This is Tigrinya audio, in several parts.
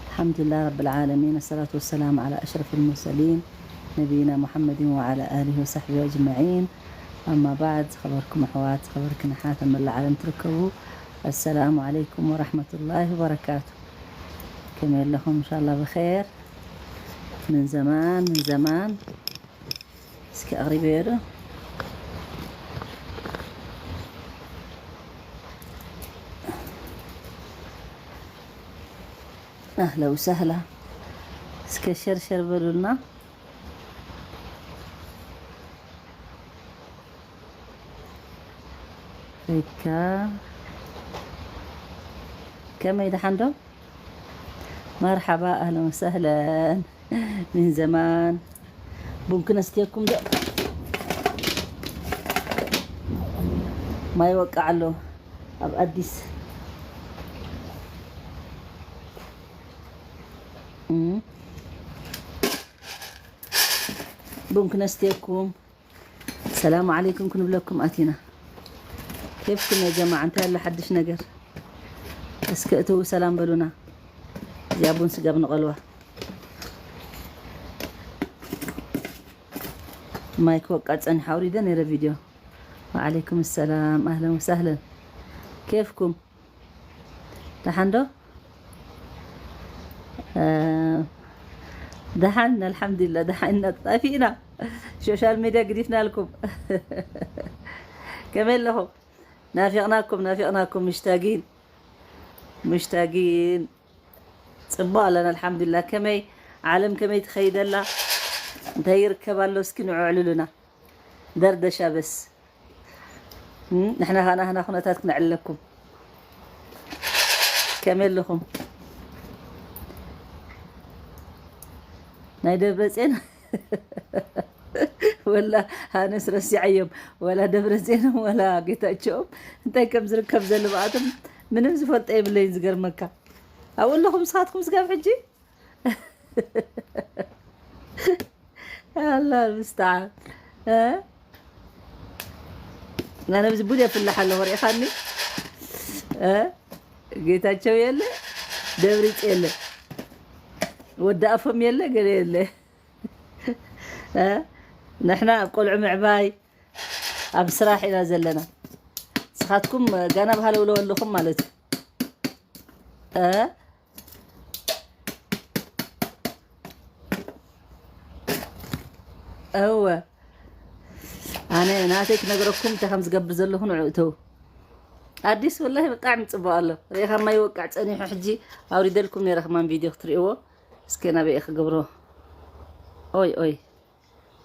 الحمد لله رب العالمين، الصلاة والسلام على أشرف المرسلين نبينا محمد وعلى آله وصحبه أجمعين. أما بعد، خبركم أحوات، خبركم حاتم الله عالم تركبوا. السلام عليكم ورحمة الله وبركاته. كما لكم إن شاء الله بخير. من زمان، من زمان. እስኪ ኣቕሪበዮ ዶ? ኣህላ ወሰህላ። እስከ ሸርሸር በሉልና። ሪካ፣ ከመይ ደሓን ዶ? መርሓባ፣ ኣህለን ወሰህለን። ምን ዘማን። ቡን ክነስትየኩም ዶ? ማይ ወቃዕ ኣሎ ኣብ ኣዲስ። እም። ቡን ክነስትየኩም። ሰላም ዓለይኩም ክንብለኩም ኣቲና። ኬፍኩም ያ ጀማዓ፣ እንታይ ኣሎ ሓድሽ ነገር? እስከ እተው ሰላም በሉና። እዚኣ ቡን ስጋብ ንቐልዋ። ማይ ክወቃ ጸኒሕ ኣውሪደ ነይረ ቪድዮ። ወዓለይኩም ሰላም፣ ኣህለን ወሳህለን። ኬፍኩም? ደሓን ዶ? እ፣ ደሓን፣ ኣልሓምዱሊላህ፣ ደሓን ኢና፣ ጠፊእና። ሶሻል ሚድያ ግዲፍናልኩም። ከመይ ኣለኹም? ናፊቕናኩም፣ ናፊቕናኩም፣ ሙሽታጊን፣ ሙሽታጊን። ጽቡቕ ኣለና፣ ኣልሓምዱሊላህ። ከመይ፣ ዓለም ከመይ ትኸይድ ኣላ? እንታይ ይርከብ ኣሎ? እስኪ ንዑ ኣዕልሉና። ደርደሻ በስ። እም፣ ንሕና ኸኣ ናህና ኩነታት ክነዕልለኩም። ከመይ ኣለኹም? ናይ ደብረጽዮን ወላ ሃነስ ረሲዐዮም፣ ወላ ደብረጽዮኖም ወላ ጌታቸውም እንታይ ከም ዝርከብ ዘሎ ብኣቶም ምንም ዝፈልጦ የብለይን። ዝገርመካ፣ ኣብኡ ኣለኹም ንስኻትኩም ስጋብ ሕጂ? ኣላ ምስተዓን። እ? ኣነ ኣብዚ ቡን የፍልሕ ኣለኹ፣ ርኢኻኒ? እ? ጌታቸው የለ፣ ደብሪጽ የለ፣ ወዲ ኣፎም የለ፣ ገለ የለ። እ? ንሕና ኣብ ቆልዑ ምዕባይ፣ ኣብ ስራሕ ኢና ዘለና። ንስኻትኩም ጋና ብሃለውለው ኣለኹም ማለት እዩ። እ? እወ፣ ኣነ ናተይ ክነግረኩም እንታይ ከም ዝገብር ዘለኹ ንዑ እተው። ኣዲስ ወላሂ ብጣዕሚ ጽቡቕ ኣሎ። ርኢኻ ማይ ወቃዕ ጸኒሑ፣ ሕጂ ኣውሪደልኩም ነይረ ከማን ቪድዮ ክትርእይዎ። እስከ ናበይ ክገብሮ? ኦይ፣ ኦይ።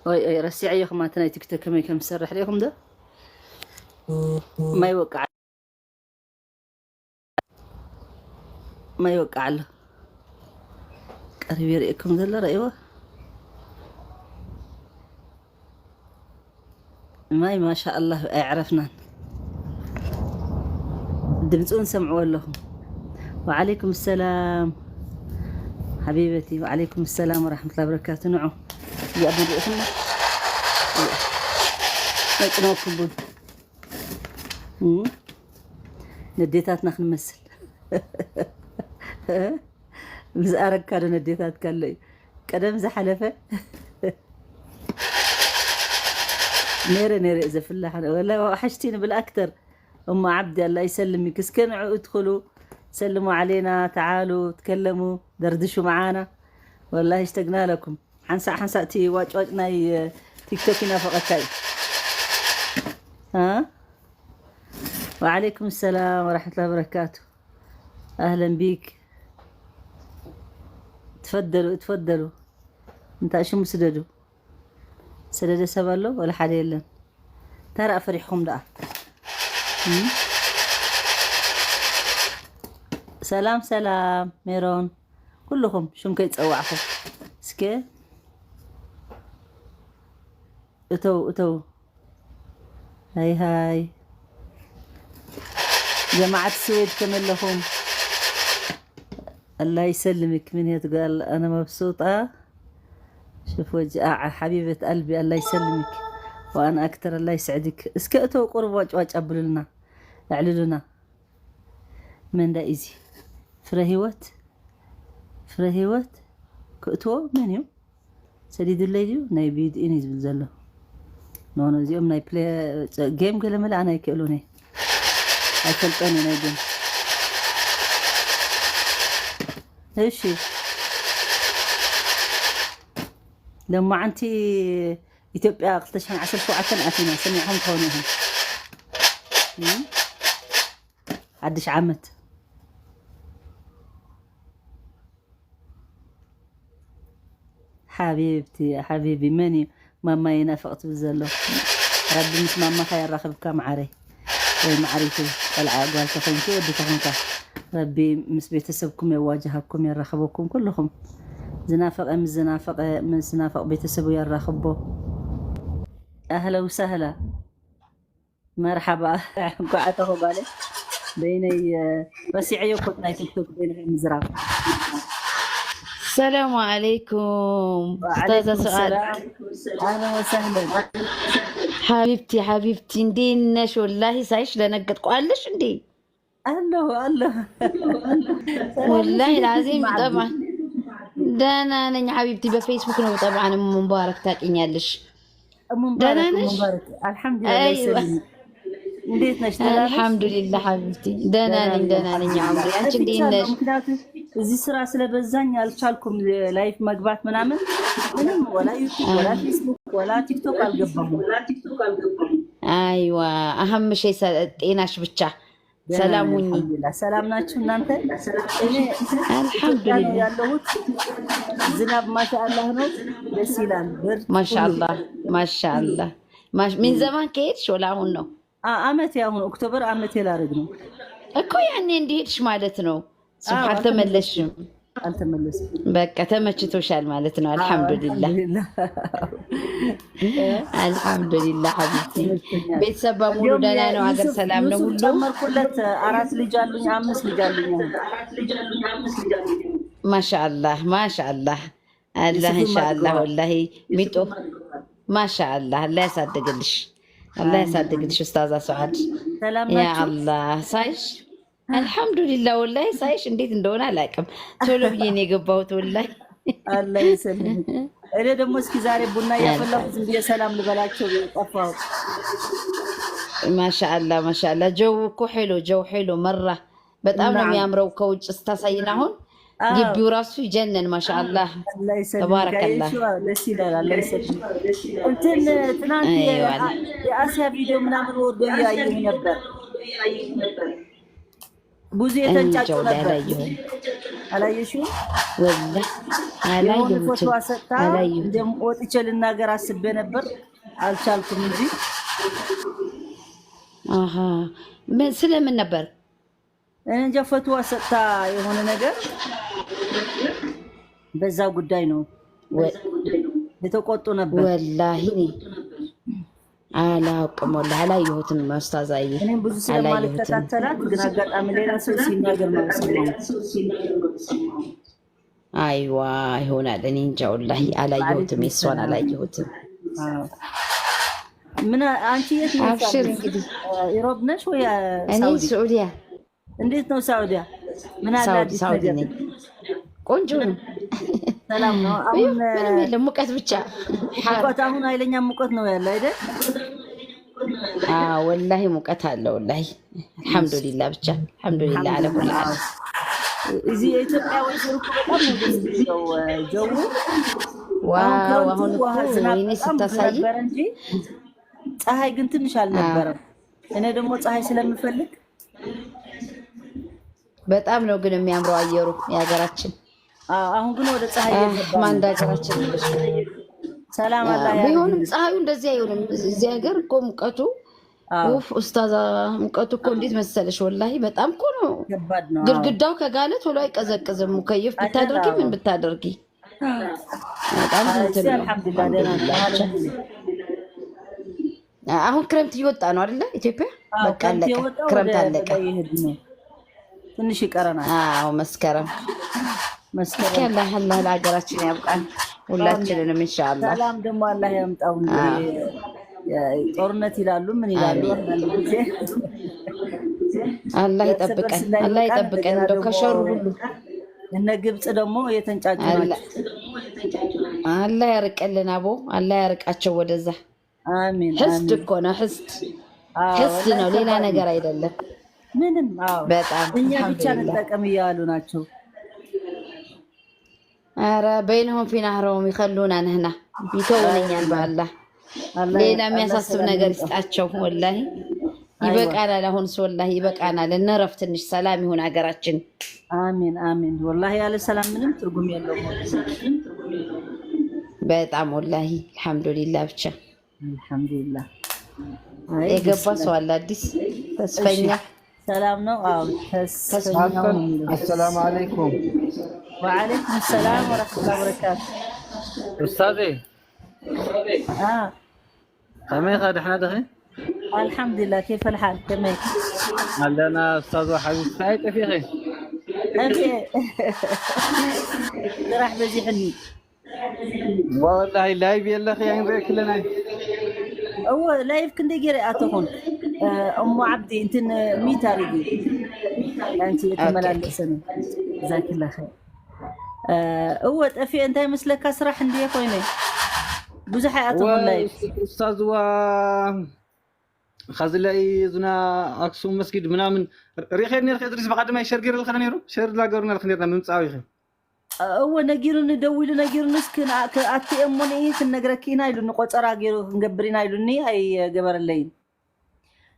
ኦይ፣ ኦይ፣ ረሲዐዮ ከማን እቲ ናይ ቲክቶክ ከመይ ከም ዝሰርሕ ርኢኹም ዶ? ማይ ወቃዕ። ማይ ወቃዕ ኣሎ። ቀሪበ ይርእየኩም ዘሎ ረእይዎ። ማይ ማሻ ኣላህ ኣይዕረፍናን። ድምፁ እውን ሰምዕዎ ኣለኹም። ወዓለይኩም ሰላም ሓቢበቲ፣ ወዓለይኩም ሰላም ወራሕመቱላሂ ወበረካቱ። ንዑ እዚኣ ቡን ርኢኹማ። መጭነኩም ቡን። እም፣ ነዴታትና ክንመስል። ምስ ኣረግካ ዶ ነዴታትካ ኣሎ እዩ? ቀደም ዝሓለፈ ነይረ፣ ነይረ ዘፍላሕ። ወላ ወሓሽቲ ንብል ኣክተር። እሞ ዓብዲ ኣላ ይሰልምክ። እስከ ንዕኡ እድኹሉ፣ ሰልሙ ዓሌና፣ ተዓሉ፣ ትከለሙ፣ ደርድሹ መዓና። ወላሂ እሽተግና ለኩም። ሓንሳእ ሓንሳእ እቲ ዋጭዋጭ ናይ ቲክቶክ ይናፈቐካ እዩ። እ? ወዓለይኩም ሰላም ወራሕመቱላሂ ወበረካቱ። ኣህለን ቢክ። ትፈደሉ፣ ትፈደሉ። እንታይ ሽሙ ስደዱ። ሰደደ ሰብ ኣሎ? ወላ ሓደ የለን። እንታይ ደኣ ፈሪሕኹም ደኣ? እም? ሰላም፣ ሰላም፣ ሜሮን። ኩልኹም ሽም ከይጸዋዕኹ። እስከ እተው፣ እተው። ሃይ፣ ሃይ። ጀማዓት ስዌድ ከመይ ኣለኹም? ኣላህ ይሰልምክ። ምን የት ጋል ኣነ መብሱጣ። ሽፍ ወጅ ኣዓ ሓቢበት ኣልቢ፣ ኣላህ ይሰልምክ። ዋን ኣክተር ላይ ስዕድክ እስከ እቶ ቁርብ ዋጭዋጭ ኣብሉልና፣ ኣዕልሉና። መንዳ ኢዚ ፍረ ህይወት፣ ፍረ ህይወት ክእትዎ መን እዩ? ሰዲዱለይ ድዩ? ናይ ቢዩድ ኢን እዩ ዝብል ዘሎ። ኖ፣ ኖ፣ እዚኦም ናይ ፕሌ-፣ ጸ-፣ ጌም ገለ መለ ኣነ ኣይክእሉን እየ። ኣይፈልጦን እየ ናይ ጌም። እሺ። ሎማዓንቲ ኢትዮጵያ ክልተ ሽሕን ዓሰርተ ሸውዓተን ኣቲና፣ ሰሚዕኹም ትኾኑ ኢኹም። እም? ሓድሽ ዓመት። ሓቢብቲ፣ ሓቢቢ፣ መን እዩ ማማይ ናፍቕ ትብል ዘሎ? ረቢ ምስ ማማኻ የራኽብካ፣ መዓረይ። ወይ መዓሪቱ፣ ቆልዓ ጓል ተኾንኪ፣ ወዲ ተኾንካ፣ ረቢ ምስ ቤተሰብኩም የዋጅሃኩም፣ የራኽበኩም ኩልኹም። ዝናፈቐ ምስ ዝናፈቐ፣ ምስ ዝናፈቕ ቤተሰቡ የራኽቦ። ኣህለ ውሳህላ። መርሓባ። እንኳዕ ኣተኹ ጓለይ። በይነይ፣ እ፣ ረሲዐዮ እኮ ናይ ቲክቶክ በይነይ ምዝራብ። ሰላሙ ዓለይኩም ኡስታዛ ወዓለይኩም ሰዓድ ሰላም። ኣህለን ወሰህለን። ሓቢብቲ፣ ሓቢብቲ፣ እንዴት ነሽ? ወላሂ ሳይሽ ደነገጥኩ። ኣለሽ እንዴ? ኣለሁ፣ ኣለሁ። ሰላም ወላሂ ነሽ? ላዚም ማዕዲ። ጠብዓን ደህና ነኝ ሓቢብቲ። በፌስቡክ ነው ጠብዓን። እሙ ሙባረክ ታውቂኛለሽ? እሙ ደህና ሙባረክ፣ እሙ ነሽ? ሙባረክ። አልሐምዱሊላህ። አይዋ ይሰልም። እንዴት ነሽ? ደህና ነሽ? አልሐምዱሊላህ ሓቢብቲ፣ ደህና ደህና ነኝ፣ ነኝ፣ ደህና ነኝ። አልሐምዱሊላህ። ዓምሪ፣ አንቺ እንዴት ጠፍቻለሁ፣ ነሽ? ምክንያቱም እዚህ ስራ ስለበዛኝ አልቻልኩም ላይፍ መግባት ምናምን። ምንም ወላ ዩቲዩብ ወላ ፌስቡክ ወላ ቲክቶክ አልገባሁም። አይዋ አህምሽ ጤናሽ ብቻ ደህና ሰላም ነኝ፣ ሁኚ። አልሐምዱሊላህ። ሰላም ናችሁ እናንተ? እኔ ኢትዮጵያ ነው አልሐምዱሊላህ። ያለሁት። ዝናብ ማሻአላህ ነው፣ ደስ ይላል። ብርድ ማሻአላህ፣ ማሻአላህ። ማሽ-፣ ምን ዘመን ከሄድሽ ወላ አሁን ነው? አ-፣ አመት፣ ያሁን ኦክቶበር አመት ላደርግ ነው። እኮ ያኔ እንዲሄድሽ ማለት ነው። አዎ፣ ሱብሃን አልተመለስሽም። አልተመለስኩም። በቃ ተመችቶሻል ማለት ነው። አዎ፣ አልሐምዱሊላህ፣ አልሐምዱሊላህ። አልሐምዱሊላህ ሐቢብቲ። ተመችቶኛል። ቤተሰብ በሙሉ እንዲሁም ደህና ነው። ሀገር ዩሱፍ፣ ሰላም ነው ዩሱፍ ሁሉ። ጨመርኩለት፣ አራት ልጅ አሉኝ፣ አምስት ልጅ አሉኝ አሁን። ማሻአላህ፣ ማሻአላህ። አላህ ዩሱፍም ኢንሻአላህ። አድገዋል። ወላሂ ሚጡ ማሻአላህ፣ አላህ ያሳድግልሽ፣ አላህ አሚን። ያሳድግልሽ ኡስታዛ ሰዓድ። ሰላም ያ ናችሁ? አላህ ሳይሽ፣ አልሐምዱሊላህ። ወላሂ ሳይሽ እንዴት እንደሆነ አላውቅም። ቶሎ ብዬ ነው የገባሁት ወላሂ። አላህ ይሰልም። እኔ ደግሞ እስኪ ዛሬ ቡና እያፈላሁ ዝም ብዬ ሰላም ልበላቸው ብዬ ጠፋሁ። ማሻአላህ፣ ማሻአላህ። ጀው እኮ ሄሎ፣ ጀው ሄሎ መራ። በጣም ነው ናም። የሚያምረው ከውጭ ስታሳይን። አሁን አዎ። ግቢው ራሱ ይጀነን። ማሻአላህ አላህ ይሰልም። ተባረከላህ። ካየሽው ደስ ይላል። አላህ ይሰልም። እንትን ትናንት አይዋ። የ-፣ የአሲያ ቪዲዮ ምናምን ወርዶ እያየሁ ነበር። ብዙ እንጃ የተንጫጩ ወላሂ ነበር። አላየሁም። አላየሽው? ወላሂ የሆነ ፎቶ አላየሁትም፣ አሰጣ አላየሁትም። እንደም ወጥቼ ልናገር አስቤ ነበር፣ አልቻልኩም እንጂ አሃ። ምን፣ ስለምን ነበር? እኔ እንጃ፣ ፎቶ አሰጣ የሆነ ነገር፣ በዛ ጉዳይ ነው ወ-፣ የተቆጡ ነበር። ወላሂ እኔ አላውቅም፣ ወላሂ አላየሁትም ኡስታዛዬ፣ እኔም ብዙ አላየሁትም። ስለማልከታተላት ግን አጋጣሚ ሌላ ሰው ሲናገር ነው የሰማሁት። አይዋ ይሆናል፣ እኔ እንጃ ወላሂ አላየሁትም፣ የእሷን አላየሁትም። አዎ። ምን አንቺ የት ነው አብሽር ያለሽ? እንግዲህ። ኢሮብ ነሽ ወይ እኔ ሳውዲ? ስዑዲያ፣ እንዴት ነው ሳውዲያ? ምን አለ ሳውዲ፣ አዲስ ሳውዲ ነገር? ነኝ። ቆንጆ ነው። ሰላም ነው። ይኸው አሁን ምንም የለም፣ ሙቀት ብቻ። ሐር። ሙቀት፣ አሁን ኃይለኛ ሙቀት ነው ያለ አይደል? አዎ ወላሂ ሙቀት አለ ወላሂ። አልሐምዱሊላህ ብቻ፣ አልሐምዱሊላህ አለ ኩሉ ሐል። እዚህ የኢትዮጵያ ወይዘር እኮ በጣም ነው ደስ የሚለው ጀው። አሁን ዋው ክረምቱ አሁን ውሃ እኮ ዝናብ ወይኔ በጣም ብዙ ስታሳይ ነበረ እንጂ ፀሐይ ግን ትንሽ አልነበረም። እኔ ደግሞ ፀሐይ ስለምፈልግ በጣም ነው ግን የሚያምረው አየሩ የሀገራችን። አዎ፣ አሁን ግን ወደ ፀሐይ አህ፣ እየገባ ማን ነው። እንደ ሀገራችን ልበሽ። ሰላም አዎ፣ አላህ ቢሆንም ያድርግልን። ፀሐዩ እንደዚህ አይሆንም። እዚህ ሀገር እኮ ሙቀቱ አዎ፣ ውፍ ኡስታዛ፣ ሙቀቱ እኮ እንዴት መሰለሽ? ወላሂ በጣም እኮ ነው። ከባድ ነው። አዎ። ግድግዳው ከጋለ ቶሎ አይቀዘቅዝም። ሙከየፍ አይደል? ብታደርጊ አዎ። ምን ብታደርጊ በጣም አይ፣ እንትን እዚህ ነው። አልሐምዱሊላህ ደህና ነው። አልሐምዱሊላህ ብቻ። አልሐምዱሊላህ። አሁን ክረምት እየወጣ ነው አይደለ? ኢትዮጵያ አዎ፣ በቃ ክረምት አለቀ። የወጣ ወደ ክረምት አለቀ። በጋ ይሄድ ነው። ትንሽ ይቀረናል። አዎ መስከረም። እስኪ መስከረም አላህ፣ አላህ ለሀገራችን ያብቃን ሁላችንንም ኢንሻአላህ። ሰላም ደግሞ አላህ ያምጣው። እንግዲህ አዎ። ጦርነት ይላሉ፣ ምን ይላሉ። አሜን። አንዳንድ ጊዜ አላህ የእርስ በርስ ይጠብቀን፣ አላህ እንዳይበቃን ይጠብቀን። እንደገና እንደው ደግሞ ከሸሩ ሁሉ እነ ግብፅ ደግሞ የተንጫጩ አላህ ናቸው። አላህ ያርቀልን አቦ፣ አላህ ያርቃቸው ወደዛ። አሚን ሕስድ አሚን። እኮ ነው፣ ሕስድ አዎ ሕስድ ወላሂ ነው፣ ሌላ ከባድ ነገር ነው። አይደለም። ምንም አዎ በጣም እኛ ብቻ አልሐምዱሊላህ። እንጠቀም እያሉ ናቸው። ኧረ በይነሁም ፊ ናህረሁም ይኸሉና ንህና ይተውነኛል። አሚን። በአላህ አላህ ሌላ አላህ የሚያሳስብ ሰላም ነገር ያምጣው። ይስጣቸው። ወላሂ አይዋ ይበቃናል። አሁንስ ወላሂ ይበቃናል። እንረፍ ትንሽ፣ ሰላም ይሁን ሀገራችን። አሚን አሚን። ወላሂ ያለ ሰላም ምንም ትርጉም የለውም። በጣም ወላሂ አልሐምዱሊላህ። ብቻ አልሐምዱሊላህ። አይ ደስ የገባ ሰው ይላል። አለ አዲስ እሺ ተስፈኛ። ሰላም ነው። አዎ ተስፈኛው ነው የሚለው። السلام عليكم. وعليكم السلام ورحمة الله وبركاته. أستاذي، آه ከመይ ኢኻ? ደሕና ዲኺ? الحمد لله. كيف الحال? ከመይ ኣለና ኡስታዝ ሓቢብ። እንታይ ጠፊኺ? أبي ስራሕ በዚሕኒ። ወላሂ ላይቭ የለኺ ኣይንሪእክልን። እወ ላይቭ ክንደይ ገይረ ኣተኹን። እሞ ዓብዲ እንትን ሚት ኣሪጊ ኣንቲ ኦኬ። የተመላለሰ ነው። ዛኪላኸ እወ ጠፊኤ እንታይ መስለካ ስራሕ እንድየ ኮይነ ብዙሕ ኣይኣተኹን ላይቭ። ኡስታዝዋ ኸዚ ላይ እዙና ኣክሱም መስጊድ ምናምን ሪኸ ነርኸ ድሪስ ብቐደማይ ሸር ገይረ ልኸ ነይሩ ሸር ላገሩና ልኸ ነርና ምምፃዊ ኸ እወ ነጊሩኒ፣ ደዊሉ ነጊሩኒ፣ እስኪ ንኣ- ክ- ኣቲ እሞ ንኢ ክንነግረኪ ኢና ኢሉኒ፣ ቆፀራ ገይሩ ክንገብር ኢና ኢሉኒ፣ ኣይገበረለይን።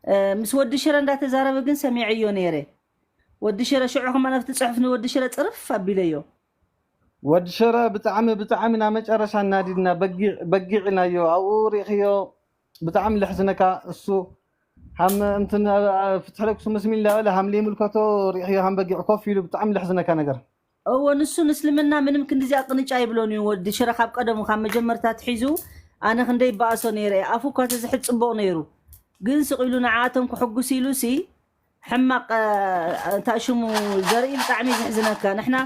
እ፣ ምስ ወዲ ሽረ እንዳተዛረበ ግን ሰሚዐዮ ነይረ። ወዲ ሽረ ሽዑ ከማ ናብቲ ፅሑፍ ንወዲ ሽረ ፅርፍ ኣቢለዮ። ወዲ ሽረ ብጣዕሚ ብጣዕሚ ናብ መጨረሻ እናዲድና በጊዕ በጊዕ ኢናዮ ኣብኡ ሪእኽዮ። ብጣዕሚ ለሕዝነካ እሱ ሃም እንትን ፍትሒ ለክሱ መስሚን እንዳበለ ሃም ለይምልከቶ ሪእኽዮ ሃም በጊዕ ኮፍ ኢሉ ብጣዕሚ ለሕዝነካ ነገር። እወ ንሱ ንእስልምና ምንም ክንዲዚ ኣቅንጫ ይብሎን እዩ። ወዲ ሽረ ካብ ቀደሙ ካብ መጀመርታ ትሒዙ ኣነ ክንደይ ይበኣሶ ነይረ እየ። ኣፉ እኳ ተዝሕዝ ፅቡቕ ነይሩ፣ ግን ስቕ ኢሉ ንዓኣቶም ክሕጉስ ኢሉ ሲ ሕማቕ እ፣ እንታይ ሽሙ ዘርኢ ብጣዕሚ እዩ ዘሕዝነካ። ንሕና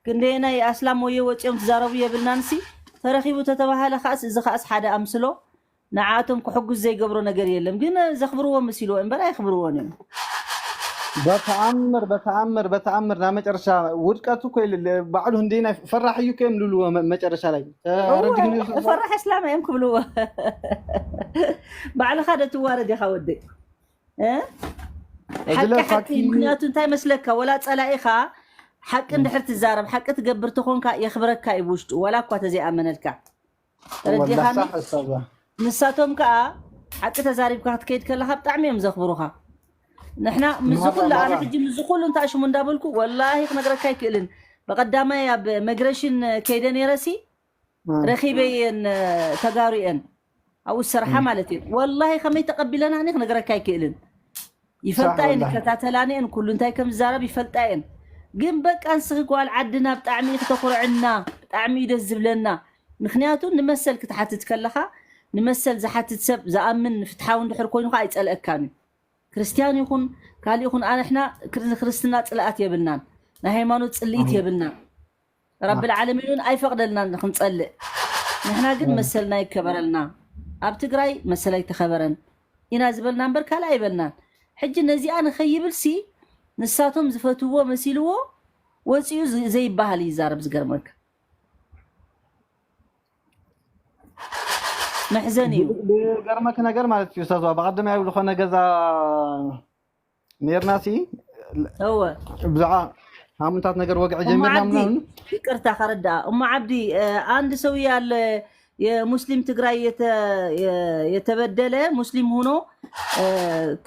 ክንደየናይ ኣስላም ወዮ ወፂኦም ትዛረቡ የብልናን ሲ ተረኺቡ ተተባሃለ ከኣስ እዚ ከኣስ ሓደ ኣምስሎ ንዓኣቶም ክሕጉስ ዘይገብሮ ነገር የለም። ግን ዘኽብርዎ መሲልዎ እምበር ኣይኽብርዎን እዮም። በተኣምር በተኣምር በተኣምር ናብ መጨረሻ ውድቀቱ እኮ የለ ባዕሉ ህንደይና ፈራሕ እዩ እኮ እዮም ልብልዎ መ- መጨረሻ ላይ እወ ተረዲግኒ ፈራሕ እስላም እዮም ክብልዎ። ባዕልኻ ዶ ትዋረድ ኢኻ ወደይ እ? ሓቂ እግለ ሓቂ ፋኪ ምክንያቱ እንታይ መስለካ ወላ ፀላኢኻ ሓቂ እንድሕር ትዛረብ ሓቂ ትገብር ተኾንካ የኽብረካ እዩ ብውሽጡ ወላ እኳ ተዘይኣመነልካ ወላ ተረዲኻኒ። ሳሕ እሳዛ ንሳቶም ከዓ ሓቂ ተዛሪብካ ክትከይድ ከለካ ብጣዕሚ እዮም ዘኽብሩካ። ንሕና ምስዚ ማራ ኩሉ ኣነ ማራ ሕጂ ምስዚ ኩሉ እንታይ ሽሙ እንዳበልኩ ወላሂ ክነግረካ ኣይክእልን። በቀዳማይ ኣብ መግረሽን ከይደ ነይረሲ እ፣ ረኺበየን ተጋሩ እየን ኣብኡ ዝሰርሓ እ። ማለት እዩ። ወላሂ ከመይ ተቀቢለናኒ ክነግረካ ኣይክእልን። ሳሕ ይፈልጣ እየን ወላሂ ይከታተላኒ እየን ኩሉ እንታይ ከም ዝዛረብ ይፈልጣ እየን። ግን በቃ ንስኺ ጓል ዓድና ብጣዕሚ እዩ ክተኩርዕና ብጣዕሚ እዩ ደስ ዝብለና። ምክንያቱ ንመሰል ክትሓትት ከለካ ንመሰል ዝሓትት ሰብ ዝኣምን ፍትሓዊ እንድሕር ኮይኑ ከዓ ኣይፀልአካን እዩ። ክርስትያን ይኹን ካልእ ይኹን ኣንሕና ክር- ክርስትና ፅልኣት የብልናን ናይ ሃይማኖት ፅልኢት የብልናን። ረብል ዓለሚን እውን ኣይፈቕደልናን ክንፀልእ። ንሕና ግን መሰልና ይከበረልና። ኣብ ትግራይ መሰል ኣይተኸበረን ኢና ዝበልና እምበር ካልእ ኣይበልናን። ሕጂ ነዚኣ ንኸይብል ሲ ንሳቶም ዝፈትዎ መሲልዎ ወፂኡ ዝ- ዘይበሃል ይዛረብ ዝገርመካ። መሕዘን እዩ። ዝገርመክ ነገር ማለት እዩ ኡስታዝ ብቐደም ያው ዝኾነ ገዛ ነርና ሲ እወ ብዛዓ ሃምንታት ነገር ወግዐ እሞ ጀሚርና ዓብዲ ምናምን ይቅርታ ከረዳኣ እሞ ዓብዲ እ፣ አንድ ሰው ያለ የሙስሊም ትግራይ የተ- የ- የተበደለ ሙስሊም ሆኖ እ፣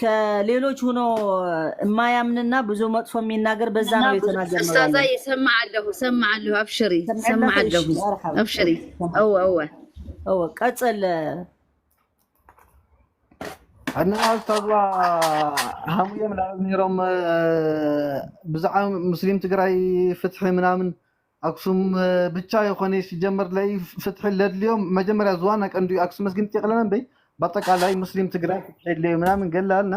ከሌሎች ሆኖ የማያምንና ብዙ መጥፎ የሚናገር በዛ ነው የተናገርነው ያለ ኡስታዛይ እሰማዕ ኣለኹ፣ እሰማዕ ኣለኹ። ኣብሽሪ ሰምዐና እሰማዕ እሺ ኣለኹ። መርሓባ ኣብሽሪ ሰምዐ እወ እወ እወ ቀፀል እና ኡስታዝ ሃሙዮም ላዕል ነይሮም እ፣ ብዛዕባ ሙስሊም ትግራይ ፍትሒ ምናምን ኣክሱም እ፣ ብቻ የኾነ ሲጀመር ለይ ፍትሒ ለድልዮም መጀመርያ ዝዋና ቀንዱ ኣክሱም መስጊድ ጥቅለና በይ በአጠቃላይ ሙስሊም ትግራይ ፍትሒ የድለዩ ምናምን ገላልና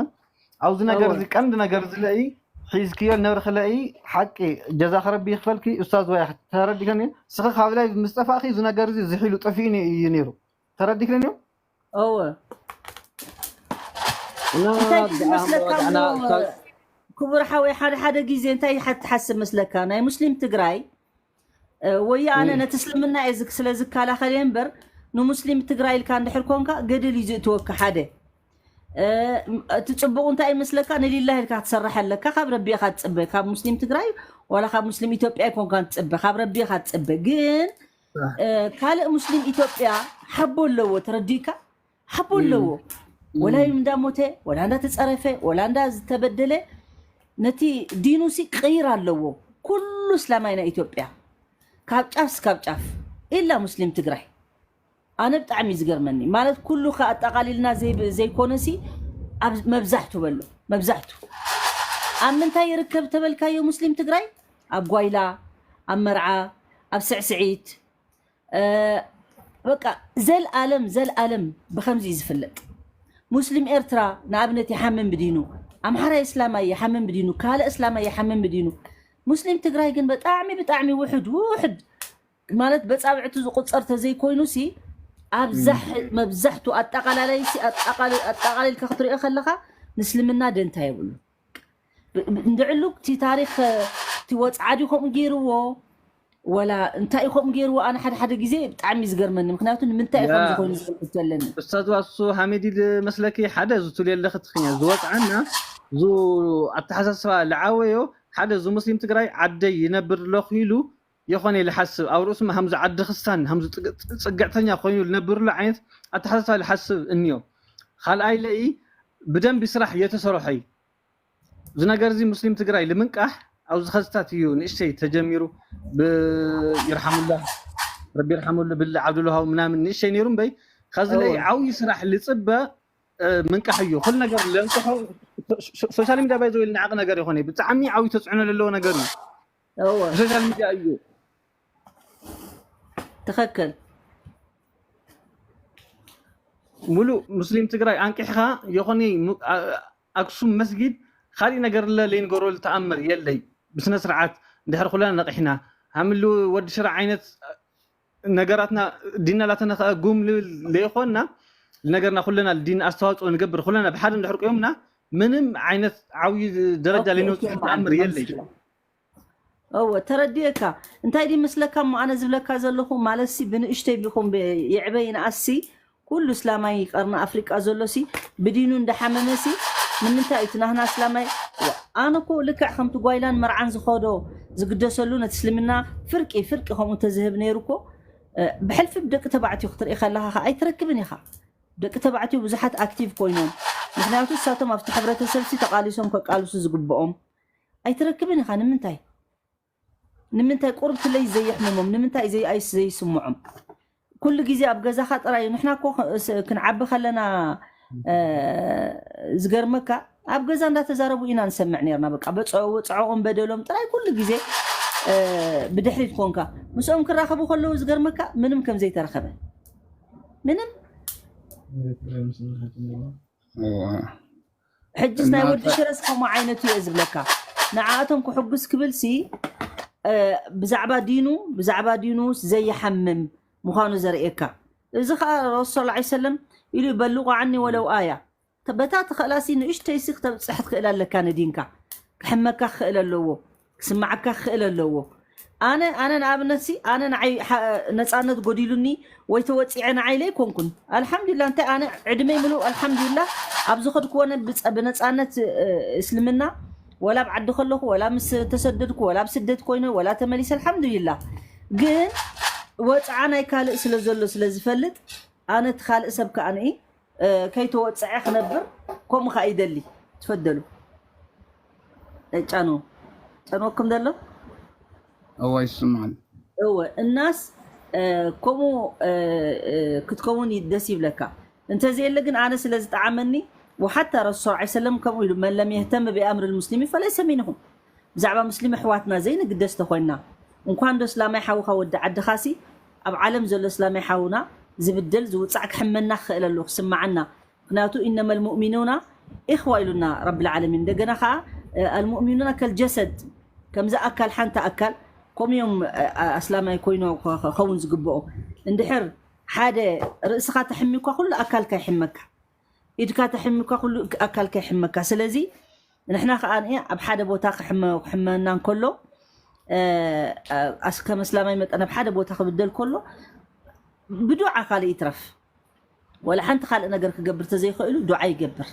ኣብዚ ነገር እወ እዚ ቀንድ ነገር እዚ ለይ ሒዝክዮ ነብርክ ለይ ሓቂ ጀዛክ ረቢ ይክፈልኪ ኡስታዝ ወያ ተረዲከኒ ስኺ ካብ ላይ ምስ ጠፋእኪ እዚ ነገር እዚ ዝሒሉ ጠፊኡ እዩ ነይሩ ተረዲክኒ እወ እና እንታይ ድዩ ዝመስለካ እሞ፣ ክቡር ሓወይ፣ ሓደ ሓደ ግዜ እንታይ ይሓ-፣ ትሓስብ መስለካ? ናይ ሙስሊም ትግራይ፣ እ፣ ወያነ ነቲ እስልምና እየ ዝክ-፣ ስለ ዝከላኸል እየ እምበር፣ ንሙስሊም ትግራይ ኢልካ እንድሕር ኮንካ፣ ገደል እዩ ዝእትወካ። ሓደ፣ እ፣ እቲ ጽቡቕ እንታይ ይመስለካ? ንሊላህ ኢልካ ክትሰርሕ ኣለካ፣ ካብ ረቢ ኢኻ ትጽበ። ካብ ሙስሊም ትግራይ ዋላ ካብ ሙስሊም ኢትዮጵያ ኣይኮንካን ትጽበ፣ ካብ ረቢ ኢኻ ትጽበ። ግን፣ እ፣ ካልእ ሙስሊም ኢትዮጵያ ሓቦ ኣለዎ፣ ተረዲእካ? ሓቦ ኣለዎ። ወላ እዩ እንዳሞተ፣ ወላ እንዳተጸረፈ፣ ወላ እንዳ ዝተበደለ፣ ነቲ ዲኑ ሲ ቅይር ኣለዎ። ኩሉ እስላማይ ናይ ኢትዮጵያ፣ ካብ ጫፍ እስካብ ጫፍ፣ ኢላ ሙስሊም ትግራይ። ኣነ ብጣዕሚ እዩ ዝገርመኒ። ማለት ኩሉ ከ ኣጠቓሊልና ዘይ-፣ ዘይኮነ ሲ፣ ኣብ መብዛሕቱ በሎ፣ መብዛሕቱ። ኣብ ምንታይ ይርከብ ተበልካዮ ሙስሊም ትግራይ? ኣብ ጓይላ፣ ኣብ መርዓ፣ ኣብ ስዕስዒት፣ እ፣ በቃ ዘልኣለም፣ ዘልኣለም ብኸምዚ እዩ ዝፍለጥ። ሙስሊም ኤርትራ ንኣብነት ይሓምም ብዲኑ፣ ኣምሓራይ እስላማይ ይሓምም ብዲኑ፣ ካልእ እስላማይ ይሓምም ብዲኑ። ሙስሊም ትግራይ ግን ብጣዕሚ፣ ብጣዕሚ ውሑድ፣ ውሑድ ማለት በጻብዕቱ ዝቁጸር ተዘይኮይኑ ሲ፣ ኣብዛሕ-፣ መብዛሕቱ ኣጠቓላላይ ሲ፣ ኣጠቓል-፣ ኣጠቓሊልካ ክትሪኦ ከለኻ ንእስልምና ደንታ የብሉ። ብ-፣ ብ-፣ እንድዕሉ እቲ ታሪኽ፣ እቲ ወጽዓ ድዩ ከምኡ ገይርዎ? ወላ እንታይ እዩ ከምኡ ገይርዎ? ኣነ ሓደ ሓደ ግዜ ብጣዕሚ እዩ ዝገርመኒ። ምኽንያቱ ንምንታይ እዩ ከምዚ ኮይኑ ዝብል ሕቶ ኣለኒ። ኡስታዝ ዋሱ ሓሚድ ድዩ መስለኪ? ሓደ ዝትልየ ኣለኺ ትኽኛ ዝወጽዓና ዙ ኣተሓሳስባ ልዓወዮ ሓደ ዙ ሙስሊም ትግራይ ዓደይ ይነብር ኣለኹ ኢሉ የኾነ ኢሉ ሓስብ ኣብ ርእሱ ሃምዚ ዓዲ ክስታን ሃምዚ ጽግ-፣ ጽግዕተኛ ኮይኑ ልነብርሉ ዓይነት ኣተሓሳስባ ልሓስብ እንዮ። ካልኣይ ለኢ ብደንቢ ስራሕ የተሰረሐ እዩ። እዚ ነገር እዚ ሙስሊም ትግራይ ልምንቃሕ ኣብዚ ኸዝታት እዩ ንእሽተይ ተጀሚሩ። ብ-፣ ይርሓሙላ ረቢ ይርሓሙሉ ብሊ ዓብዱልውሃብ ምናምን ንእሽተይ ነይሩ እምበይ ከዚ ለይ ዓብዪ ስራሕ ልፅበ፣ እ፣ ምንቃሕ እዩ። ኩሉ ነገር ለንቅሖ። ሶ-፣ ሶሻል ሚዲያ ባይዘ ወይ ልንዓቕ ነገር ይኾነ ብጣዕሚ ዓብዪ ተፅዕኖ ዘለዎ ነገር እዩ። እወ። ሶሻል ሚዲያ እዩ። ትኽክል። ሙሉእ ሙስሊም ትግራይ ኣንቂሕኻ የኾነ ሙ-፣ ኣ-፣ ኣክሱም መስጊድ ካሊእ ነገር ለ ለይንገሮ ተኣምር የለይ። ብስነ ስርዓት እንድሕር ኩለና ነቂሕና ሃምሉ ወዲ ሽራ ዓይነት ነገራትና ዲና ላተነኸ ጉም ልብል ለይኾንና ነገርና ኩለና ዲን ኣስተዋፅኦ ንገብር ኩለና ብሓደ እንድሕር ቆዮምና ምንም ዓይነት ዓብዪ ደረጃ ኦኬ፣ ለይንወፅእ ኦኬ፣ ተኣምር ማለት የለይ። እወ፣ ተረዲኤካ። እንታይ ድዩ መስለካ እሞ ኣነ ዝብለካ ዘለኹ፣ ማለትሲ ብንእሽተይ ቢኹም ብ-፣ ይዕበ ይንኣስሲ፣ ኩሉ እስላማይ ቀርኒ ኣፍሪቃ ዘሎሲ ብዲኑ እንዳሓመመሲ፣ ንምንታይ እቲ ናህና እስላማይ፣ ዋ፣ ኣነ እኮ ልክዕ ከምቲ ጓይላን መርዓን ዝኸዶ ዝግደሰሉ ነቲ እስልምና ፍርቂ፣ ፍርቂ ከምኡ እንተዝህብ ነይሩ እኮ፣ እ፣ ብሕልፊ ብደቂ ተባዕትዮ ክትርኢ ከለኻ ኸኣ ኣይትረክብን ኢኻ። ደቂ ተባዕትዮ ብዙሓት ኣክቲቭ ኮይኖም፣ ምኽንያቱ ንሳቶም ኣብቲ ሕብረተሰብሲ ተቓሊሶም ከቃልሱ ዝግብኦም ኣይትረክብን ኢኻ። ንምንታይ? ንምንታይ ቁርብቲ ለይ ዘየሕምሞም? ንምንታይ ዘይ-፣ ኣይስ ዘይስምዖም? ኩሉ ግዜ ኣብ ገዛኻ ጥራይ። ንሕና እኮ ክ-፣ ስ-፣ ክንዓቢ ከለና፣ እ፣ ዝገርመካ ኣብ ገዛ እንዳተዛረቡ ኢና ንሰምዕ ነርና። በቃ በጸ-፣ ወጽዖኦም በደሎም ጥራይ ኩሉ ግዜ፣ እ፣ ብድሕሪት ኮንካ። ምስኦም ክራኸቡ ከለዉ ዝገርመካ ምንም ከም ዘይተረኸበ። ምንም። እዋ። ሕጅስ ናይ ወዲ ሽረስ ከምኡ ዓይነቱ እየ ዝብለካ። ንዓኣቶም ክሕጉስ ክብልሲ፣ እ፣ ብዛዕባ ዲኑ፣ ብዛዕባ ዲኑ ዘይሓምም ምዃኑ ዘርእየካ። እዚ ኸኣ ረሱል ሰለላሁ ዐለይሂ ወሰለም ኢሉ፣ "በልቑ ዓኒ ወለው ኣያ." ተ-፣ በታ ትኽእላሲ ንእሽተይሲ ክተብጽሕ ትኽእል ኣለካ ንዲንካ። ክሕመካ ክኽእል ኣለዎ። ክስምዓካ ክኽእል ኣለዎ። ኣነ፣ ኣነ ንኣብነትሲ፣ ኣነ ንዓይ ሓ-፣ ነጻነት ጎዲሉኒ ወይ ተወጺዐ ንዓይ ለይኮንኩን። ኣልሓምዱሊላህ፣ እንታይ ኣነ ዕድመይ ምሉእ ኣልሓምዱሊላህ ኣብ ዝኸድክዎ ነ-፣ ብጸ-፣ ብነጻነት፣ እ፣ እስልምና፣ ወላ ኣብ ዓዲ ከለኹ፣ ወላ ምስ ተሰደድኩ፣ ወላ ኣብ ስደት ኮይነ፣ ወላ ተመሊሰ፣ ኣልሓምዱሊላህ። ግን ወጽዓ ናይ ካልእ ስለ ዘሎ ስለ ዝፈልጥ፣ ኣነ እቲ ካልእ ሰብ ከኣ ንኢ እ፣ ከይተወጽዐ ክነብር፣ ከምኡ ከኣ ይደሊ። ትፈደሉ። እ፣ ጫኑ። ጨንወኩም ዘሎ? እወ፣ ይስምዓኒ። እወ፣ እናስ፣ እ፣ ከምኡ፣ እ፣ እ፣ ክትከውን ይ-፣ ደስ ይብለካ። እንተዘየለ ግን ኣነ ስለ ዝጠዓመኒ፣ ወሓታ ረሱል ሰለላሁ ዐለይሂ ወሰለም ከምኡ ኢሉ፣ "መን ለም የህተም ቢኣምሪ ልሙስሊሚን ፈለይሰ ሚንሁም።" ብዛዕባ ሙስሊም ኣሕዋትና ዘይንግደስ ተኾይንና፣ እንኳን ዶ እስላማይ ሓውኻ ወዲ ዓድኻሲ፣ ኣብ ዓለም ዘሎ እስላማይ ሓውና ዝብደል ዝውጻዕ ክሕመና ክኽእል ኣለዎ፣ ክስምዓና። ምኽንያቱ፣ "ኢነመል ሙእሚኑና ኢኽዋ" ኢሉና ረብል ዓለሚን። እንደገና ኸኣ፣ እ፣ "ኣልሙእሚኑና ከልጀሰድ"፣ ከምዚ ኣካል፣ ሓንቲ ኣካል፣ ከምኡ እዮም፣ እ፣ እ፣ ኣስላማይ ኮይኑ ኸ-፣ ኸ-፣ ኸውን ዝግብኦ። እንድሕር ሓደ ርእስኻ ተሕሚኳ፣ ኩሉ ኣካልካ ይሕመካ። ኢድካ ተሕሚካ ኩሉ ኣካልካ ይሕመካ። ስለዚ ንሕና ከዓ ኣብ ሓደ ቦታ ክሕመ- ክሕመና እንከሎ፣ እ፣ ኣስ- ከም እስላማይ መጠን ኣብ ሓደ ቦታ ክብደል ከሎ ብዱዓ ካልእ ይትረፍ፣ ወላ ሓንቲ ካልእ ነገር ክገብር ተዘይኽእሉ ዱዓ ይገብር።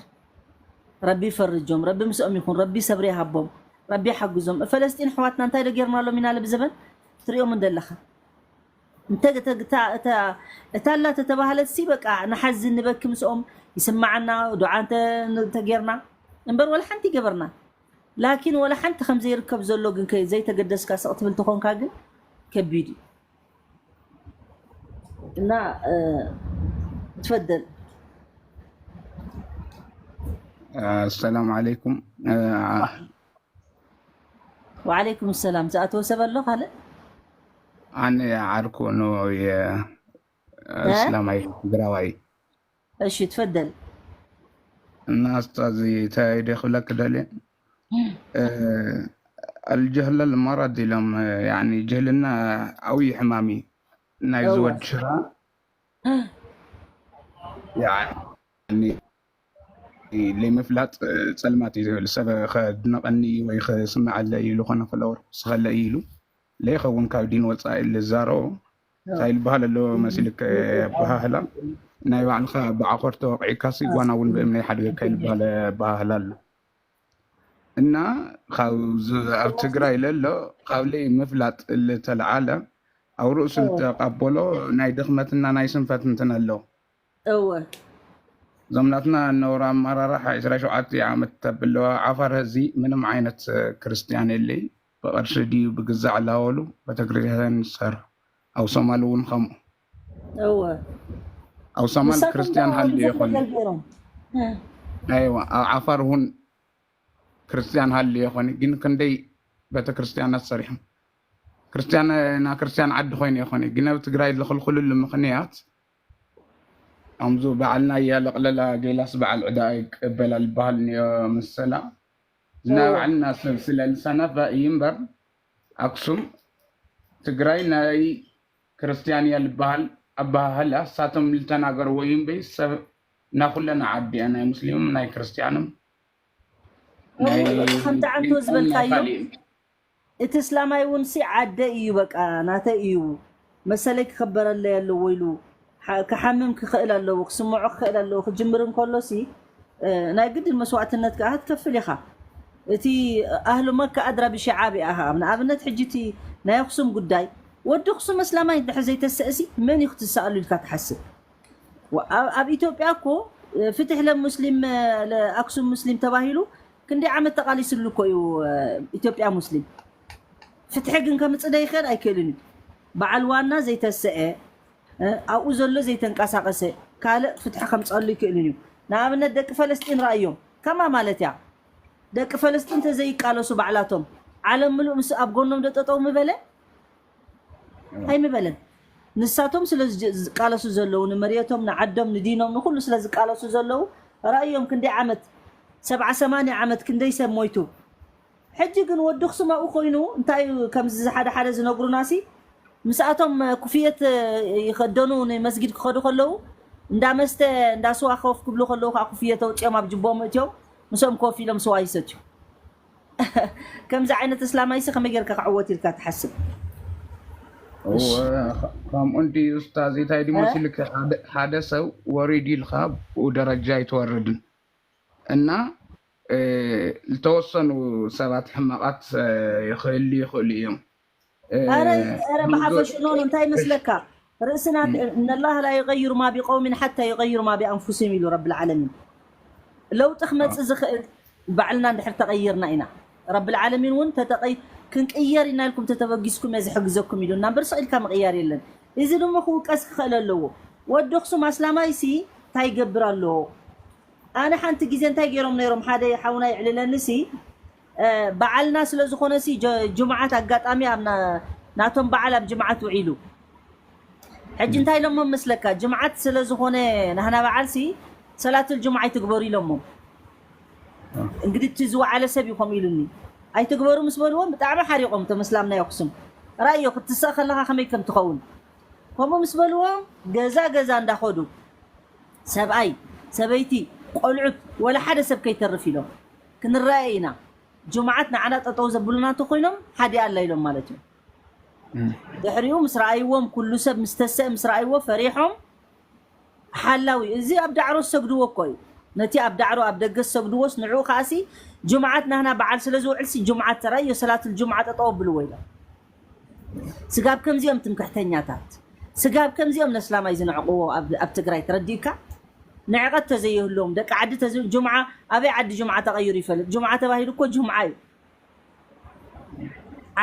ረቢ ይፈርጆም፣ ረቢ ምስኦም ይኹን፣ ረቢ ሰብሪ ይሃቦም፣ ረቢ ይሓግዞም። ፈለስጢን ኣሕዋትና እንታይ ዶ ጌርናሎም ኢና ለብዘበን ትሪኦም እንደለኻ? እንተ እታ ኣላ ተተባህለት ሲ በቃ ንሓዝን ንበኪ ምስኦም፣ ይስማዓና ዱዓ እንተ እንተጌርና እምበር ወላ ሓንቲ ይገበርና። ላኪን ወላ ሓንቲ ከም ዘይርከብ ዘሎ ግን ከ- ዘይተገደስካ ስቕ ትብል ተኾንካ ግን ከቢድ እዩ። እና እ፣ ትፈደል السلام عليكم. ወዓለይኩም ሰላም። ዝኣተወ ሰብ ኣሎ ካልእ? ኣነ ዓርኩ ኖ የእስላማይ ትግራዋይ። እሺ ትፈደል። እና እስታዚ እንታይ ደ ክብለክ ደልየ፣ الجهل المرض ኢሎም። يعني ጅህልና ዓብዪ ሕማም እዩ። ናይ እወ። ዝወድ ሽራ يعني ለይምፍላጥ ጸልማት እዩ ዝብል ሰብ ከድንቐኒ ወይ ክስምዓለይ ኢሉ ኮነ ክለወር ክስኸለይ ኢሉ ለይኸውን ካብ ዲን ወፃኢ ዝዛረቦ እንታይ ዝበሃል ኣሎ መሲልክ ኣበሃህላ ናይ ባዕልኻ ብዓኾር ተወቂዕካ ሲ ጓና እውን ብእምኒ ሓድገካ ዝበሃል ኣበሃህላ ኣሎ። እና ካብ ዝ- ኣብ ትግራይ ለሎ ካብ ለይ ምፍላጥ ልተለዓለ ኣብ ርእሱ ልተቀበሎ ናይ ድኽመትና ናይ ስንፈት እንትን ኣሎ። እወ እዞም ናትና ነውራ ኣመራርሓ ዕስራ ሸውዓተ ዓመት ተብለዋ ዓፋር ህዚ ምንም ዓይነት ክርስትያን የለይ። ብቅርሺ ድዩ ብግዛዕ ላወሉ ቤተክርስትያን ይሰር። ኣብ ሶማል እውን ከምኡ። እወ ኣብ ሶማል ንሳቶም ክርስትያን ዶ ሃልዩ ብዙሕ ይኾን ነገር ገይሮም። ኣይዋ ኣብ ዓፋር እውን ክርስትያን ሃልዩ ይኾን ግን ክንደይ ቤተክርስትያናት ሰሪሖም ክርስትያን ና ክርስትያን ዓዲ ኮይኑ ይኾን ግን ኣብ ትግራይ ዝኽልክልሉ ምኽንያት ኣምዙ በዓልና እያለቕለላ ጌላስ በዓል ዕዳ ይቀበላል በሃል ንዮ መሰላ ዝና እወ በዓልና ሰብ ስለ ዝሰነፈ እዩ እምበር ኣክሱም ትግራይ ናይ ክርስትያን እያ ዝበሃል ኣበሃህላ እሳቶም ዝተናገርዎ እዩ እምበይ ሰብ ናኩለና ዓዲ እያ ናይ ሙስሊምም ናይ ክርስትያንም ናይ እወ ከምቲ ዓንቶ ጴንጠን ናይ ዝበልካዮ ካልእ እዩ። እቲ እስላማይ እውን ሲ ዓደ እዩ በቃ ናተ እዩ መሰለይ ክኸበረለይ ኣለዎ ኢሉ ሓ- ክሓምም ክኽእል ኣለዎ ክስምዖ ክኽእል ኣለዎ ክጅምር እንከሎ ሲ እ፣ ናይ ግድን መስዋእትነት ከዓ ትከፍል ኢኻ እቲ ኣህሉ መካ ኣድራ ብሽዓብ ኣሃ ንኣብነት ሕጂ እቲ ናይ ኣክሱም ጉዳይ ወዲ ኣክሱም እስላማይ እንድሕር ዘይተሰእሲ መን እዩ ክትሰኣሉ ኢልካ ትሓስብ ኣብ ኢትዮጵያ እኮ ፍትሕ ለሙስሊም ለአክሱም ሙስሊም ተባሂሉ ክንደይ ዓመት ተቃሊስሉ እኮ እዩ ኢትዮጵያ ሙስሊም ፍትሒ ግን ከምፅእ ዶ ይኽእል ኣይክእልን እዩ በዓል ዋና ዘይተሰአ ኣብኡ ዘሎ ዘይተንቀሳቀሰ ካልእ ፍትሒ ከምፀሉ ይክእልን እዩ ንኣብነት ደቂ ፈለስጢን ረኣዮም ከማ ማለት እያ ደቂ ፈለስጢን ተዘይቃለሱ ባዕላቶም ዓለም ምሉእ ምስ ኣብ ጎኖም ዶ ጠጠው ምበለ ኣይምበለን ንሳቶም ስለ ዝቃለሱ ዘለዉ ንመርየቶም ንዓዶም ንዲኖም ንኩሉ ስለ ዝቃለሱ ዘለዉ ረእዮም ክንደይ ዓመት ሰብዓ ሰማንያ ዓመት ክንደይ ሰብ ሞይቱ ሕጂ ግን ወዲ ክሱም ኣብኡ ኮይኑ እንታይ እዩ ከምዚ ሓደ ሓደ ዝነግሩና ሲ ምስኣቶም ኩፍየት ይኸደኑ ንመስጊድ ክኸዱ ከለዉ እንዳ መስተ እንዳ ስዋ ከፍ ክብሉ ከለዉ ከዓ ኩፍየት ኣውፅኦም ኣብ ጅቦም እትዮም ምስኦም ኮፍ ኢሎም ስዋ ይሰትዩ ከምዚ ዓይነት እስላማይሲ ከመይ ጌርካ ክዕወት ኢልካ ትሓስብ? ከምኡ እንዲ ኡስታዝ እንታይ ድዩ መሲልክ ሓደ ሰብ ወሪድ ኢልካ ብኡ ደረጃ ኣይትወርድን እና ዝተወሰኑ ሰባት ሕማቃት ይኽህሉ ይኽእሉ እዮም። ኧረ ኧረ ብሓፈሽኡ ኖ እንታይ ይመስለካ ርእስና እነላህ ላ ዩቀይሩ ማ ቢቀውሚን ሓታ ዩቀይሩ ማ ቢኣንፉሲም ኢሉ ረቢ ልዓለሚን ለውጢ ክመፅእ ዝኽእል ባዕልና እንድሕር ተቐይርና ኢና ረቢ ልዓለሚን እውን ተተቐይ ክንቅየር ኢና ኢልኩም ተተበጊስኩም እየ ዝሕግዘኩም ኢሉና እምበር ስቕ ኢልካ ምቕያር የለን እዚ ድማ ክውቀስ ክኽእል ኣለዎ ወዲ ኣክሱም ኣስላማይ ሲ እንታይ ይገብር ኣለዎ ኣነ ሓንቲ ግዜ እንታይ ገይሮም ነይሮም ሓደ ሓውና ይዕልለኒ ሲ በዓልና ስለ ዝኾነ ሲ ጅምዓት ኣጋጣሚ ኣብ ናቶም በዓል ኣብ ጅምዓት ውዒሉ ሕጂ እንታይ ኢሎሞ መስለካ ጅምዓት ስለ ዝኾነ ናህና በዓል ሲ ሰላትል ጅምዓ ኣይትግበሩ ኢሎሞ እንግዲህ እቲ ዝወዓለ ሰብ እዩ ከምኡ ኢሉኒ ኣይትግበሩ ምስ በልዎም ብጣዕሚ ሓሪቆም እቶም እስላም ናይ ኣክሱም ራእዮ ክትስእ ከለካ ከመይ ከም ትኸውን ከምኡ ምስ በልዎም ገዛ ገዛ እንዳኸዱ ሰብኣይ ሰበይቲ ቆልዑት ወላ ሓደ ሰብ ከይተርፍ ኢሎም ክንረኣየ ኢና። ጅምዓት ንዓና ጠጠው ዘብሉና እንተኮይኖም ሓዲኣ ኣላ ኢሎም ማለት እዩ። ድሕሪኡ ምስ ረኣይዎም፣ ኩሉ ሰብ ምስ ተሰአ ምስ ረኣይዎ ፈሪሖም፣ ሓላዊ እዚ ኣብ ዳዕሮ ዝሰግድዎ እኮ እዩ። ነቲ ኣብ ዳዕሮ ኣብ ደገ ዝሰግድዎስ ንዕኡ ከኣሲ ጅምዓት ናህና በዓል ስለ ዝውዕልሲ ጅምዓት ተራእዮ ሰላትል ጅምዓ ጠጠው ኣብልዎ ኢሎም። ስጋብ ከምዚኦም ትምክሕተኛታት፣ ስጋብ ከምዚኦም ነስላማይ ዝንዕቕዎ ኣብ ኣብ ትግራይ ተረዲእካ? ንዕቐት ተዘይህልዎም ደቂ ዓዲ ተዝ ጅምዓ ኣበይ ዓዲ ጅምዓ ተቐይሩ ይፈልጥ? ጅምዓ ተባሂሉ እኮ ጅምዓ እዩ።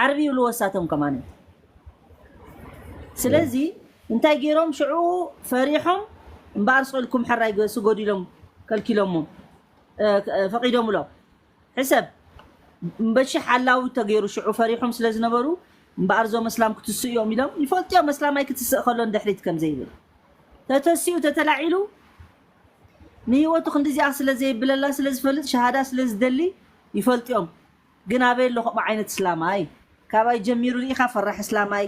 ዓርቢ ይብልዎ እሳቶም ከማን። ስለዚ እንታይ ገይሮም ሽዑ ፈሪሖም እምበኣር ስቕ ኢልኩም ሕራይ ገ- ስገዱ ኢሎም ከልኪሎሞም እ፣ እ፣ ፈቒዶምሎም። ሕሰብ እምበሺ ሓላዊ ተገይሩ ሽዑ ፈሪሖም ስለ ዝነበሩ እምበኣር እዞም መስላም ክትስኡ እዮም ኢሎም ይፈልጡ እዮም። መስላማይ ክትስእ ከሎ ንድሕሪት ከም ዘይብል ተተሲኡ ተተላዒሉ ንህይወቱ ክንዲዚኣ ስለ ዘይብለላ ስለ ዝፈልጥ ሸሃዳ ስለ ዝደሊ ይፈልጡ እዮም። ግን ኣበይ ኣሎ ከምኡ ዓይነት እስላማይ? ካባይ ጀሚሩ ርኢኻ ፈራሕ እስላማይ?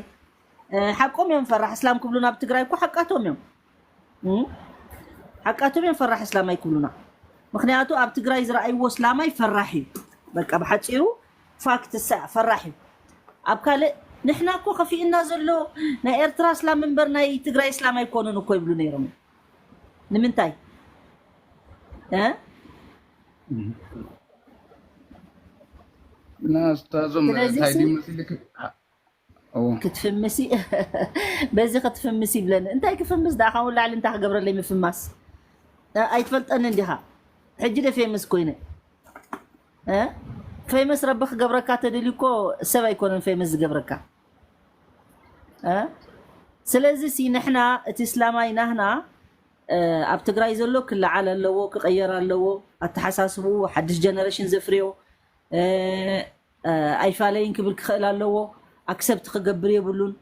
እ፣ ሓቆም እዮም። ፈራሕ እስላም ክብሉና ኣብ ትግራይ እኮ ሓቃቶም እዮም። እ? ሓቃቶም እዮም ፈራሕ እስላማይ ክብሉና። ምክንያቱ ኣብ ትግራይ ዝረኣይዎ እስላማይ ፈራሕ እዩ። በቃ ብሓፂሩ ፋክት ሳ ፈራሕ እዩ። ኣብ ካልእ ንሕና እኮ ከፊእና ዘሎ ናይ ኤርትራ እስላም እምበር ናይ ትግራይ እስላም ኣይኮኑን እኮ ይብሉ ነይሮም። ንምንታይ እ? እና እስታዞም ስለዚ እንታይ ሲ ድዩ መሲልክ? እዎ። ክትፍምሲ በዚ ክትፍምስ ይብለኒ። እንታይ ክፍምስ ደኣ ካብኡ ላዕሊ እንታይ ክገብረለይ ምፍማስ? እ፣ ኣይትፈልጠኒ እንዲኻ። ሕጂ ደ ፌመስ ኮይነ እ? ፌመስ ረቢ ክገብረካ ተደልዩ እኮ ሰብ ኣይኮነን ፌመስ ዝገብረካ እ? ስለዚ ሲ ንሕና እቲ እስላማይ ናህና እ፣ ኣብ ትግራይ ዘሎ ክለዓል ኣለዎ፣ ክቐየር ኣለዎ። ኣተሓሳስብኡ ሓድሽ ጀነሬሽን ዘፍርዮ እ፣ እ፣ ኣይፋለይን ክብል ክኽእል ኣለዎ። ኣክሰብት ክገብር የብሉን።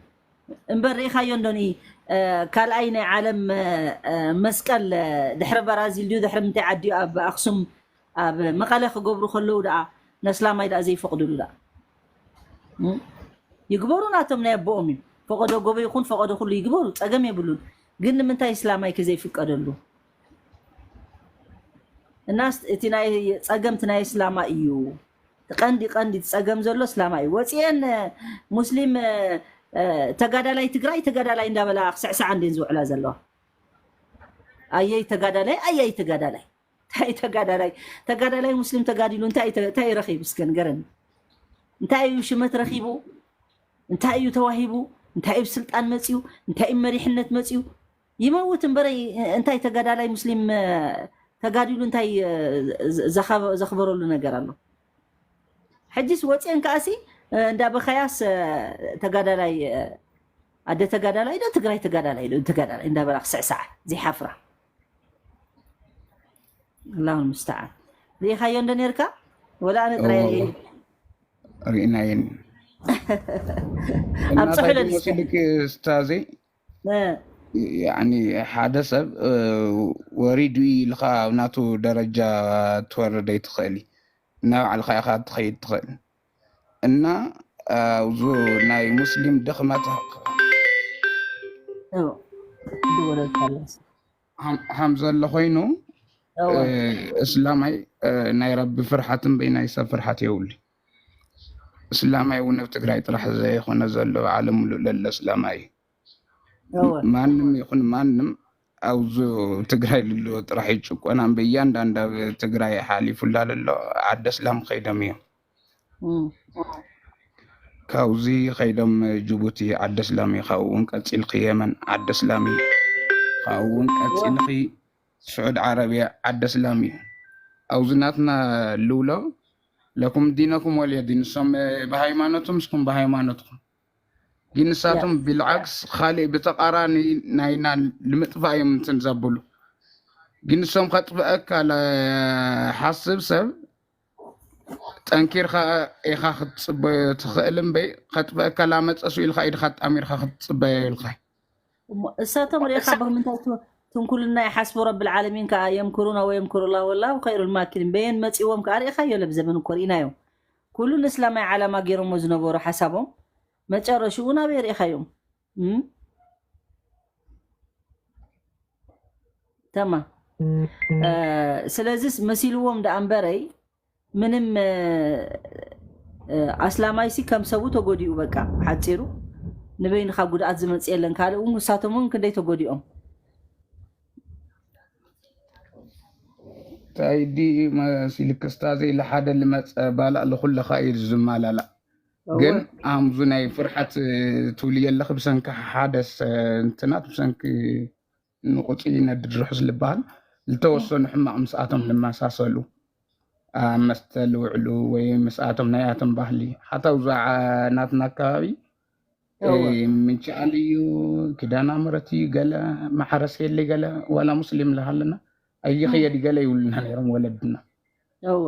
እምበር ርኢኻዮ እንዶኒ እ፣ ካልኣይ ናይ ዓለም እ፣ እ፣ መስቀል እ፣ ድሕሪ በራዚል ድዩ ድሕሪ ምንታይ ዓዲ ኣብ ኣክሱም ኣብ መቐለ ክገብሩ ከለዉ ደኣ ነስላማይ ደኣ ዘይፈቕድሉ ደኣ እ? ይግበሩ ናቶም ናይ ኣቦኦም እዩ። ፈቐዶ ጎቦ ይኹን ፈቐዶ ኩሉ ይግበሩ፣ ጸገም የብሉን። ግን ንምንታይ እስላማይ ከ ዘይፍቀደሉ? እናስ እቲ ናይ ጸገም እቲ ናይ እስላማ እዩ። እቲ ቀንዲ ቀንዲ እቲ ጸገም ዘሎ እስላማ እዩ። ወፂኤን እ፣ ሙስሊም እ፣ እ፣ ተጋዳላይ ትግራይ ተጋዳላይ እንዳበላ ክስዕስዓ እንዴን ዝውዕላ ዘለዋ። ኣየይ ተጋዳላይ ኣየይ ተጋዳላይ እንታይ ተጋዳላይ ተጋዳላይ ሙስሊም ተጋዲሉ እንታይ ተ- እንታይ ረኺቡ እስከ ንገረኒ። እንታይ እዩ ሽመት ረኺቡ? እንታይ እዩ ተዋሂቡ? እንታይ እዩ ስልጣን መፅዩ? እንታይ እዩ መሪሕነት መፅዩ? ይመውት እምበረ እንታይ ተጋዳላይ ሙስሊም እ፣ ተጋዲሉ እንታይ እ፣ ዘኸ- ዘኽበረሉ ነገር ኣሎ? ሕጂስ ወፅኤን ከኣሲ እ፣ እንዳ በኸያስ እ፣ ተጋዳላይ እ፣ ኣደ ተጋዳላይ ዶ ትግራይ ተጋዳላይ ዶ ተጋዳላይ እንዳበላ ክስዕስዓ ዘይሓፍራ ኣላሁ ሙስተዓን። ርኢኻዮ እንዶ ነርካ ወላ ኣነ ጥራይ እዎ፣ ርኤ ርኢናየን። ኣብ እናታይ ጽሑለ ድዩ ንስተ መሲልክ እስታዘይ? ያኒ ሓደ ሰብ እ፣ ወሪዱ ኢልካ ኣብ ናቱ ደረጃ ትወርድ ኣይትኽእል። እናባዕልካ ኢኻ ትኸይድ ትኽእል። እና ኣብዚ ናይ ሙስሊም ድኽመት እዎ፣ ይደወለልካ ኣሎ። ሃም ሃም ዘሎ ኮይኑ እዎ። እ፣ እስላማይ እ፣ ናይ ረቢ ፍርሓት እምበይ ናይ ሰብ ፍርሓት የብሉ። እስላማይ እውን ኣብ ትግራይ ጥራሕ ዘይኮነ ዘሎ ዓለም ሙሉእ ለሎ እስላማይ እዩ። እዎ። ማንም ይኹን ማንም ኣብዚ ትግራይ ልሎ ጥራሕ ይጭቆና እምበይ እያንዳንዱ ኣብ ትግራይ ሓሊፉላ ልሎ ዓዲ እስላም ከይዶም እዮም። እም። ካብዚ ከይዶም ጅቡቲ ዓዲ እስላም እዩ። ካብኡ እውን ቀፂልኪ የመን ዓዲ እስላም እዩ። ካብኡ እውን እዎ። ቀፂልኪ ስዑድ ዓረብያ ዓዲ እስላም እዩ። ኣብዚ ናትና ልውሎ ለኩም ዲነኩም ወልየ ዲን። ንሶም እ፣ ብሃይማኖቶም ንስኩም ብሃይማኖትኩም። ግን ያ ንሳቶም ቢልዓክስ ካሊእ ብተቃራኒ ናይና ንምጥፋእ እዮም እንትን ዘብሉ። ግን ንሶም ከጥፍአካ ለሓስብ ሰብ ጠንኪርካ ኢኻ ክትፅበዮ ትኽእል እምበይ ከጥፍአካ ላመፀሱ ኢልካ ኢድካ ጣሚርካ ክትፅበዮ ኢልካ። እሞ እሳቶም ርኢኻ ብምንታይ ቱ- ትንኩልና ይሓስቡ ረብል ዓለሚን ከዓ የምክሩና ወየምክሩ ላ ወላሁ ኸይሩል ማኪሪን በየን መፂዎም ከዓ ርኢኻዮ ለብ ዘመን እኮ ርኢናዮ። ኩሉ ንእስላማይ ዓላማ ገይሮሞ ዝነበሩ ሓሳቦም መጨረሽኡ ናበይ ርኢኻዮም? እም? ተማ ስለዚስ መሲልዎም ደኣ እምበረይ ምንም ኣስላማይሲ ከም ሰቡ ተጎዲኡ በቃ ሓፂሩ ንበይንካ ጉድኣት ዝመፅ የለን። ካልእ እውን ንሳቶም እውን ክንደይ ተጎዲኦም። ታይዲ መሲልክ ስታዘይ ለሓደ ልመፀ ባላእ ልኩለኻ እዩ ዝማላላእ። ግን ኣምዙ ናይ ፍርሓት ትብልዮ ኣለኺ ብሰንኪ ሓደ እንትናት ብሰንኪ ንቁፂ ነድድ ርሑስ ልበሃል ልተወሰኑ ሕማቕ ምስኣቶም ልመሳሰሉ ኣብ መስተ ልውዕሉ ወይ ምስኣቶም ናይኣቶም ባህሊ ሓታ ውዛዓ ናትና ኣከባቢ ምንጭኣል እዩ ክዳና ምረት እዩ ገለ ማሕረስ የለ ገለ ዋላ ሙስሊም ልሃለና ኣይኽየድ ገለ ይብሉና ነይሮም ወለድና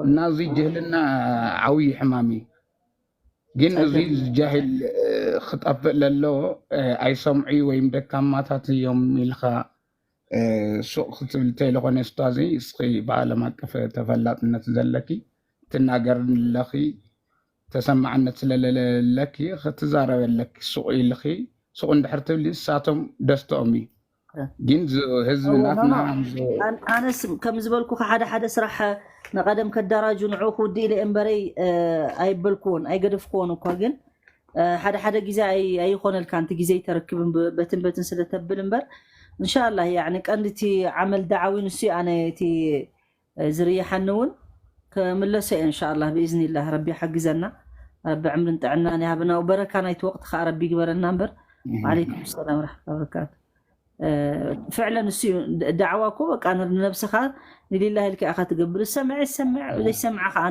እና እዚ ጅህልና ዓብዪ ሕማም እዩ። ግን እዚ ጃሂል ክጠፍእ ለሎ ኣይሰምዑ ወይም ደካማታት እዮም ኢልካ ሱቕ ክትብል ተይለኾነ ስታዚ እስኺ ብዓለም ኣቀፍ ተፈላጥነት ዘለኪ ትናገር ኣለኺ ተሰማዕነት ስለለለኪ ክትዛረበለኪ ሱቕ ኢልኺ ሱቕ እንድሕር ትብሊ እሳቶም ደስተኦም እዩ። ግን ህዝቢ ናትና ኣነስ ከም ዝበልኩ ሓደ ሓደ ስራሕ ንቀደም ከዳራጁ ንዑ ክውድእ ኢለ እምበረይ ኣይበልክዎን ኣይገደፍክዎን እኳ ግን ሓደ ሓደ ግዜ ኣይኾነልካ ንቲ ግዜ ይተረክብን በትን በትን ስለተብል እምበር እንሻላ ያኒ ቀንዲ እቲ ዓመል ዳዓዊ ንሱ ኣነ እቲ ዝርይሓኒ እውን ክምለሶ እየ እንሻላ ብኢዝኒላህ ረቢ ሓግዘና ረቢ ዕምርን ጥዕናን ይሃበና በረካ ናይቲ ወቅቲ ከዓ ረቢ ይግበረና እምበር ዓለይኩም ሰላም ረሕመቱላ በረካቱ ፍዕለን እሱ እዩ ዳዕዋ እኮ በቃ ንነብስኻ ንሊላህ ኢልካ ኢኻ ትገብር ዝሰምዐ ይሰምዕ ዘይሰምዐ ከዓ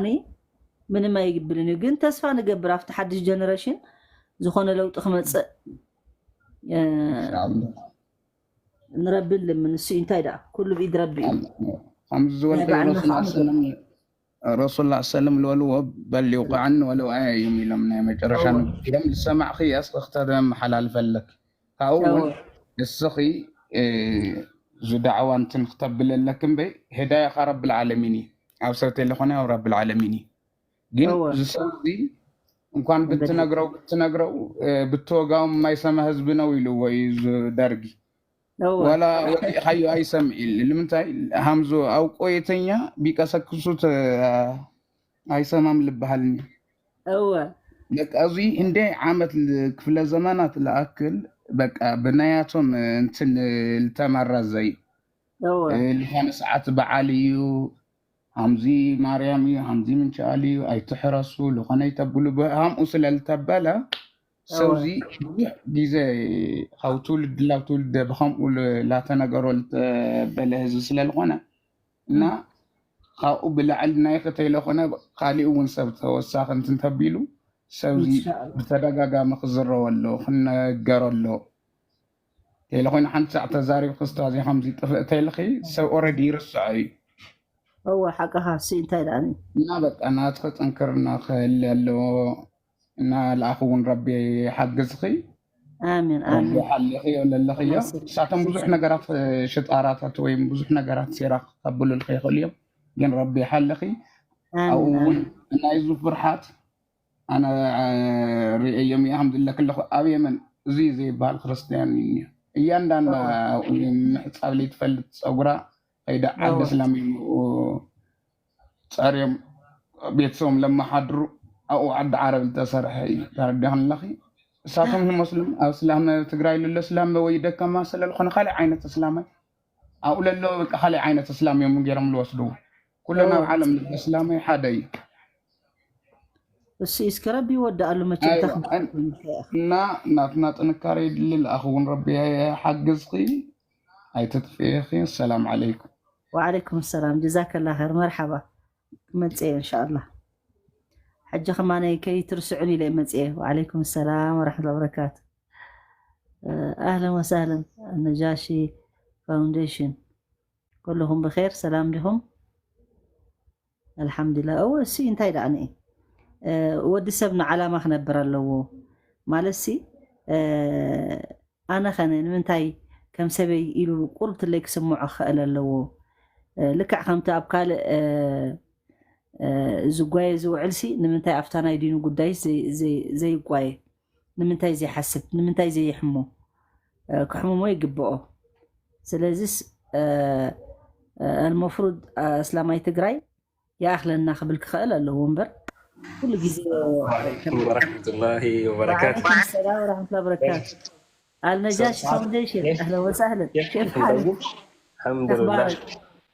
ምንም ኣይግብልን እዩ ግን ተስፋ ንገብር ኣብቲ ሓድሽ ጀነሬሽን ዝኾነ ለውጢ ክመፅእ ንረቢ ልምን እሱ እንታይ ደኣ ኩሉ ብኢድ ረቢ እዩ ከምዚ ዝበልከ ረሱል ሰለም ልበልዎ በል ይውቃዕኒ ወለው ኣያ እዮም ኢሎም ናይ መጨረሻ ኢሎም ዝሰማዕኺ ኣስኽኽተ መሓላልፈለክ ካብኡ እውን እስኺ ዝዳዕዋ እንትን ክተብለለክ እምበይ ሄዳያኻ ረቢ ልዓለሚን እዩ ኣብ ሰብ ተይለኾነ ኣብ ረቢ ልዓለሚን እዩ ግን ዝሰብ እዚ እንኳን ብትነግረው ብትነግረው ብትወጋውም የማይሰማ ህዝቢ ነው ኢልዎ እዩ ደርጊ ዋላ ወዲእኻዮ ኣይሰምዕ ኢል ንምንታይ ሃምዞ ኣብ ቆየተኛ ቢቀሰክሱ ኣይሰማም ልበሃልኒ እወ በቃ እዚ እንደ ዓመት ክፍለ ዘመናት ልኣክል በቃ ብናያቶም እንትን ልተመረዘ እዩ ዝኾነ ሰዓት በዓል እዩ ሃምዚ ማርያም እዩ ሃምዚ ምንቸኣል እዩ ኣይትሕረሱ ልኾነ ይተብሉ ብሃምኡ ስለ ልተበለ ሰውዚ ብዙሕ ግዜ ካብ ትውልድ ላብ ትውልድ ብከምኡ ላተነገሮ ልተበለ ህዝቢ ስለ ልኾነ እና ካብኡ ብላዕሊ ናይ ከተይለኾነ ካሊኡ እውን ሰብ ተወሳኺ እንትን ተቢሉ ሰብዚ ብተደጋጋሚ ክዝረወ ኣሎ ክነገሮ ኣሎ ተይለኮይኑ ሓንቲ ሳዕ ተዛሪብ ክስታዚ ከምዚ ጥፍእ ተይልኺ ሰብ ኦረዲ ይርስዖ እዩ እወ ሓቅኻ ሲ እንታይ ደኣ እና በቃ ናትኸ ጥንክርና ክህሊ ኣለዎ እና ልኣኽ እውን ረቢ ሓግዝኺ ኣሜን ኣሜን ሓሊኺ ለለኽዮ እሳቶም ብዙሕ ነገራት ሽጣራታት ወይም ብዙሕ ነገራት ሴራ ከብሉልኺ ይኽእሉ እዮም ግን ረቢ ሓልኺ ኣብኡ እውን እናይዙ ፍርሓት ኣነ ርእዮም ይሃምዝለክ ኣለኹ ኣብ የመን እዚ ዘይበሃል ክርስትያን እዩ እያንዳንዳ ምሕፃብ ለይትፈልጥ ፀጉራ ከይዳ ዓዲ እስላም እዩ ፀርዮም ቤተሰቦም ለመሓድሩ ኣብኡ ዓዲ ዓረብ ዝተሰርሐ እዩ ተረዲኽን ኣለኺ እሳቶም ንመስሉም ኣብ እስላም ትግራይ ለሎ እስላም ወይ ደከማ ስለልኾነ ካልእ ዓይነት እስላማይ ኣብኡ ለሎ በቃ ካልእ ዓይነት እስላም እዮም ገይሮም ዝወስድዎ ኩሉ ናብ ዓለም እስላማይ ሓደ እዩ እሱ እስኪ ረቢ ይወድኣሉ መቸም እና ናትና ጥንካሬ ይድሊ ልኣኽ እውን ረቢ ሓግዝኺ ኣይትጥፍእኺ ሰላም ዓለይኩም وعليكم السلام جزاك الله خير مرحبا መፅየ እንሻላ ሕጂ ከማነ ከይትርስዑን ኢለ መፅየ وعليكم السلام ورحمة الله وبركاته أهلا وسهلا النجاشي فاونديشن كلهم بخير سلام ዲኹም الحمد لله እወ እሱ እንታይ ደኣ ንኢ ወዲ ሰብ ንዓላማ ክነብር ኣለዎ ማለት ሲ ኣነ ኸነ ንምንታይ ከም ሰበይ ኢሉ ቁርብትለይ ክስምዖ ክኽእል ኣለዎ ልክዕ ከምቲ ኣብ ካልእ ዝጓየ ዝውዕል ሲ ንምንታይ ኣብታ ናይ ዲኑ ጉዳይ ዘይጓየ ንምንታይ ዘይሓስብ ንምንታይ ዘይሕሞ ክሕምሞ ይግብኦ ስለዚስ المفروض ኣስላማይ ትግራይ ይኣኽለና ክብል ክኽእል ኣለዎ እምበር ኩሉ ግዜ عليكم ورحمة الله وبركاته وعليكم السلام ورحمة الله وبركاته. النجاشي فاونديشن، اهلا وسهلا، كيف حالك؟ الحمد لله.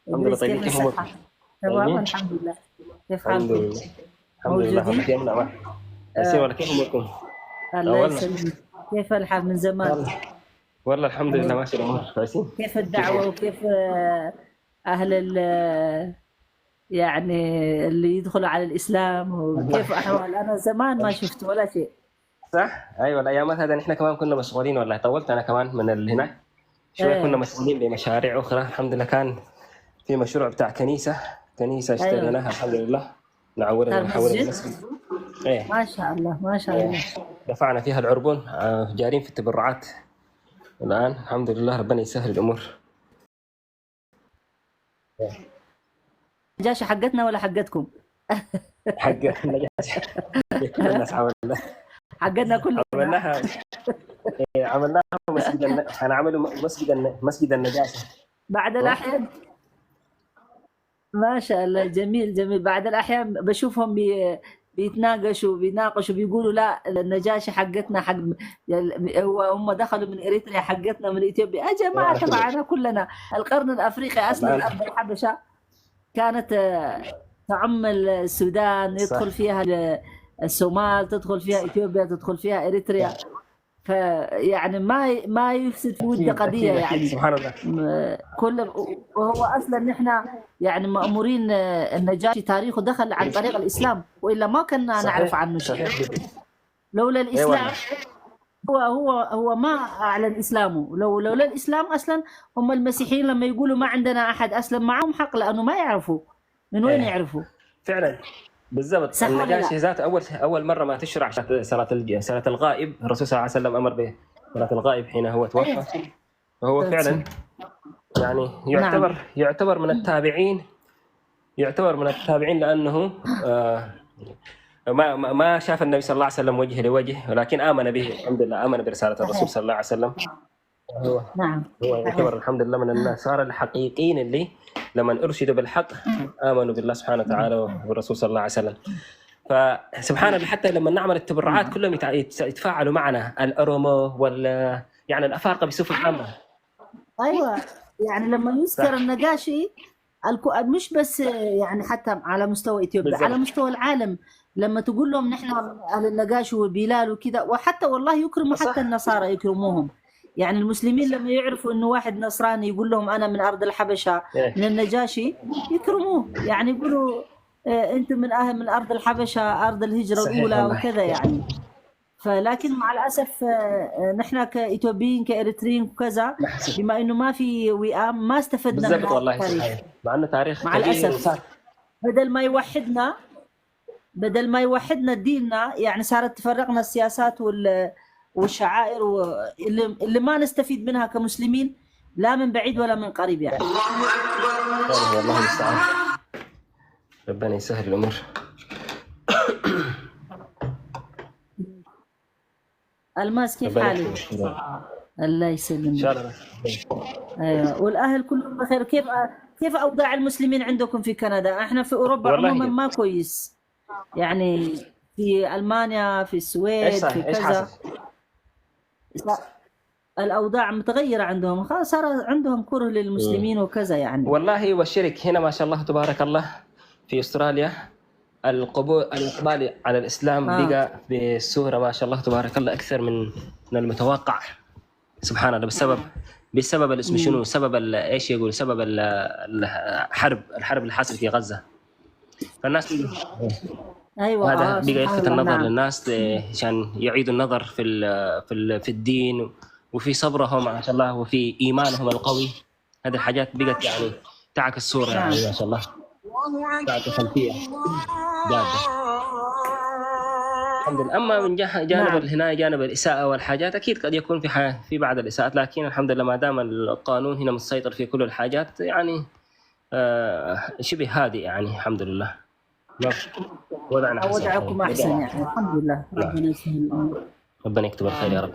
الحمد لله. طيبين؟ كيف اموركم؟ تمام، الحمد لله. كيف حالكم؟ الحمد لله. موجودين؟ كيف اموركم؟ الله يسلمك. كيف الحال من زمان؟ والله الحمد لله ماشي الامور كويسين. كيف الدعوه وكيف اهل يعني اللي يدخلوا على الاسلام وكيف احوال؟ انا زمان ما شفت ولا شيء. صح؟ ايوه، الايامات هذا نحن كمان كنا مشغولين والله، طولت انا كمان من ال- هناك شويه. كنا مشغولين بمشاريع اخرى. الحمد لله كان في مشروع بتاع كنيسه، كنيسه اشتريناها الحمد لله، نعورها، نحولها لمسجد. ايه، ما شاء الله، ما شاء الله. دفعنا فيها العربون، آه، جارين في التبرعات الان الحمد لله، ربنا يسهل الامور. نجاشي حقتنا ولا حقتكم؟ حق النجاشي. كل الناس حاولنا. حقتنا كلنا. عملناها، إيه، عملناها مسجد الن- هنعمله م- مسجد الن- مسجد النجاشي. بعد الأحيان. ما شاء الله، جميل جميل. بعد الأحيان بشوفهم بي... بيتناقشوا، بيناقشوا، بيقولوا لا، النجاشي حقتنا، حق، هو هم دخلوا من اريتريا، حقتنا من اثيوبيا. يا جماعه، تبعنا كلنا. القرن الافريقي اصلا، ارض الحبشه كانت، آه، تعم السودان، يدخل فيها ال- الصومال، تدخل فيها اثيوبيا، تدخل فيها اريتريا. فيعني ما ي- ما يفسد في ود قضيه يعني. سبحان الله. م- كل وهو اصلا نحن يعني مامورين، آه، النجاشي تاريخه دخل عن طريق الاسلام، والا ما كنا نعرف عنه شيء. لولا الاسلام، هو هو هو ما اعلن اسلامه. لو لولا الاسلام اصلا، هم المسيحيين لما يقولوا ما عندنا احد اسلم، معهم حق، لانه ما يعرفوا من وين يعرفوا. فعلا. بالضبط. صح ولا لا؟ النجاشي ذات اول اول مره ما تشرع صلاه الج- صلاه الغائب، الرسول صلى الله عليه وسلم امر بصلاه الغائب حين هو توفى. فهو فعلا يعني يعتبر يعتبر من التابعين، يعتبر من التابعين لانه آه ما ما ما شاف النبي صلى الله عليه وسلم وجه لوجه، ولكن امن به الحمد لله، امن برساله الرسول صلى الله عليه وسلم. هو نعم. هو يعتبر الحمد لله من النصارى الحقيقيين اللي لما ارشدوا بالحق امنوا بالله سبحانه وتعالى وبالرسول صلى الله عليه وسلم. فسبحان الله، حتى لما نعمل التبرعات كلهم يتع- يتس- يتفاعلوا معنا، الاورومو وال يعني الافارقه بصفه عامه. ايوه، يعني لما يذكر النجاشي الكو... مش بس يعني حتى على مستوى اثيوبيا، بالضبط. على مستوى العالم. لما تقول لهم نحن اهل النجاشي وبلال وكذا، وحتى والله يكرموا، حتى النصارى يكرموهم. يعني المسلمين لما يعرفوا انه واحد نصراني يقول لهم انا من ارض الحبشه، إيه. من النجاشي، يكرموه، يعني يقولوا: آه، انتم من اهل، من ارض الحبشه، ارض الهجره صحيح الاولى والله. وكذا يعني. فلكن مع الاسف، آه، نحن كاثيوبيين، كاريتريين وكذا، بما انه ما في وئام، ما استفدنا من بالضبط هذا والله التاريخ. صحيح. مع انه تاريخ مع كبير الاسف. وصار بدل ما يوحدنا، بدل ما يوحدنا ديننا، يعني صارت تفرقنا السياسات وال والشعائر و... اللي... اللي ما نستفيد منها كمسلمين، لا من بعيد ولا من قريب يعني. والله المستعان. ربنا يسهل الامور. الماس، كيف ربنا حالك؟ يحفظك. الله ان يسلمك. شاء الله. ايوه، والاهل كلهم بخير؟ كيف كيف اوضاع المسلمين عندكم في كندا؟ احنا في اوروبا والله عموما ما كويس، يعني في المانيا، في ايش السويد، في صار؟ ايش كذا. حاصل؟ لا، الاوضاع متغيره عندهم، خلاص صار عندهم كره للمسلمين وكذا يعني. والله يبشرك، هنا ما شاء الله تبارك الله في استراليا القبول، الاقبال على الاسلام آه. بقى بصوره ما شاء الله تبارك الله اكثر من من المتوقع. سبحان الله، بسبب بسبب الاسم شنو؟ سبب ال- ايش يقول؟ سبب ال- الحرب، الحرب اللي حصل في غزه. فالناس ايوه، هذا آه، بقى سبحان يلفت الله، النظر نعم. للناس، آه، عشان يعيدوا النظر في ال- في ال- في الدين وفي صبرهم ما شاء الله وفي ايمانهم القوي. هذه الحاجات بقت يعني تعكس الصوره، يعني ما شاء الله تعطي خلفيه جاده. الحمد لله. اما من جه- جانب نعم. هنا جانب الاساءه والحاجات، اكيد قد يكون في حاجة في بعض الاساءات، لكن الحمد لله ما دام القانون هنا مسيطر في كل الحاجات، يعني آه شبه هادئ، يعني الحمد لله. ما في وضعنا حسن. وضعكم احسن وضعنا يعني، الحمد لله، نعم. ربنا يسهل الامور. ربنا يكتب الخير يا رب.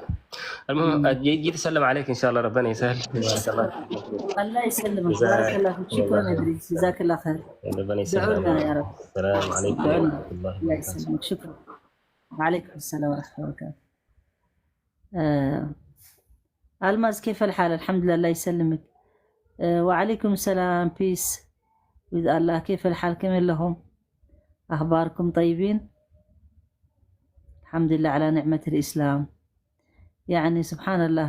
المهم، جيت اسلم عليك ان شاء الله، ربنا يسهل. بارك الله فيك. الله يسلمك، بارك الله فيك. شكرا ادريس، جزاك الله خير. ربنا يسهل. دعونا يا رب. السلام عليكم دعونا. ورحمه الله الله وبركاته. يسلمك، شكرا. وعليكم السلام ورحمه الله وبركاته. آه. الماس، كيف الحال؟ الحمد لله، الله يسلمك. آه. وعليكم السلام، بيس. وإذا الله، كيف الحال؟ كم لهم؟ أخباركم طيبين؟ الحمد لله على نعمة الإسلام. يعني سبحان الله.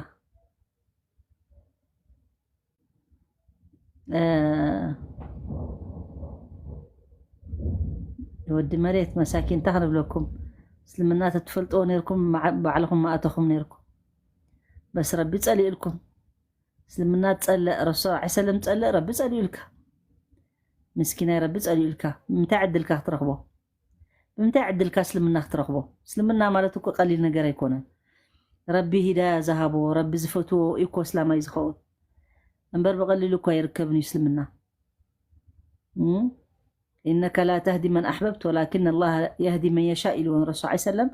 آه، ወዲ መሬት መሳኪን እንታይ ክንብለኩም? እስልምና ተትፈልጥዎ ነይርኩም፣ መዓ-፣ ባዕልኹም ምኣተኹም ነይርኩም። በስ ረቢ ጸሊእልኩም። እስልምና ትጸልእ፣ ረሱል ሰለላሁ ዐለይሂ ወሰለም ትጸልእ፣ ረቢ ጸሊኡልካ። ምስኪናይ፣ ረቢ ጸሊኡልካ። ብምንታይ ዕድልካ ክትረኽቦ? ብምንታይ ዕድልካ እስልምና ክትረኽቦ? እስልምና ማለት እኮ ቀሊል ነገር ኣይኮነን። ረቢ ሂዳያ ዝሃቦ፣ ረቢ ዝፈትዎ እዩ እኮ እስላማይ ዝኸውን። እምበር ብቐሊሉ እኮ ኣይርከብን እዩ እስልምና። እም? ኢነከ ላ ተህዲ መን ኣሕበብት ወላኪን ኣላህ የህዲ መን የሻእ ኢልዎ ንረሱል ሰለላሁ ዐለይሂ ወሰለም።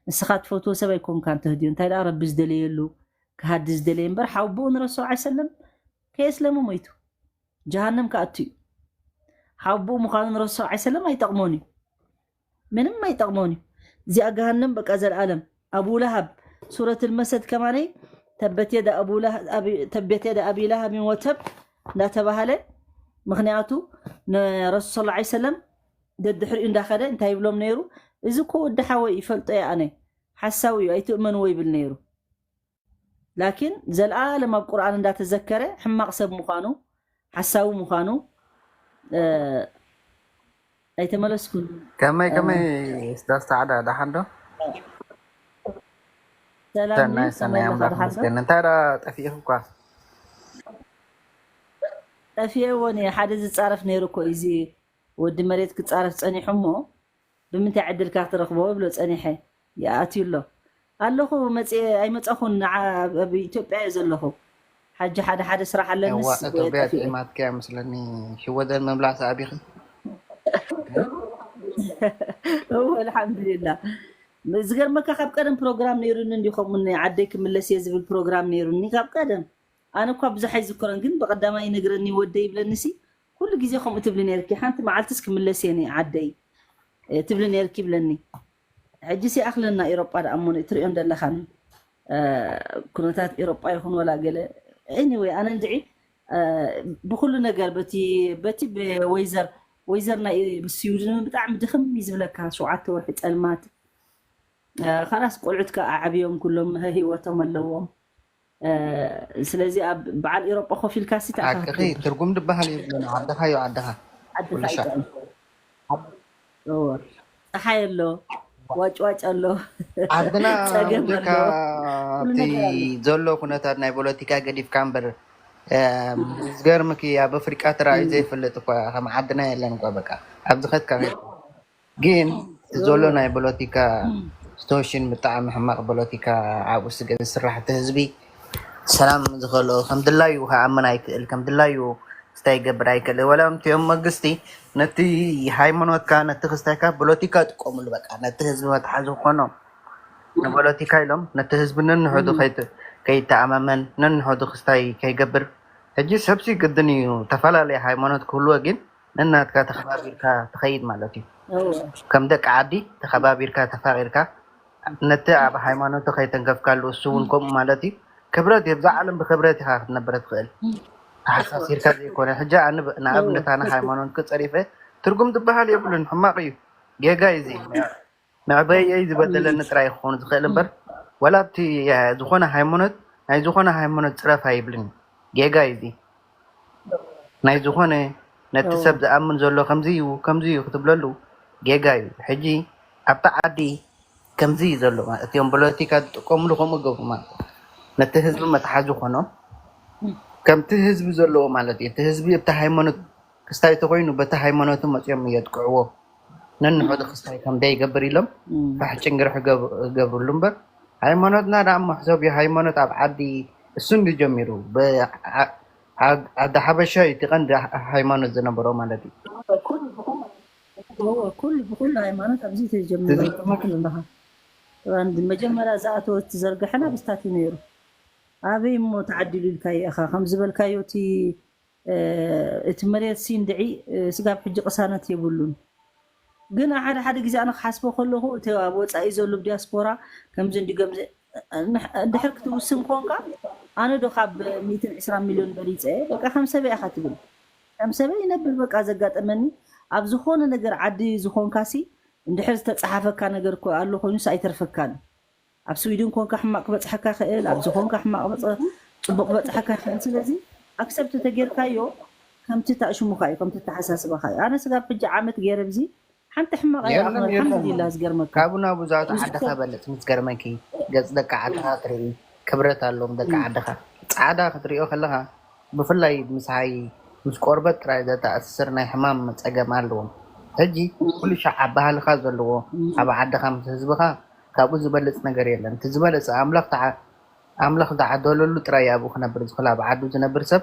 ንስኻ ትፈትዎ ሰብ ኣይኮንካን ተህድዮ። እንታይ ደኣ ረቢ ዝደለየሉ ክሃዲ ዝደለየ እምበር፣ ሓውብኡ ንረሱል ሰለላሁ ዐለይሂ ወሰለም ከየስለመ ሞይቱ። ጀሃነም ክኣቱ እዩ። ሓውብኡ ምዃኑ ንረሱል ሰለላሁ ዐለይሂ ወሰለም ኣይጠቕሞን እዩ። ምንም ኣይጠቕሞን እዩ። እዚኣ ገሃነም በቃ ዘልኣለም። ኣቡ ለሃብ፣ ሱረት ልመሰድ ከማነይ ተበት የዳ ኣቡ ለሃ-፣ ኣቢ-፣ ተበት የዳ ኣቢ ለሃብን ወተብ እንዳተባሃለ፣ ምኽንያቱ ንረሱል ሰለላሁ ዐለይሂ ወሰለም ደድሕሪኡ እንዳኸደ እንታይ ይብሎም ነይሩ? "እዚ እኮ ወዲ ሓወይ ይፈልጦ እየ ኣነ፣ ሓሳዊ እዩ ኣይትእመንዎ" ይብል ነይሩ። ላኪን ዘልኣለም ኣብ ቁርኣን እንዳተዘከረ ሕማቕ ሰብ ምዃኑ፣ ሓሳዊ ምዃኑ፣ እ፣ ኣይተመለስኩን። ከመይ ከመይ ስዳስ ታዕዳ ደሓን ዶ? ሰላም ሰናይ ድዩ? ሰናይ ከመይ ኣለኻ? ኣምላኽ ደሓን ዶ? መስገን። እንታይ ዳ ጠፊእኺ እኳ? ጠፊኤዎ እየ። ሓደ ዝጻረፍ ነይሩ እኮ፣ እዚ ወዲ መሬት ክጻረፍ ጸኒሑ እሞ፣ "ብምንታይ ዕድልካ ክትረኽቦ?" ብሎ ጸኒሐ። ይኣትዩ ኣሎ። ኣለኹ፣ መጽኤ ኣይመጻኹን። ንዓ-፣ ኣብ ኢትዮጵያ እየ ዘለኹ። ሓጂ ሓደ ሓደ ስራሕ ኣለንስ እዋ፣ ወይ እቶብያ ጠፊኤ። ጥዒማትኪ እያ መስለኒ። ሽወደን ምብላዕ ሰኣቢኺ? እወ፣ ኣልሓምዱሊላህ። ዝገርመካ፣ ካብ ቀደም ፕሮግራም ነይሩኒ እንዲ፣ ከምኡ ናይ ዓደይ ክምለስ እየ ዝብል ፕሮግራም ነይሩኒ ካብ ቀደም። ኣነ እኳ ብዙሕ ኣይዝክሮን፣ ግን ብቐዳማይ ይነግረኒ ወደይ ይብለኒ ሲ፣ "ኩሉ ግዜ ከምኡ ትብሊ ነይርኪ፣ ሓንቲ መዓልትስ ክምለስ እየ ኒ ዓደይ" እ፣ ትብሊ ነይርኪ ይብለኒ። ሕጂ ሲ ኣኽለና ኤሮጳ ደኣ እሞ ትሪኦ እንደለኻኒ፣ እ፣ ኩነታት ኤሮጳ ይኹን ወላ ገለ። ኤኒወይ፣ ኣነ እንድዒ፣ እ፣ ብኹሉ ነገር በቲ፣ በቲ ብወይዘር፣ ወይዘር ናይ ስዊድን ብጣዕሚ ድኽም እዩ ዝብለካ። ሸውዓተ ወርሒ ጸልማት። እ፣ ካላስ ቆልዑት ከኣ ዓብዮም ኩሎም ህይወቶም ኣለዎም። እ፣ ስለዚ ኣብ በዓል ኤሮጳ ኮፍ ኢልካ ሲ ተኣኻኽብ። ሓቅኺ፣ ትርጉም ዝበሃል የብሉን። ዓድኻ እዩ ዓድኻ። ዓድኻ ኩሉ ሻዕ። ይጥዕም። እወ። ጸሓይ ኣሎ፣ ዋጭዋጭ ኣሎ፣ ዓድና ጸገም ወደካ ኣሎ፣ ኩሉ ኣብቲ ነገር ኣሎ። ዘሎ ኩነታት ናይ ፖለቲካ ገዲፍካ እምበር፣ እ፣ ዝገርምኪ ኣብ ኣፍሪቃ ተራእዩ ዘይፈልጥ እኳ ከም ዓድና የለን እኳ። በቃ ኣብዚ ከድካ ከድካ። ግን እቲ ዘሎ ናይ ፖለቲካ ስቶሽን ብጣዕሚ ሕማቕ ፖለቲካ፣ ኣብኡ ስገ-፣ ዝስራሕ እቲ ህዝቢ ሰላም ዝኸልኦ ከም ድላዩ ክኣምን ኣይክእል፣ ከም ድላዩ ክስታይ ይገብር ኣይክእል። ወላ እምቲኦም መንግስቲ ነቲ ሃይማኖትካ ነቲ ክስታይካ ፖለቲካ ይጥቀሙሉ። በቃ ነቲ ህዝቢ መትሓዚ ክኾኖ ንፖለቲካ ኢሎም ነቲ ህዝቢ ነንሕዱ ከይት-፣ ከይተኣማመን ነንሕዱ ክስታይ ከይገብር። ሕጂ ሰብሲ ግድን እዩ ተፈላለየ ሃይማኖት ክህልዎ፣ ግን ነናትካ ተኸባቢርካ ትኸይድ ማለት እዩ። እወ። ከም ደቂ ዓዲ ተኸባቢርካ ተፋቂርካ ነቲ ኣብ ሃይማኖቱ ከይተንከፍካሉ እሱ እውን ከምኡ ማለት እዩ። ክብረት እዩ። ኣብዛ ዓለም ብክብረት ኢኻ ክትነብር ትኽእል። ተሓሳሲርካ ዘይኮነ። ሕጂ ኣነ ብ-፣ ንኣብነት ኣነ ሃይማኖት ክጸሪፈ ትርጉም ዝበሃል የብሉን። ሕማቕ እዩ። ጌጋ እዩ እዚ። መዕበየይ ዝበደለኒ ጥራይ ክኾን ዝኽእል እምበር፣ ወላ ኣብቲ፣ እ፣ ዝኾነ ሃይማኖት፣ ናይ ዝኾነ ሃይማኖት ጽረፍ ኣይብልን። ጌጋ እዩ እዚ። ናይ ዝኾነ ነቲ እወ። ሰብ ዝኣምን ዘሎ ከምዚ እዩ፣ ከምዚ እዩ ክትብለሉ ጌጋ እዩ። ሕጂ ኣብታ ዓዲ ከምዚ እዩ ዘሎ ማለት፣ እቲኦም ፖለቲካ ዝጥቀምሉ ከምኡ ገብሩ ማለት፣ ነቲ ህዝቢ መትሓዚ ኮኖም ከምቲ ህዝቢ ዘለዎ ማለት እዩ። እቲ ህዝቢ ኣብቲ ሃይማኖት ክስታይ ተኮይኑ በቲ ሃይማኖቱ መፅዮም የጥቅዕዎ። ነንሕዱ ክስታይ ከም ደይገብር ኢሎም እም። ፋሕ ጭንግርሕ ገብ-፣ ገብርሉ እምበር፣ ሃይማኖትና ደኣ መሕሰብ እዩ። ሃይማኖት ኣብ ዓዲ እሱ እንዲ ጀሚሩ ብ-፣ ዓ-፣ ዓ-፣ ዓዲ ሓበሻ እዩ እቲ ቀንዲ ሃይማኖት ዝነበሮ ማለት እዩ። እወ፣ ኩሉ ብኩሉ ሃይማኖት ኣብዚ ተጀምሩ። ትክክል ኣለኻ። መጀመርያ ዝኣተወ እቲ ዘርግሐና ብስታት እዩ ነይሩ። ኣበይ እሞ ተዓዲሉ ኢልካዮ ኢኻ? ከም ዝበልካዮ እቲ እቲ መሬት ሲ እንድዒ ስጋብ ሕጂ ቅሳነት የብሉን። ግን ሓደ ሓደ ግዜ ኣነ ክሓስቦ ከለኹ እቲ ኣብ ወፃኢ ዘሎ ብዲያስፖራ ከምዚ እንዲ ከምዚ እንድሕር ክትውስን ኮንካ፣ ኣነ ዶ ካብ ሚእትን ዕስራን ሚልዮን በሊፀ? በቃ ከም ሰበይ ኢኻ ትብል። ከም ሰበይ ይነብር በቃ ዘጋጠመኒ ኣብ ዝኾነ ነገር ዓዲ ዝኾንካ ሲ እንድሕር ዝተፀሓፈካ ነገር እኮ ኣሎ ኮይኑስ ኣይተርፈካን። ኣብ ስዊድን ኮንካ ሕማቕ ክበፅሐካ ይኽእል፣ ኣብዚ ኮንካ ሕማቕ በፅ- ፅቡቕ ክበፅሐካ ይኽእል። ስለዚ ኣክሰፕት ተጌርካዮ ከምቲ ታእሽሙካ እዩ፣ ከምቲ ተሓሳስበካ እዩ። ኣነ ስጋብ ሕጂ ዓመት ገይረ ብዚ ሓንቲ ሕማቕ የለን፣ ኣይረኣኹን። የለን። ኣልሓምዱሊላህ ዝገርመካ። ካብኡ ናብኡ ዝኣቱ ዓድኻ በልፅ ምስ ገርመኪ፣ ገፅ ደቂ ዓድኻ ትርኢ፣ ክብረት ኣለዎም ደቂ ዓድኻ። ፃዕዳ ክትሪኦ ከለኻ ብፍላይ ምስ ሃይ ምስ ቆርበት ጥራይ ዘተኣስስር ናይ ሕማም ፀገም ኣለዎም። ሕጂ ኩሉ ሻዕ ኣብ ባህልኻ ዘለዎ ኣብ ዓድኻ ምስ ህዝብኻ ካብኡ ዝበልፅ ነገር የለን። እቲ ዝበለፀ ኣምላኽ ተዓ- ኣምላኽ ዝዓደለሉ ጥራይ ኣብኡ ክነብር ዝኽእል። ኣብ ዓዱ ዝነብር ሰብ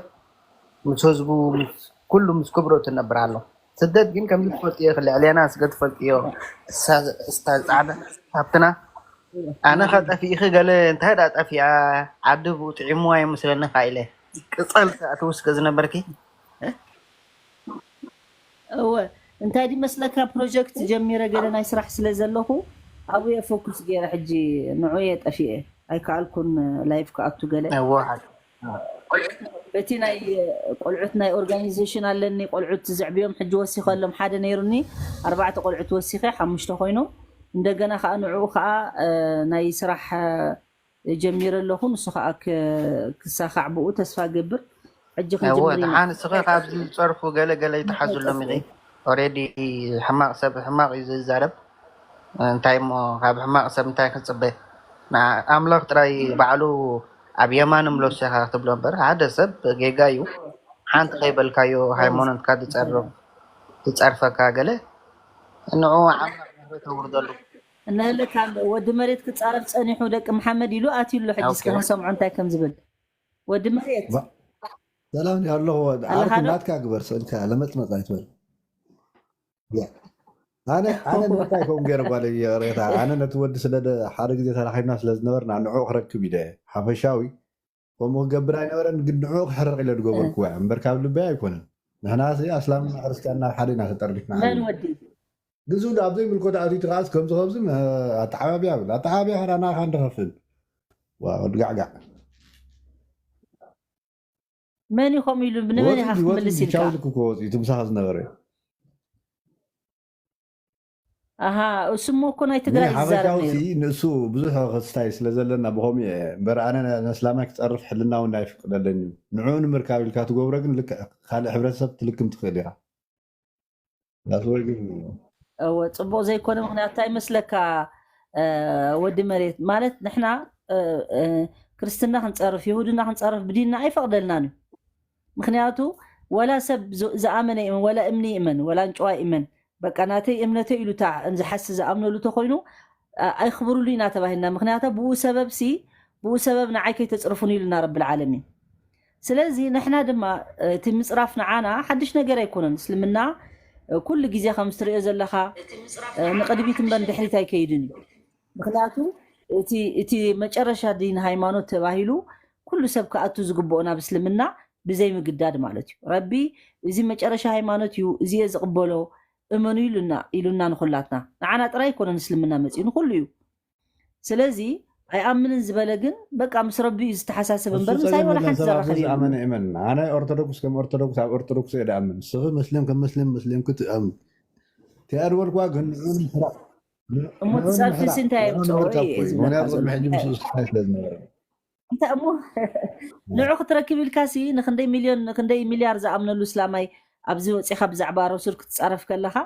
ምስ ህዝቡ ምስ ኩሉ ምስ ክብረቱ ይነብር ኣሎ። ስደት ግን ከምዚ ትፈልጥዮ ልዕሌና ስገ ትፈልጥዮ እስታ ፃዕዳ ሃብትና ኣነ ከ ጠፊእኺ ገለ እንታይ ዳ ጠፊኣ ዓዲ ብኡ ጥዒምዋ ይመስለኒ ኢለ ቅፀል ትውስከ ዝነበርኪ እወ እንታይ ድመስለካ ፕሮጀክት ጀሚረ ገለ ናይ ስራሕ ስለ ዘለኹ ኣብየ ፎኩስ ገይረ ሕጂ ንዑየ ጠፊኤ ኣይከኣልኩን ላይፍ ክኣቱ ገለ እወ ሓደ በቲ ናይ ቆልዑት ናይ ኦርጋኒዜሽን ኣለኒ ቆልዑት ዘዕብዮም ሕጂ ወሲኸሎም ሓደ ነይሩኒ ኣርባዕተ ቆልዑት ወሲኸ ሓሙሽተ ኮይኖም እንደገና ከዓ ንዕኡ ከዓ ናይ ስራሕ ጀሚረ ኣለኹ ንሱ ከዓ ክሳኻዕ ብኡ ተስፋ ገብር ሕጂ እወ ክንጅምር ኢና ደሓን እስኸ ካብዚ ዝፀርፉ ገለ ገለ ይተሓዙሎም ኢኺ ኦሬዲ ሕማቕ ሰብ ሕማቕ እዩ ዝዛረብ እንታይ እሞ ካብ ሕማቕ ሰብ እንታይ ክፅበ ኣምላኽ ጥራይ ባዕሉ ኣብ የማን ምለሱ ኢኻ ክትብሎ እምበር ሓደ ሰብ ጌጋ እዩ ሓንቲ ከይበልካዮ ሃይማኖትካ ዝፀርፍ ዝፀርፈካ ገለ ንዑ ኣምላኽ ምሕረት የውርደሉ እነህልካ ኣሎ ወዲ መሬት ክፃረፍ ፀኒሑ ደቂ መሓመድ ኢሉ ኣትዩ ኣሎ ሕጂ እስከ ክንሰምዖ እንታይ ከም ዝብል ወዲ መሬት ሰላም ኣለኹ ዓርኩ ናትካ ግበር ስእልካ ለመፅመፅ ኣይትበል ኣነ ኣነ ንምንታይ ከምኡ ገይረ ጓል ይቕሬታ ኣነ ነቲ ወዲ ስለ ሓደ ግዜ ተራኺብና ስለ ዝነበርና ንዑ ክረክብ ኢለ ሓፈሻዊ ከምኡ ክገብር ኣይነበረን ግን ንዑ ክሕርቕ ኢለ ዝገበርኩዋ እምበር ካብ ልበይ ኣይኮነን ንሕና ኣስላምና ክርስትያንና ሓደ ኢና ተጠርኒፍና መን ወዲ ግዙ ኣብ ዘይምልኮት ኣቲቱ ከዓስ ከምዚ ከምዚ ኣተሓባብያ ብል ኣተሓባብያ ከዳ ናኻ እንድኸፍል ወድጋዕጋዕ መን እዩ ከምኡ ኢሉ ንመን ኢኻ ክትምልስ ኢልካ ቻውልክ እኮ ወፂኡ እቲ ምሳኻ ዝነበረ ኣሃ እሱ እሞ እኮ ናይ ትግራይ ዝዛረብ ሓበሻውሲ ነይሩ ንእሱ ብዙሕ ክስታይ ስለ ዘለና ብኸምኡ እየ እምበር ኣነ ነስላማይ ክፀርፍ ሕልና እውን ኣይፍቅደለኒ እዩ ንዕኡ ንምርካብ ኢልካ ትገብሮ ግን ልክዕ ካልእ ሕብረተሰብ ትልክም ትኽእል ኢኻ እወ ፅቡቅ ዘይኮነ ምክንያቱ እንታይ ይመስለካ ወዲ መሬት ማለት ንሕና ክርስትና ክንፀርፍ ይሁድና ክንፀርፍ ብዲንና ኣይፈቅደልናን እዩ ምክንያቱ ወላ ሰብ ዝኣመነ ይእመን ወላ እምኒ ይእመን ወላ እንጭዋ ይእመን በቃ ናተይ እምነተይ ኢሉ ዝሓስ ዝኣምነሉ ተኮይኑ ኣይኽብሩሉ ኢና ተባሂልና ምክንያቱ ብኡ ሰበብ ሲ ብኡ ሰበብ ንዓይ ከይተፅርፉን ኢሉና ረብል ዓለሚን ስለዚ ንሕና ድማ እቲ ምፅራፍ ንዓና ሓድሽ ነገር ኣይኮነን እስልምና ኩሉ ግዜ ከም ትሪኦ ዘለካ ንቅድሚት እምበር ድሕሪት ኣይከይድን እዩ ምክንያቱ እቲ መጨረሻ ዲን ሃይማኖት ተባሂሉ ኩሉ ሰብ ክኣቱ ዝግብኦ ናብ እስልምና ብዘይ ምግዳድ ማለት እዩ ረቢ እዚ መጨረሻ ሃይማኖት እዩ እዚ እየ ዝቅበሎ እመኑ ኢሉና ኢሉና ንኩላትና ንዓና ጥራይ ኣይኮነን እስልምና መፅኡ ንኩሉ እዩ ስለዚ ኣይኣምንን ዝበለ ግን በቃ ምስ ረቢ እዩ ዝተሓሳሰብ እምበር ምሳይ ወላ ሓንቲ ዘራኸብ ኣመነ እመን ኣነ ኦርቶዶክስ ከም ኦርቶዶክስ ኣብ ኦርቶዶክስ እየ ድኣምን ንስኺ መስሌም ከም መስሌም መስሌም ክትኣምን እቲኣ ዝበልኩዋ ግን ንዑ ንምሕራቕ እሞ ትፀርፊ ሲ እንታይ የምፅኦ ምክንያቱ ቅድሚ ሕጂ ምስኡ ስታይ ስለ ዝነበረ እንታይ እሞ ንዑ ክትረክብ ኢልካ ሲ ንክንደይ ሚልዮን ንክንደይ ሚልያር ዝኣምነሉ እስላማይ ኣብዚ ወፂኻ ብዛዕባ ረሱል ክትፃረፍ ከለካ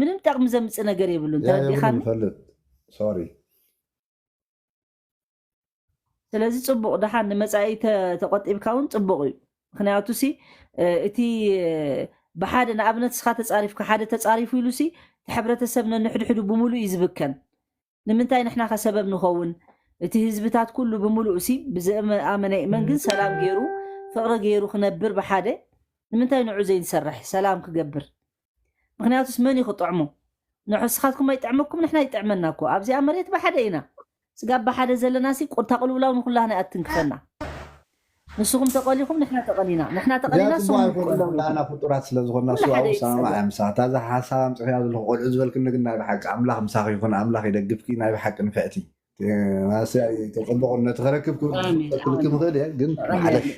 ምንም ጠቕሚ ዘምፅእ ነገር የብሉን ተረዲኻኒ ፈልጥ ሶሪ ስለዚ ፅቡቕ ደሓን ንመፃኢ ተቆጢብካ እውን ፅቡቕ እዩ ምክንያቱ ሲ እቲ ብሓደ ንኣብነት ስኻ ተፃሪፍካ ሓደ ተፃሪፉ ኢሉ ሲ እቲ ሕብረተሰብ ነንሕድሕዱ ብምሉእ እዩ ዝብከን ንምንታይ ንሕና ከ ሰበብ ንኸውን እቲ ህዝብታት ኩሉ ብምሉእ ሲ ብዝኣመነ እመን ግን ሰላም ገይሩ ፍቕሪ ገይሩ ክነብር ብሓደ ንምንታይ ንዑ ዘይንሰርሕ ሰላም ክገብር ምክንያቱስ መን እዩ ክጥዕሞ ንስኻትኩም ኣይጥዕመኩም፣ ንሕና ይጥዕመና እኮ። ኣብዚኣ መሬት ብሓደ ኢና። ስጋብ ብሓደ ዘለና ሲ ቁርታ ቅልውላው ንኩላህና እያ ትንክፈና። ንስኹም ተቐሊኹም፣ ንሕና ተቐሊና፣ ንሕና ተቐሊና፣ እዚኣ ጽቡቕ ንስኹም ኣይኮነን። ትቅለዉ። ኩላህና ፍጡራት ስለ ዝኾንና እሱ ኩሉ ሓደ ኣብኡ ሰማማዕ ይጸልእ። እያ ምሳኻ። እታ ዝሓሳብ ኣምጽኽያ ዘለኹ ቆልዑ ዝበልክኒ ግን ናይ ብሓቂ ኣምላኽ ምሳኺ ይኹን፣ ኣምላኽ ይደግፍኪ፣ ናይ ብሓቂ ንፍዕቲ። ማስያ ተጸበቑ፣ ነቲ ከረክብ ክብል ኣሜን፣ ክልኪ ኣሜን። ምኽእል እየ፣ ግን ኣሜን። ማዕለሽ።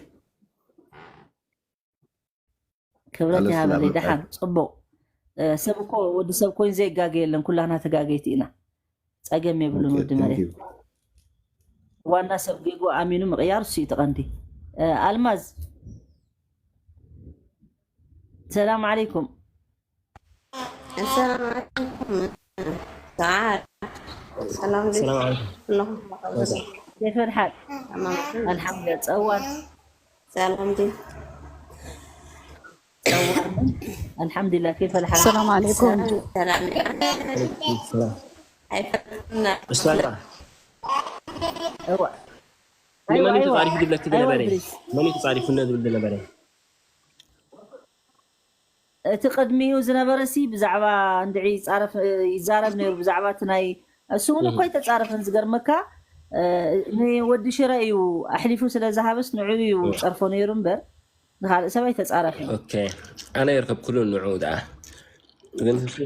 ክብረት ኣለስ ይሃበለይ። ላበቃ። ደሓን፣ ጽቡቕ። እ፣ ሰብ እኮ፣ ወዲ ሰብ ኮይኑ ዘይጋገ የለን፣ ኩላና ተጋገይቲ ኢና። ጸገም የብሉን። ኦኬ፣ ወዲ thank መሬት። You። ዋና ሰብ ጌጎ ኣሚኑ ምቕያር፣ እሱ እዩ እቲ ቀንዲ። እ፣ ኣልማዝ፣ ሰላም ዓለይኩም። السلام عليكم. تعال. سلام عليكم. السلام عليكم. اللهم صل وسلم. كيف الحال؟ تمام. الحمد لله. تصور. سلام دي. تصور. الحمد لله. كيف الحال؟ السلام عليكم. سلام، سلام. عليكم السلام. هاي فتنا. أستاذة. أيوة. لمن أيوة، أنت أيوة. تعرفي قبلك كده أيوة، لبنان؟ إدريس. من أنت تعرفي إنه قبل لبنان؟ እቲ ቅድሚኡ ዝነበረ ሲ ብዛዕባ እንድዒ ይጻረፍ፣ ይዛረብ ነይሩ ብዛዕባ እቲ ናይ፣ እሱ እውን እኮ እህ። ኣይተጻረፈን። ዝገርመካ፣ እ፣ ንወዲ ሽረ እዩ ኣሕሊፉ ስለ ዝሃበስ ንዑ እዩ እህ። ጸርፎ ነይሩ እምበር ንኻልእ ሰብ ኣይተጻረፈን። ኦኬ። ኣነ የርከብኩሉ ንዑ ደኣ። ግን እሱ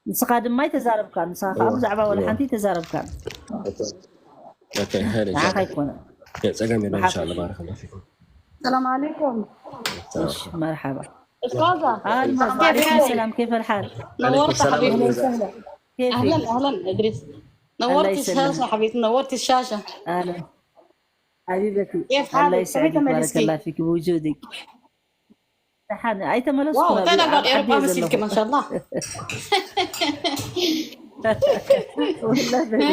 ንስኻ ድማ ኣይተዛረብካን። ንስኻ ከዓ እዋ፣ ብዛዕባ ወላ እዋ። ሓንቲ ኣይተዛረብካን። ኦኬ፣ ሄደ፣ ንዓኻ ሄደ። ኣይኮነን። ጸገም የለን፣ ብሓፈሽ። ኢንሻኣላህ፣ ባረከላሁ ፊኩም። السلام عليكم. እሺ፣ መርሓባ። أستاذة. ኣልማዝ፣ كيف ወዓለይኩም حالك؟ ሰላም፣ كيف الحال؟ نورت عليكم السلام. حبيبتي. أهلًا وسهلًا. كيفك؟ أهلًا، أهلًا إدريس. الله نورت يسلمك. الشاشة حبيبتي، نورت الشاشة. أهلًا. حبيبتي. كيف الله حالك؟ كيف يسعدك، بارك تملسكي؟ الله فيك بوجودك. ደሓን ኣይተመለስኩ واو، ናብ تنا ዓዲ بعد أوروبا እየ مسيلك ዘለኹ። ما شاء الله. ወላሂ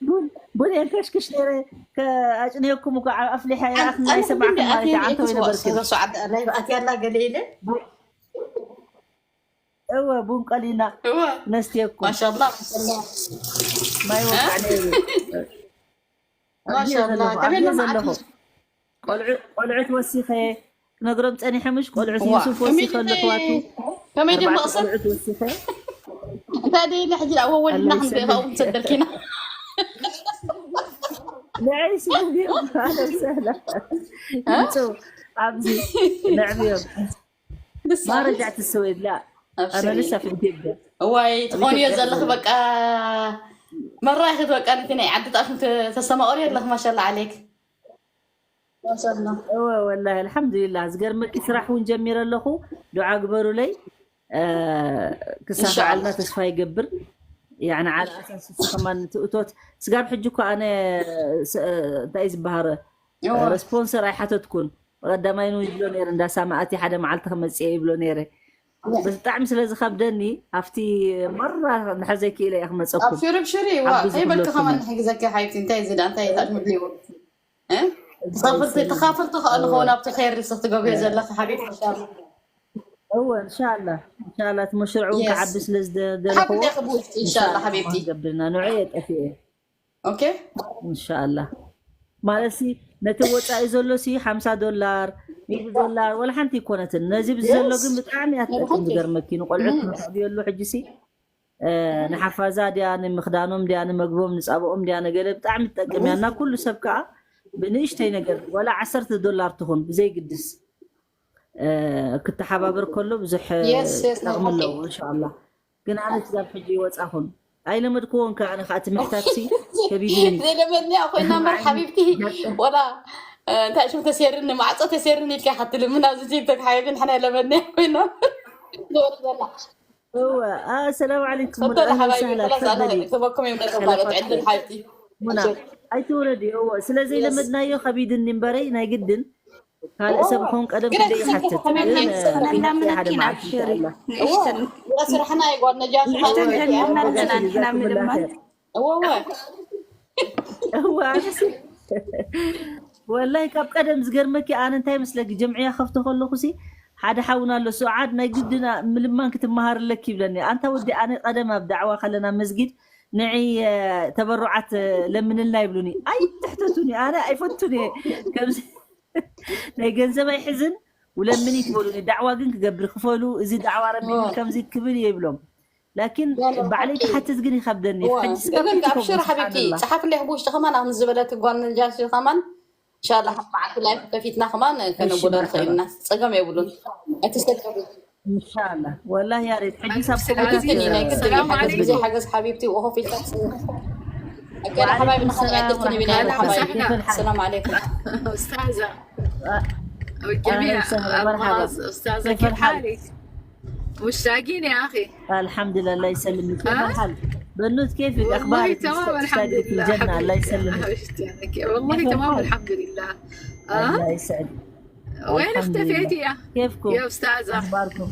ቡን፣ ቡን የንከሽክሽ ነይረ፣ ከ-፣ ኣጭንየኩም እኮ ዓ-፣ ኣፍሊሐ ይረኣኽኒ ኣይሰማዕኽን ማለት እዩ፣ ዓንተው ኣይነበርክን። እወ፣ ቡን ቀሊና እወ። ነስትየኩም። ما شاء الله، ما شاء الله. ማይ ወቃዕ ነይሩ። ما شاء الله. ኣድልየ ዘለኹ፣ ከመይ ኣድልየ ኣለኹ? ዘለኹ። ቆልዑ-፣ ቆልዑት ወሲኸ ክነግሮም ጸኒሐ፣ ምሽ ቆልዑት ዋ፣ ዩሱፍ ከመይ ወሲኸ ድን-፣ ኣለኹ፣ ኣቱ ከመይ ድን ኣርባዕተ መቕሰን? ቆልዑት ወሲኸ። እንታይ ደይና ሕጂ ደኣ ወወሊድና ኣላህ ክንበ-፣ ይሰልም። ካብኡ ክንሰደልኪ ኢና። ንዐይ ስሙ ቢሮ፣ ኣህለን ወሰህለን። እ? ይምጹ፣ ኣብዚ፣ ነዕብዮም። ንሳ ማረጃ ትስወይ፣ ላ፣ ኣነ ኣብሽሪ። ልሳ ፍንቴ ይብዳ። እዋይ፣ ትኾንዮ ትገብር ዘለኺ ዘለኹ። በቃ፣ መራኺት በቃ፣ ነቲ ናይ ዓዲ ጣዕሚ ተ-፣ ተስተማቕሪ ኣለኺ፣ ማሻላ ዓሌክ። ማሻላ። እወ፣ ወላሂ፣ ኣልሓምዱሊላህ። ዝገርመኪ፣ ስራሕ እውን ጀሚረ ኣለኹ። ዱዓ ግበሩለይ። እ፣ ክሳፈዓልና ኢንሻኣላህ። ተስፋ ይገብር። ያኒ፣ ዓል ኣሳስ እሱ ከማን ትእቶት። ስጋብ ሕጂ እኮ ኣነ፣ ስ-፣ እንታይ እዩ ዝበሃር? እወ። እ፣ ስፖንሰር ኣይሓተትኩን። ብቐዳማይ ን ይብሎ ነይረ፣ እንዳ ሳማ ኣትየ ሓደ መዓልቲ ክመጽእ እየ ይብሎ ነይረ። እወ። ብጣዕሚ ስለ ዝኸብደኒ፣ ኣብቲ መራ እንድሕር ዘይክኢለ እየ ክመጸኩም። ኣብሽሪ፣ ኣብሽሪ፣ እዋ፣ ሓግዙ ከይበልኪ ክብለኩም ከማን እየ። ንሕግዘኪ ሓቢብቲ፣ እንታይ እዚ ደኣ፣ እንታይ እዩ ትብልዎ? እ? ተኻፈልቲ፣ ተኻፈልቲ ከኣ ንኸውን ኣብቲ ኸይሪ ንስኺ ትገብርዮ ዘለኺ ሓቢብቲ፣ ኢንሻላህ። እወ፣ እንሻላ፣ እንሻላ፣ እቲ መሽርዕ እውን የስ። ክዓቢ ስለ ዝደ-፣ ዝደለኽዎ፣ ሓቢብቲ፣ ኢንሻላ፣ እንሻላ፣ ሓቢብቲ። ክገብርና፣ ንዑ እየ ጠፊኤ። ኦኬ። እንሻላ። ማለትሲ፣ ነቲ ወጻኢ ዘሎሲ ሓምሳ ዶላር፣ ሚእቲ ዶላር፣ ወላ ሓንቲ ኣይኮነትን። ነዚ ብዘሎ የስ። ግን ብጣዕሚ እያ ትጠቅም፣ ሓንቲ። ዝገርመኪ፣ ንቆልዑት እም። ንኽዕብየሉ ሕጂሲ፣ እ፣ ንሓፋዛ ድያ፣ ንምኽዳኖም ድያ፣ ንመግቦም፣ ንጻብኦም ድያ፣ ንገለ ብጣዕሚ ትጠቅም እያ። እም። እና ኩሉ ሰብ ከኣ ብንእሽተይ ነገር፣ ወላ ዓሰርተ ዶላር ትኹን፣ ብዘይግድስ፣ እ፣ ክተሓባበር ከሎ ብዙሕ፣ እ፣ የስ፣ የስ፣ ናይ ጥቕሚ ሓቂ። ኣለዎ፣ እንሻላ። ግን ኣነ ክሳብ ሕጂ ይወጻኹን። ኣይለመድክዎን ከኣ፣ ኣነ ከኣ እቲ ምሕታትሲ ከቢድኒ። ዘይለመድንያ ኮይና እምበር ሓቢብቲ፣ ሓቂ። ወላ፣ እ፣ እንታይ ሽም ተሴርኒ፣ ማዕጾ ተሴርኒ ኢልካ ኢኻ ትልምን ኣብዚ ቲክቶክ ሓቢብቲ፣ ንሕና ኣይለመድንያ ኮይና። እወ፣ አ፣ ሰላም ዓለይኩም፣ ሶቶ ኣህለን ሓባይቢ፣ ወሰህለን፣ ከላስ ኣነ ተፈደሊ። ክበኩም እዮም፣ ነቶም ከላ ማለት ፋትሒ። ዕድል ሓቢብቲ። ሙና፣ ኣይትውረዲ፣ እወ፣ ስለ የስ። ዘይለመድናዮ ከቢድኒ እምበረይ፣ ናይ ግድን ካልእ ሰብ ክኸውን ቀደም ግን ክንደይ ኣይትስንኪ፣ ይሓትት። ከመይ ግን፣ ናይ እ፣ ስንኪ፣ ሓደ መዓልቲ ኣብሽሪ። ኢንሻኣላህ። ንእሽተን። እወ፣ ስራሕና እዩ ጓል ነጃሽ ንእሽተን ሓወይ። ጀሚርና ኣለና ንሕና ምልማን። እወ፣ እወ። እወ፣ ኣነሲ ወላሂ ካብ ቀደም ዝገርመኪ ኣነ እንታይ መስለኪ ጀምዕያ ከፍቶ ከለኹ ሲ ሓደ ሓውና ኣሎ ሱዓድ ናይ ግድና ምልማን ክትመሃር ኣለኪ ይብለኒ። ኣንታ ወዲ ኣነ ቀደም ኣብ ዳዕዋ ከለና መስጊድ ንዒ፣ እ፣ ተበሩዓት፣ እ፣ ለምንልና ይብሉኒ። ኣይትሕተቱኒ፣ ኣነ ኣይፈቱን እየ። ከምዚ ናይ ገንዘብ ኣይሕዝን፣ ውለምኒ ትበሉኒ። ዳዕዋ ግን ክገብር ክፈሉ፣ እዚ ዳዕዋ ረቢኒ ኦ። ከምዚ ክብል እየ ይብሎም። ላኪን ባዕለይ ክሓትት ግን ይኸብደኒ። ሕጂ ስጋብ ግን ክትከውን ኣብሽር ሓቢብቲ ስብሓንላ። ጸሓፍለይ ብውሽጢ ከማን ኣብ ዝበለት ጓል ነጃሽ ከማን እንሻላ መዓልቲ ላይፍ ከፊትና ከማን እሺ ከነቦሎ መርሓባ። ንኽእል ኢና። ጸገም የብሉን። ኣይትሰገሩ። እንሻላ ወላሂ ያሬድ ሕጂ ሳብ ስለዚ ኮሜንታት ግን ናይ ግዲ ሰላም ሓገዝ ብዘይ ዓለይኩም። ሓገዝ ሓቢብቲ ወሆ ፊልታ ገለ ሓባይብ ወዓለይኩም ንኸድዓ ሰላም ዕድል ትህቢና ወራሕመቱላሂ ኢልካ ሓባይብ ወበረካቱ። ኬፍ ኣልሓል? ሰላም ዓለይኩም أستاذة أهلا وجميع وسهلا، مرحبا. ألماظ، أستاذة، كيف كيف الحال؟ حالك؟ مشتاقين يا أخي. الحمد لله، الله يسلمك. كيف أه؟ الحال؟ بنوت، كيفك؟ والله أخبارك؟ تمام، مشتاقة الحمد لك في لله الجنة، الله حبيبتي. يسلمك. حبيبتي، أنا كي-، والله كيف تمام، الحال؟ الحمد لله. الله أه؟ يسعدك. وين الحمد لله. اختفيتي يا، كيفكم؟ يا أستاذة؟ أخباركم؟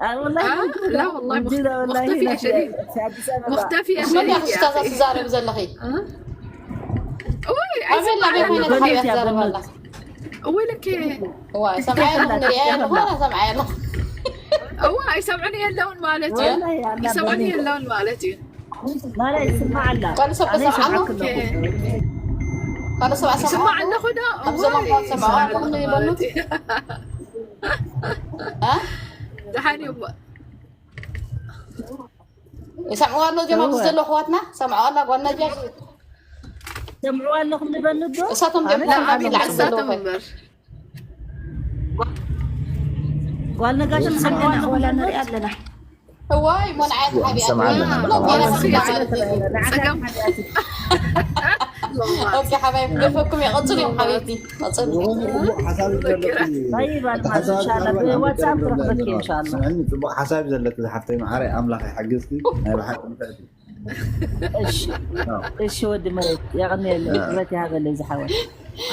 آه، والله أه؟ موجودة. لا والله، مخ-، موجودة والله، مختفية هنا في، شديد. في أديس أبابا. مختفية መን ኢኻ شديد يا ኡስታዛ أخي. ትዛረብ ዘለኺ? أه؟ أوي، ኣበላ أيسمع ቤት لنا. ዓይነት ሓብያ ትዛረብ ኣላ። أوي لك. ዋይ ሰምዓያ ኣለኹ ንሪኣ ኣለኹ ዋላ ሰምዓያ ኣለኹ። أوي، أيسمع لي اللون مالتي. والله يا أنا يسمع لي بنوت. اللون مالتي. ما لا يسمع الله. ካልእ ሰብ أنا ተሰምዓሉ يسمعك أوكي. الله. ካልእ ሰብ يسمع ኣሰምዓሉ لنا خدا. ኣብ ዘመንካ أوي، ዝሰምዓሉ يسمع ኣለኹ لنا ይበሉት مالتي. እ? دحين يوم. ይሰምዕዋ ኣሎ እዚኦም ኣብዚ እወ። ዘለዉ ኣሕዋትና ሰምዕዋ ኣላ ጓል ነጃሽ ሰምዕዋ ኣለኹም ንበሉ ዶ? እሳቶም ኣነ ጀምሮ ሰምዓ ሓቢብ ኣለኹ። ላዕሊ ዘለዉ እሳቶም ኸ እምበር። ጓል ነጋሽ ኣለና ሰምዕዋ ኣለኹም ወላ ንበሉ? ንርኢ ኣለና። እዋይ ሞን ዓይነት ሓቢኣ ሰምዓ ኣለና። ሞን ዓይነት ሓቢኣ ጸገም። ኦኬ ሓባይብ ክደፈኩም እየ ቀጽሉ እዮም ሓቢብቲ ቀጽሉ ዝኾነ እቡቕ ሓሳብ እዩ ዘለኩም። طيب ኣልማዝ ሓሳብ እንሻላ ምናልባት ብዋትሳፕ ኣንተ ክረኽበኪ ዘለዋ። እንሻላ። ስምዕኒ፣ ጽቡቕ ሓሳብ እዩ ዘለኪ ዝሓፍተይ መዓረይ፣ ኣምላኽ ይሓግዝኪ። ናይ ብሓቂ ንፍዕቲ። እሺ ኣዎ። እሺ ወዲ መሬት የቐንየለይ ክብረት ይሃበለይ ዝሓወይ።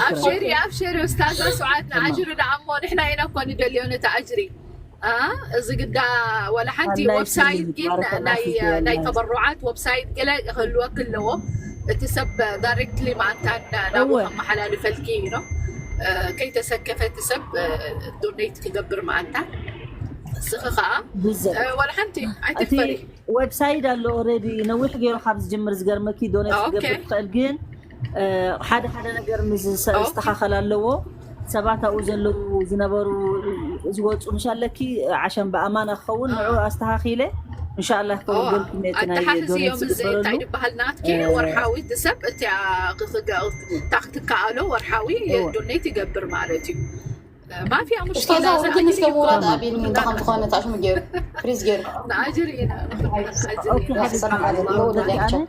ኣብሽሪ ኣብሽሪ ኡስታዛ ሱዓድ ንኣጅሪ ደኣ እሞ ንሕና ኢና እኮ ንደልዮ ነቲ ኣጅሪ። አ፣ እዚ ግዳ ወላ ሓንቲ ኣላህ ወብሳይት ይስልምክ ግን ባረከላህ ናይ ፊክ ናይ ወላሂ። ተበሩዓት ወብሳይት ገለ ክህልወክ ኣለዎ። እቲ ሰብ ዳይሬክትሊ ማእንታ ናብኡ እወ ከመሓላልፈልኪ እዩ ነው። እ፣ ከይተሰከፈ እቲ ሰብ እ፣ ዶኔት ክገብር ማእንታ ንስኺ ከዓ ብዘት እ፣ ወላ ሓንቲ እቲ ኣይትፈሪ። ዌብሳይት ኣሎ ኦልሬዲ ነዊሕ ገይሩ ካብ ዝጅምር ዝገርመኪ ዶኔት ኦኬ ክገብር ትኽእል ግን እ፣ ሓደ ሓደ ነገር ምስ ዝሰ- ኦኬ ዝተኻኸል ኣለዎ ሰባት ኣብኡ ዘለዉ ዝነበሩ ዝወፁ ምሽ ኣለኪ ዓሸን ብኣማና ክኸውን ንዑ እ፣ ኣስተኻኺለ እንሻላ ኦ ክኸውን ገልኩ ነቲ ናይ ኣተሓሕዝዮም ዶኔት እዚ ዝግበረሉ እንታይ ዝበሃል ናትኪ እ፣ ወርሓዊ እቲ ሰብ እቲ አ- ክክገ- እታ ክትከኣሎ ወርሓዊ እወ ዶኔት ይገብር ማለት እዩ። ማፊያ ኡስታዛ ሙሽኪላ እዛ ወርዲ ኣጅሪ ንስከ እኮ ምውራድ ተማም ኣቢልኒ እንታይ ከም ዝኾነ ታሽሙ ገይሩ ፍሪዝ ገይሩ ንኣጅሪ ኢና ንኽእል ኣጅሪ ኦኬ ኢና ሓቢብቲ ሰላም ሓቢብቲ ዓለይኩም ወደቲ ወደያቸው ኣነ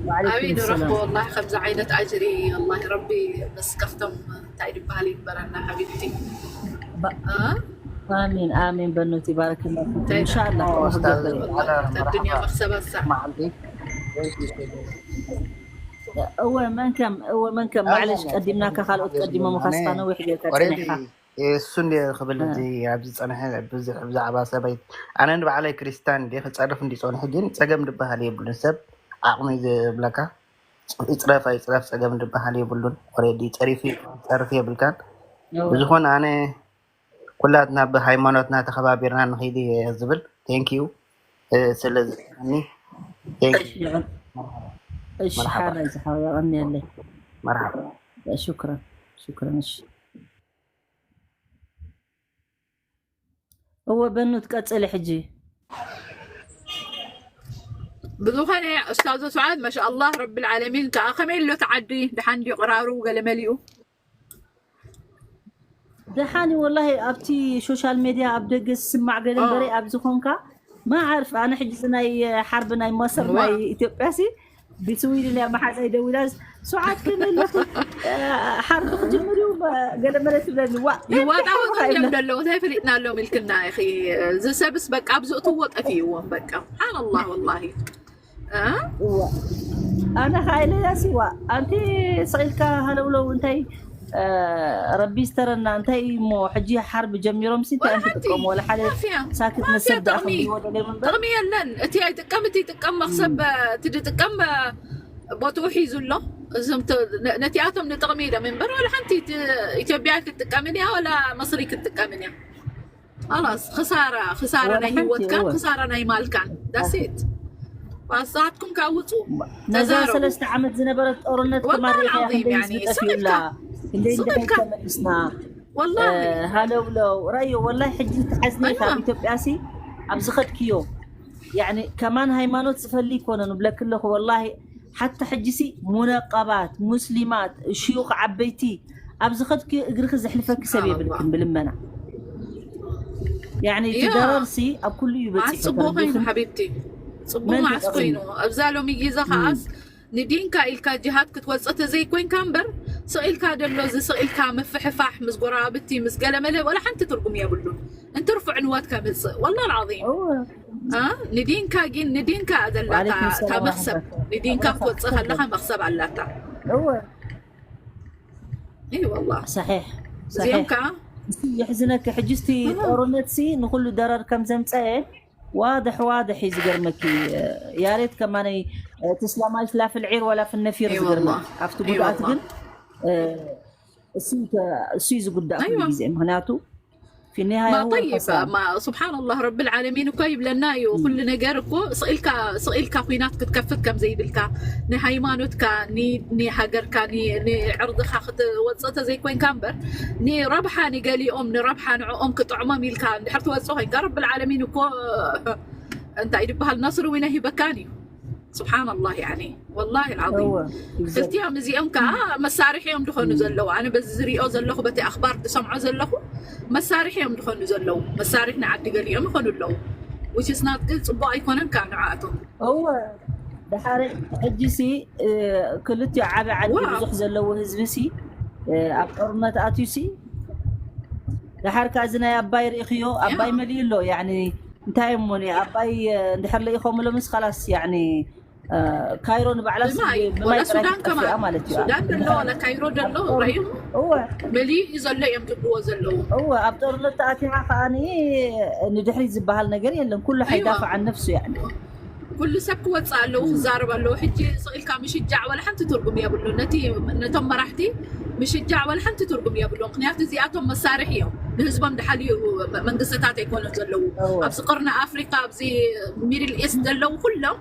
وعليكم ኣበይ ንረኽቦ السلام ወላሂ ከምዚ ዓይነት ኣጅሪ ኣላህ ረቢ ምስ ከፍቶም እንታይ ዝበሃል ይግበረና ሓቢብቲ ባ- እ? آمين آمين በኖቲ ባረከላሁ ፊኩም እንታይ እንሻላ ደኣ ከምኡ ወስታዝ ክገብር እየ ኣላ ኣዱንያ መክሰበሳ እወ መን ከም እወ መን ከም ማዕለሽ ቀዲምናካ ካልኦት ቀዲሞም ካስካ ነዊሕ ጌርካ ኦሬዲ ጸኒሕካ እሱ እንዲ ክብል እዚ ኣብዚ ዝፀንሐ ብዙሕ ብዛዕባ ሰበይት ኣነ ንባዕለይ ክርስቲያን እንዲ ክፀርፍ እንዲ ፀንሑ ግን ፀገም ዝበሃል የብሉን ሰብ ዓቕሚ ዝብለካ ይፅረፍ ኣይፅረፍ ፀገም ዝበሃል የብሉን ኦሬዲ ፀሪፉ ፀርፍ የብልካን እወ ብዝኾነ ኣነ ኩላትና ብሃይማኖትና ተኸባቢርና ንኸይድ እየ ዝብል ቴንኪዩ ስለዝኒ እሺ ሓራይ ዝሓወ የቐንየለይ መርሓባ ሽክረን ሽክረን እሺ እወ በኑ ትቀፅሊ ሕጂ ብዝኾነ ኡስታዞ ሰዓድ ማሻኣላህ ረብል ዓለሚን ከዓ ከመይ ኣሎ እቲ ዓዲ ደሓን ድዩ ቅራሩ ገለ መሊኡ ደሓን እዩ ወላሂ ኣብቲ ሶሻል ሜድያ ኣብ ደገ ዝስማዕ ገለ እምበረ ኣብ ዝኾንካ ማዓርፍ ኣነ ሕጂ እዚ ናይ ሓርቢ ናይ ማሰር ናይ ኢትዮጵያ ሲ ብስዊድን እያ መሓዛይ ደዊላ ሱዓት ከመይ ኣለኹ ሓርቢ ክጅምር እዩ ገለ መለ ትብለኒ ዋ ይዋጣወጡ እዮም ደለዉ እንታይ ፈሊጥና ኣሎም ኢልክና ኢኺ እዚ ሰብስ በቃ ኣብዝእትዎ ጠፊእዎም በቃ ስብሓንላህ ወላሂ ኣነ ከዓ ኢለያ ሲዋ ኣንቲ ስቕ ኢልካ ሃለውለው እንታይ ረቢ ዝተረና እንታይ እሞ ሕጂ ሓርቢ ጀሚሮም ሲ እንታይ እዮም ክጥቀሙ ወላ ሓደ ሳክት መሰብ ደኣ ክብልዎ ደልዮም እምበር ጥቕሚ የለን እቲ ኣይጥቀም እቲ ይጥቀም መክሰብ እቲ ዝጥቀም ቦትኡ ሒዙ ኣሎ እዞም ነቲኣቶም ንጥቕሚ ኢሎም እምበር ወላ ሓንቲ ኢትዮጵያ ክትጥቀምን እያ ወላ መስሪ ክትጥቀምን እያ خلاص خسارة خسارة ናይ ህይወትካን خسارة ናይ ማልካን that's it ንስኻትኩም ከዓ ውፁ ነዛ ሰለስተ ዓመት ዝነበረት ጦርነት ከማሪእያ ክንደይ ህዝቢ ጠፊኡላ ክንደይ እንደይ ተመሊስና ሃለውለው ራዮ ወላሂ ሕጂ ተሓዝነ ካብ ኢትዮጵያ ሲ ኣብ ዝኸድክዮ ያኒ ከማን ሃይማኖት ዝፈሊ ይኮነ ንብለክ ኣለኹ። ወላሂ ሓታ ሕጂሲ ሙነቀባት፣ ሙስሊማት፣ ሽዩኽ ዓበይቲ ኣብ ዝኸድክዮ እግርኺ ዘሕልፈኪ ሰብ የብልክን ብልመና። ያኒ እቲ ያ ደረርሲ ኣብ ኩሉ እዩ መዓስ በፂሑ ፅቡቅ ኮይኑ ተረዲእክን ሓቢብቲ፣ ፅቡቅ መን መዓስ ተጠቒሙ ኮይኑ ኣብዛ ሎሚ ግዜ ከዓስ ንዲንካ ኢልካ ጅሃድ ክትወፅእ ተዘይኮይንካ እምበር ስቕ ኢልካ ደሎ እዚ ስቕ ኢልካ ምፍሕፋሕ ምስ ጎረባብቲ ምስ ገለመለ ወላ ሓንቲ ትርጉም የብሉን። እንትርፉ ዕንወት ከምፅእ ወላ ልዓዚም እወ እ ንዲንካ ግን ንዲንካ ዘላታ ዋሌኩም እታ ሰላም መክሰብ ወረሕመቱላህ ንዲንካ ክትወፅእ ከለካ ወበረካቱ። መክሰብ ኣላታ እወ ይ ወላ ሰሒሕ እዚኦም ሰሒሕ ከዓ እሱ የሕዝነኪ። ሕጂ እስቲ እህ፣ ጦርነት ሲ ንኩሉ ደረር ከም ዘምፀአ ዋድሕ ዋድሕ እዩ ዝገርመኪ። ያሬት ከማነይ እቲ ስላማይ ላ ፊ ልዒር ወላ ፊ ነፊር ይ ወላ ዝገርመኪ። ኣብቲ ይ ጉድኣት ወላ ግን እሱ ተ- እሱ እዩ ዝጉዳእ ኩሉ ኣይዋ ግዜ። ምክንያቱ ፊ ኒሃያ ما هو طيب الخسران ما سبحان الله رب العالمين እኮ ይብለና እዩ። ኩሉ ነገር እኮ ስቕ ኢልካ ስቕ ኢልካ ኩናት ክትከፍት ከም ዘይብልካ ንሃይማኖትካ ኒ- ንሃገርካ ኒ- ንዕርድኻ ክትወፅእ ተዘይኮይንካ እምበር ንረብሓ ንገሊኦም ንረብሓ ንዕኦም ክጥዕሞም ኢልካ እንድሕር ትወፅእ ኮይንካ ረብ ልዓለሚን እኮ እንታይ ድበሃል ነስሪ ዊነ ሂበካን እዩ። سبحان الله يعني والله العظيم እወ ይዘር ክልቲኦም እዚኦም ከዓ መሳርሒ እዮም ዝኾኑ ዘለዉ። ኣነ በዚ ዝሪኦ ዘለኹ በቲ ኣኽባር ዝሰምዖ ዘለኹ መሳርሒ እዮም ዝኾኑ ዘለዉ። መሳርሒ ንዓዲ ገሊኦም ይኾኑ ኣለዉ። Which is not good፣ ፅቡቅ ኣይኮነን ከዓ ንዓኣቶም። እወ ድሓሪ ሕጂ ሲ እ፣ ክልቲኡ ዓቢ ዓዲ ዋው ብዙሕ ዘለዎ ህዝቢ ሲ እ፣ ኣብ ጦርነት ኣትዩ ሲ ድሓር ከዚ ናይ ኣባይ ርኢኽዮ ያ ኣባይ መሊኡ ኣሎ ያኒ እንታይ እሞ ኒ ኣባይ እ፣ እንድሕር ለኢኾምሎምስ ኸላስ ያኒ እ፣ ካይሮ ንባዕላስ ብማይ ብ- ብማይ ወላ ጥራይ ሱዳን ክትጠፍእ እያ ከማን ማለት እዩ። ሱዳን ዘሎ እንድሕር ወላ ካይሮ ኣብ ዘሎ ጦር ራእዮም እወ መሊኡ እዩ ዘሎ እዮም ዝብልዎ ዘለዉ። እወ ኣብ ጦርነት ተኣቲኻ ከዓኒ ንድሕሪት ዝበሃል ነገር የለን። ኩሉ ኣይዋ ሓይዳፍዕ ዓን ነፍሱ ያኒ ኩሉ ሰብ ክወፅእ ኣለዉ ክዛረብ ኣለዉ። ሕጂ ስቕ ኢልካ ምሽጃዕ ወላ ሓንቲ ትርጉም የብሉን። ነቲ ነቶም መራሕቲ ምሽጃዕ ወላ ሓንቲ ትርጉም የብሉን። ምክንያቱ እዚኣቶም መሳርሒ እዮም። ንህዝቦም ድሓልዩ መ- መንግስትታት ኣይኮኑን ዘለዉ። እወ ኣብዚ ቅርኒ ኣፍሪካ ኣብዚ ሚድል ኢስት ዘለዉ ኩሎም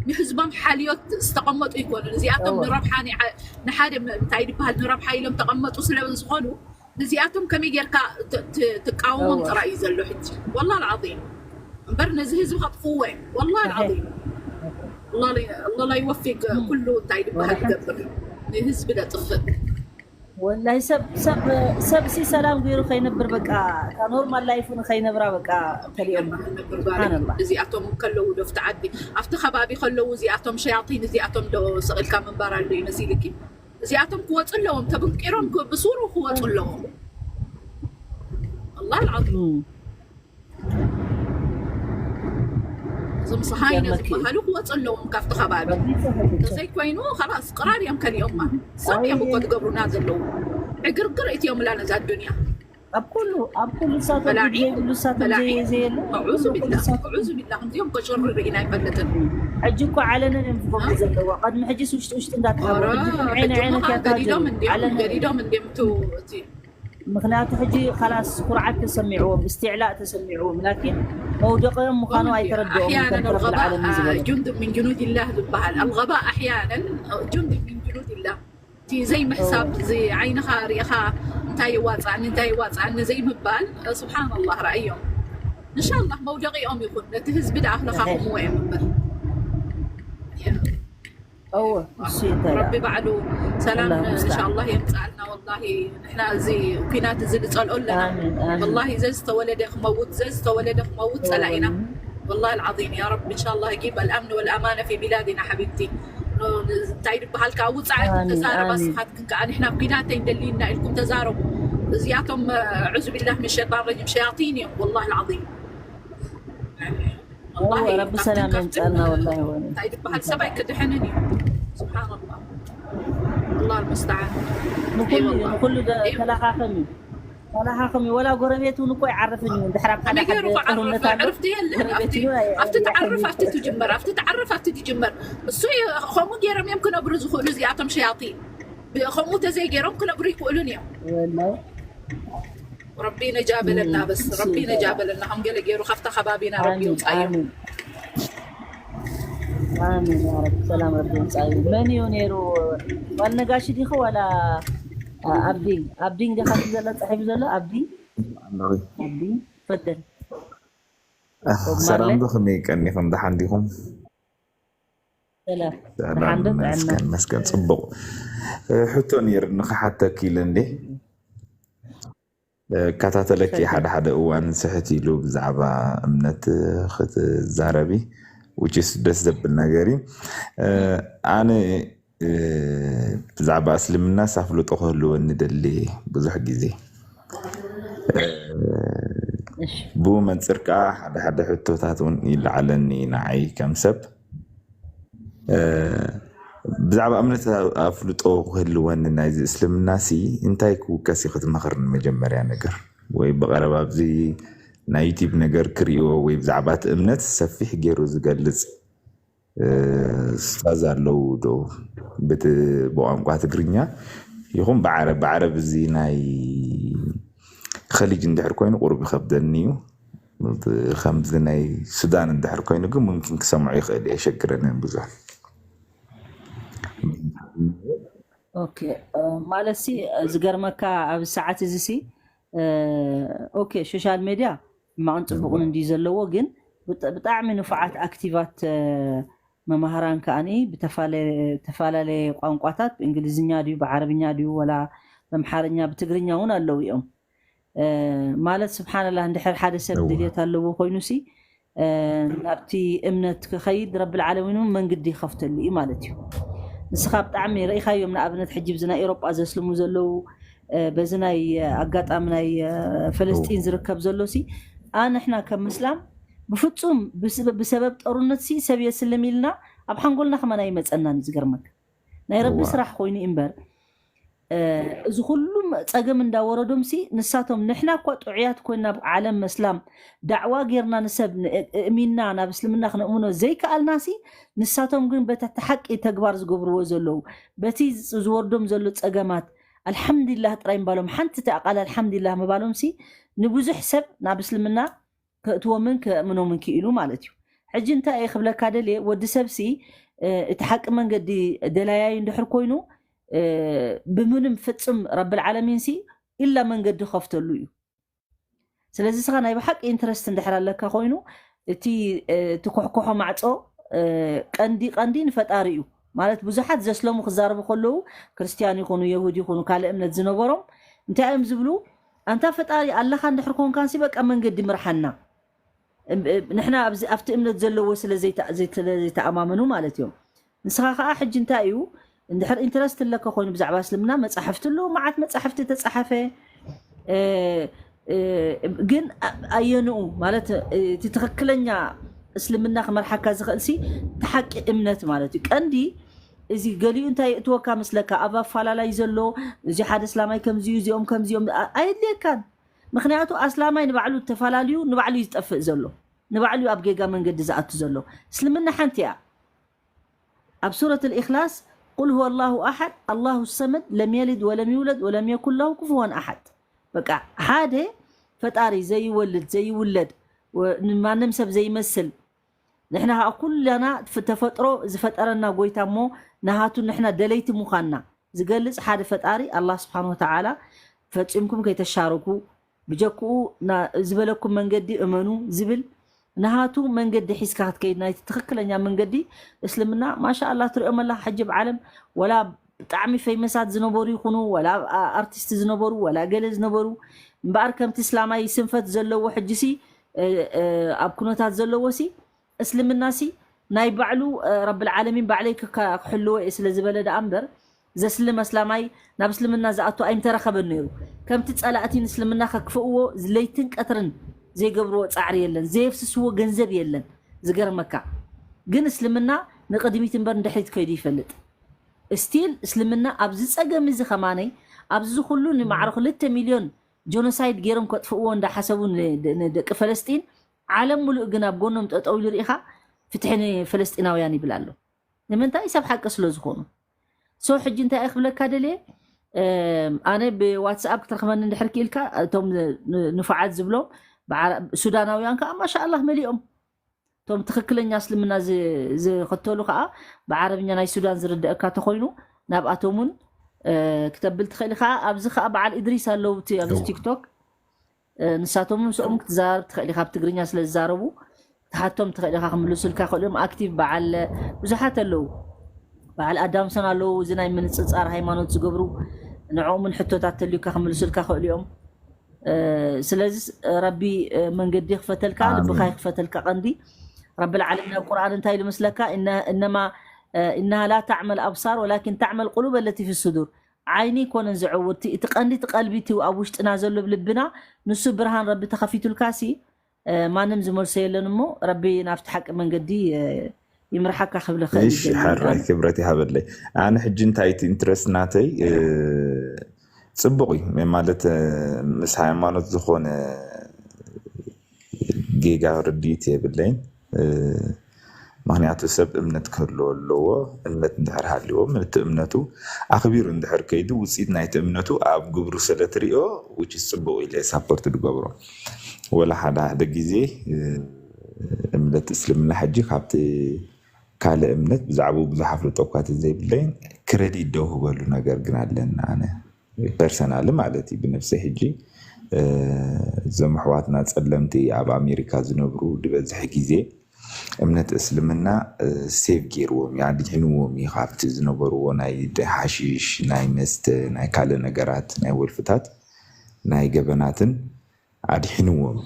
ንህዝቦም ሓልዮት ዝተቐመጡ ኣይኮኑን። እዚኣቶም እወ ንረብሓ ንዓ- ንሓደ መ- እንታይ ድበሃል ንረብሓ ኢሎም ተቐመጡ ስለ ዝኾኑ ንዚኣቶም ከመይ ጌርካ ት- ት- ትቃወሞም እወ ጥራይ እዩ ዘሎ ሕጂ። ወላ ልዓዚም እምበር ነዚ ህዝቢ ከጥፍዎ እዮም። ወላ ሰሒሕ ልዓዚም ኣላ ላ ይወፊቅ ኩሉ እንታይ ወላ ድበሃል ሓንቲ ይገብር ንህዝቢ ደጥፍእ። ወላሂ ሰብ ሰብ ሰብ ሲ ሰላም ገይሩ ከይነብር በቃ እታ ኖርማል ላይፉ ንኸይነብራ በቃ ከሊኦም የማን ነብር ባሪ ስብሓንላህ እዚኣቶም ከለዉ ዶ ኣብቲ ዓዲ ኣብቲ ከባቢ ከለዉ እዚኣቶም ሸያጢን እዚኣቶም ዶ ስቕ ኢልካ ምንባር ኣሎ እዩ መሲልኪ? እዚኣቶም ክወፁ ኣለዎም ተብንቂሮም ክ- ብሱሩ ክወፁ ኣለዎም። ኣላ ልዓዚም እም፣ እዞም ሰሃይነ ይገርመኪ እዩ ዝበሃሉ ክወፁ ኣለዎም ካብቲ ከባቢ። ረቢ ይፀህልክ ተዘይኮይኑ ከላስ ቅራር እዮም ከሊኦማ። ሰብ እዮም እኮ ኣይ ዝገብሩና ዘለዉ። ዕግርግር እትዮምላ ነዛ ዱንያ። ኣብ ኩሉ ኣብ ኩሉ እሳቶም ኢድ መላዒን ዘይብሉ እሳቶም መላዒን ዘየ- ዘየለ ኣብ ኣዑዙ ኩሉ ኩሉ ቢላህ እሳቶም ኣዑዙ ቢላህ እዚኦም ከሸርር ኢና ኣይፈለጥን። ሕጂ እኮ ዓለንን እዮም ዝፈርዱ ዘለዋ። ቀድሚ ሕጂስ ውሽጢ ውሽጢ እንዳተሓብኡ ኧረ ሕጂ ግን ዓይኒ ሕጂ ዓይነን ምኻ ከይተሃጀሩ ገዲዶም እንዲዮም ዓለንን ገዲዶም እንዲዮም ቱ እቲ ምክንያቱ ሕጂ ካላስ ኩርዓት ተሰሚዕዎም፣ እስትዕላእ ተሰሚዕዎም፣ ላኪን መውደቂኦም ምዃኑ ከምኡ እንዲ ኣይተረድኦምን ኣሕያነን ከምቲ ረብል الغباء ዓለምን ዝበሎ። جند من جنود الله ዝበሃል الغباء ኣሕያነን جند من جنود الله እቲ ዘይምሕሳብ እወ። እዚ ዓይንኻ ርኢኻ እንታይ ይዋፅኣኒ እንታይ ይዋፅኣኒ ዘይምባል ስብሓንላህ ረኣዮም። እንሻላህ መውደቂኦም ይኹን ነቲ ህዝቢ ደኣ ሰሒሕ። ክለኻኽምዎ እዮም እምበር እወ እሱ እንታይ ደኣ ረቢ ባዕሉ ሰላም ኣላሁ ሙስተዓን። እንሻላ የምፅኣልና። ወላሂ ንሕና እዚ ኩናት እዚ ንፀልኦ ኣለና። ኣሚን ኣሚን። ወላሂ ዘዝተወለደ ክመውት ዘዝተወለደ ክመውት ፀላኢና። ወላሂ والله العظيم يا رب إن شاء الله يجيب الأمن والأمانة في بلادنا حبيبتي። እንታይ ድበሃል ከዓ ውፃእ ኢልኩም ኣሚን ተዛረባ ኣሚን። ስኻትክን ከዓ ንሕና ኣብ ኩናት ኣይንደልይና ኢልኩም ተዛረቡ። እዚኣቶም أعوذ بالله من الشيطان الرجيم ሸያጢን እዮም والله العظيم። والله እወ ረቢ ካብቲ ሰላም ካብቲ የምፅኣልና ወላሂ ወኒ እንታይ ድበሃል ሰብ ኣይክድሕንን እዩ። سبحان الله الله المستعان። اي ንኩሉ እዩ والله ንኩሉ ደ- اي والله ተለኻኸም እዩ ተለኻኸም እዩ። ወላ ጎረቤት እውን እኮ ይዓርፍን እዩ። እንድሕር ኣብ ሓደ ከመይ ገይሩ ሓደ ክዓርፍ ጥሩነት ኣሎ ዕርፍቲ የለን ጎረቤት ኣብቲ እውን ኣይ- ኣብቲ ኣይ- ትዓርፍ ኣይ- ኣብቲ ትጅመር ኣብቲ ትዓርፍ ኣብቲ ትጅመር እሱ ከምኡ ገይሮም እዮም ክነብሩ ዝኽእሉ እዚኣቶም ሸያጢን። ከምኡ ተዘይገይሮም ክነብሩ ይኽእሉን እዮም። ወላሂ ረቢ ነጃ በለና በስ እሱ ረቢ ነጃ ይበላል። በለና ከም ገለ ገይሩ ካብታ ከባቢና ረቢ ኣሚን ይውፃዮም። ኣሚን ኣሚን ያ ረቢ ሰላም ረቢ ይምፃዩ። መን እዩ ነይሩ ዋል ነጋሽ ዲኹ ዋላ አ- ኣብዲ ኣብዲ እንዲኻ ዘለ ፅሒፉ ዘሎ ኣብዲ ኣብዲ ፈደል ሰላም ዶ፣ ከመይ ቀኒኹም? ደሓን ዲኹም? ሰላም፣ ደሓን ዶ? ጥዕና? መስገን መስገን፣ ጽቡቕ። ሕቶ ነይርኒ ክሓተኪ ኢለ እንዴ። እከታተለኪ፣ ሓደ ሓደ እዋን ስሕት ኢሉ ብዛዕባ እምነት ክትዛረቢ፣ which is ደስ ዘብል ነገር እዩ። ኣነ ብዛዕባ እስልምናስ ኣፍልጦ ክህልወኒ ደሊ ብዙሕ ግዜ። ብኡ መንፅር ከዓ ሓደ ሓደ ሕቶታት እውን ይለዓለኒ ንዓይ ከም ሰብ። ብዛዕባ እምነት ኣፍልጦ ክህልወኒ ናይዚ እስልምና ሲ እንታይ ክውከስ እዩ ክትመኽርኒ? መጀመርያ ነገር ወይ ብቐረባ ኣብዚ ናይ ዩቲብ ነገር ክርእይዎ ወይ ብዛዕባ እቲ እምነት ሰፊሕ ገይሩ ዝገልፅ ስታዝ ኣለዉ ዶ? ብቲ ብቋንቋ ትግርኛ ይኹን ብዓረብ፣ ብዓረብ እዚ ናይ ኸሊጅ እንድሕር ኮይኑ ቁሩብ ይኸብደኒ እዩ። ከምዚ ናይ ሱዳን እንድሕር ኮይኑ ግን ሙምኪን ክሰምዖ ይኽእል እየ፣ የሸግረንን ብዙሕ። ኦኬ፣ ማለት ሲ ዝገርመካ ኣብ ሰዓት እዚ ሲ ኦኬ፣ ሶሻል ሜድያ ሕማቕን ፅቡቕን እንድዩ ዘለዎ፣ ግን ብጣዕሚ ንፉዓት ኣክቲቫት መማህራን ከኣኒ ብተፈላለየ ቋንቋታት፣ ብእንግሊዝኛ ድዩ ብዓረብኛ ድዩ ወላ በምሓርኛ ብትግርኛ እውን ኣለዉ እዮም። ማለት ስብሓንላህ፣ እንድሕር ሓደ ሰብ ድልየት ኣለዎ ኮይኑ ሲ ናብቲ እምነት ክኸይድ ረብል ዓለሚን እውን መንግዲ ይኸፍተሉ እዩ ማለት እዩ። ንስኻ ብጣዕሚ ረኢኻዮም፣ ንኣብነት ሕጂ ብዚ ናይ ኤሮጳ ዘስልሙ ዘለዉ፣ በዚ ናይ ኣጋጣሚ ናይ ፈለስጢን ዝርከብ ዘሎ ሲ ኣንሕና ከም ምስላም ብፍጹም ብሰበብ ጦርነት ሲ ሰብ የስልም ኢልና ኣብ ሓንጎልና ከማን ኣይመጸናን እዩ። ዝገርመካ ናይ ረቢ ስራሕ ኮይኑ እምበር፣ እዚ ኩሉ ጸገም እንዳወረዶም ሲ ንሳቶም፣ ንሕና እኳ ጥዑያት ኮይና ኣብ ዓለም መስላም ዳዕዋ ጌርና ንሰብ እእሚንና ናብ እስልምና ክነእምኖ ዘይከኣልና ሲ ንሳቶም ግን በቲ ሓቂ ተግባር ዝገብርዎ ዘለዉ፣ በቲ ዝወርዶም ዘሎ ጸገማት ኣልሓምዱሊላህ ጥራይ ምባሎም፣ ሓንቲ እታ ቃል ኣልሓምዱሊላህ ምባሎም ሲ ንብዙሕ ሰብ ናብ እስልምና ከእትዎምን ከእምኖምን ክኢሉ ማለት እዩ። ሕጂ እንታይ እየ ክብለካ ደልየ፣ ወዲ ሰብ ሲ እቲ ሓቂ መንገዲ ደላያዩ እንድሕር ኮይኑ ብምንም ፍጹም ረብል ዓለሚን ሲ ኢላ መንገዲ ከፍተሉ እዩ። ስለዚ ስኻ ናይ ብሓቂ ኢንትረስት እንድሕር ኣለካ ኮይኑ እቲ ትኮሕኮሖ ማዕጾ ቀንዲ ቀንዲ ንፈጣሪ እዩ። ማለት ብዙሓት ዘስለሙ ክዛረቡ ከለዉ ክርስትያን ይኹኑ የሁድ ይኹኑ ካልእ እምነት ዝነበሮም እንታይ እዮም ዝብሉ? ኣንታ ፈጣሪ ኣለኻ እንድሕር ኮንካንሲ በቃ መንገዲ ምርሓና። ንሕና ኣብቲ እምነት ዘለዎ ስለ ዘይተኣማመኑ ማለት እዮም። ንስኻ ከዓ ሕጂ እንታይ እዩ እንድሕር ኢንትረስት ኣለካ ኮይኑ ብዛዕባ እስልምና መፃሕፍቲ ኣለዉ፣ መዓት መፃሕፍቲ ተፃሓፈ። ግን ኣየንኡ ማለት እቲ ትኽክለኛ እስልምና ክመርሓካ ዝኽእል ሲ እቲ ሓቂ እምነት ማለት እዩ። ቀንዲ እዚ ገሊኡ እንታይ የእትወካ ምስለካ ኣብ ኣፋላላይ ዘሎ እዚ ሓደ እስላማይ ከምዚዩ እዚኦም ከምዚኦም ኣየድልየካን። ምክንያቱ ኣስላማይ ንባዕሉ ተፈላለዩ ንባዕሉ እዩ ዝጠፍእ ዘሎ፣ ንባዕሉ እዩ ኣብ ጌጋ መንገዲ ዝኣቱ ዘሎ። እስልምና ሓንቲ እያ። ኣብ ሱረት ልኢክላስ ቁል ሁወ ላሁ ኣሓድ ኣላሁ ሰመድ ለም የልድ ወለም ይውለድ ወለም የኩን ለሁ ኩፍወን ኣሓድ። በቃ ሓደ ፈጣሪ ዘይወልድ ዘይውለድ ማንም ሰብ ዘይመስል ንሕና ከዓ ኩላና ተፈጥሮ ዝፈጠረና ጎይታ እሞ ናሃቱ ንሕና ደለይቲ ምዃንና ዝገልፅ ሓደ ፈጣሪ ኣላህ ስብሓን ወተዓላ ፈፂምኩም ከይተሻርኩ ብጀክኡ ዝበለኩም መንገዲ እመኑ ዝብል ናሃቱ መንገዲ ሒዝካ ክትከይድ ናይቲ ትኽክለኛ መንገዲ እስልምና ማሻ ኣላህ ትሪኦም ኣላ። ሕጂ ብዓለም ወላ ብጣዕሚ ፌመሳት ዝነበሩ ይኹኑ ወላ ኣርቲስት ዝነበሩ ወላ ገለ ዝነበሩ እምበኣር ከምቲ እስላማይ ስንፈት ዘለዎ ሕጂሲ ኣብ ኩነታት ዘለዎ ሲ እስልምና ሲ ናይ ባዕሉ ረብል ዓለሚን ባዕለይ ክሕልዎ እየ ስለ ዝበለ ደኣ እምበር ዘስልም ኣስላማይ ናብ እስልምና ዝኣቱ ኣይምተረኸበን ነይሩ። ከምቲ ጸላእቲ ንእስልምና ከክፍእዎ ለይትን ቀትርን ዘይገብርዎ ጻዕሪ የለን፣ ዘየፍስስዎ ገንዘብ የለን። ዝገርመካ ግን እስልምና ንቕድሚት እምበር ንድሕሪት ከይዱ ይፈልጥ። ስቲል እስልምና ኣብዚ ጸገም እዚ ከማነይ ኣብዚ ኩሉ ንማዕረ ክልተ ሚልዮን ጆኖሳይድ ገይሮም ከጥፍእዎ እንዳሓሰቡ ንደቂ ፈለስጢን ዓለም ሙሉእ ግን ኣብ ጎኖም ጠጠው ኢሉ ርኢኻ ፍትሒ ንፈለስጢናውያን ይብል ኣሎ። ንምንታይ? ሰብ ሓቂ ስለ ዝኾኑ። ሶ ሕጂ እንታይ እየ ክብለካ ደልየ? ኣነ ብዋትስኣፕ ክትረኽበኒ እንድሕር ክኢልካ እቶም ንፉዓት ዝብሎም ሱዳናውያን ከዓ ማሻኣላህ መሊኦም። እቶም ትኽክለኛ እስልምና ዝኽተሉ ከዓ ብዓረብኛ ናይ ሱዳን ዝርደአካ ተኾይኑ ናብኣቶም እውን ክተብል ትኽእል ኢኻ። ኣብዚ ከዓ በዓል እድሪስ ኣለዉ እቲ ኣብዚ ቲክቶክ ንሳቶም ምስኦም ክትዘራረብ ትኽእል ኢኻ፣ ኣብ ትግርኛ ስለ ዝዛረቡ። ትሓቶም ትኽእል ኢኻ፣ ክምልሱልካ ይኽእሉ እዮም። ኣክቲቭ በዓል ብዙሓት ኣለዉ፣ በዓል ኣዳምሶን ኣለዉ፣ እዚ ናይ ምንጽጻር ሃይማኖት ዝገብሩ፣ ንዕኦም እውን ሕቶታት ተልዩካ ክምልሱልካ ይኽእሉ እዮም። ስለዚ ረቢ መንገዲ ክፈተልካ፣ ልብኻ ይክፈተልካ። ቀንዲ ረቢ ልዓለሚን ኣብ ቁርኣን እንታይ ኢሉ መስለካ? እነማ እነሃ ላ ታዕመል ኣብሳር ወላኪን ታዕመል ቁሉብ ኣለቲ ፊ ሱዱር። ዓይኒ ይኮነን ዝዕውር፣ እቲ ቀንዲ እቲ ቀልቢ እቲ ኣብ ውሽጥና ዘሎ ልብና፣ ንሱ ብርሃን ረቢ ተኸፊቱልካ ሲ ማንም ዝመልሶ የለን እሞ ረቢ ናብቲ ሓቂ መንገዲ ይምርሓካ ክብል ኽእል። እሺ ሓራይ ክብረት ይሃበለይ። ኣነ ሕጂ እንታይ እቲ ኢንትረስት ናተይ ጽቡቕ እዩ ማለት፣ ምስ ሃይማኖት ዝኾነ ጌጋ ርድኢት የብለይን። ምክንያቱ ሰብ እምነት ክህልዎ ኣለዎ። እምነት እንድሕር ሃልዎ፣ እቲ እምነቱ ኣኽቢሩ እንድሕር ከይዱ፣ ውፅኢት ናይቲ እምነቱ ኣብ ግብሩ ስለ ትሪኦ፣ which is ፅቡቕ ኢለ ሳፖርት ዝገብሮ። ወላ ሓደ ሓደ ግዜ እምነት እስልምና ሕጂ ካብቲ ካልእ እምነት ብዛዕባኡ ብዙሕ ኣፍልጦ እኳ ዘይብለይን፣ ክረዲት ደው ህበሉ ነገር ግን ኣለና። ኣነ ፐርሰናሊ ማለት እዩ፣ ብነብሰይ ሕጂ እዞም ኣሕዋትና ጸለምቲ ኣብ ኣሜሪካ ዝነብሩ ዝበዝሕ ግዜ እምነት እስልምና ሴቭ ገይርዎም እዩ፣ ኣድሒንዎም እዩ ካብቲ ዝነበርዎ ናይ ሓሽሽ፣ ናይ መስተ፣ ናይ ካልእ ነገራት፣ ናይ ወልፍታት፣ ናይ ገበናትን ኣድሒንዎም።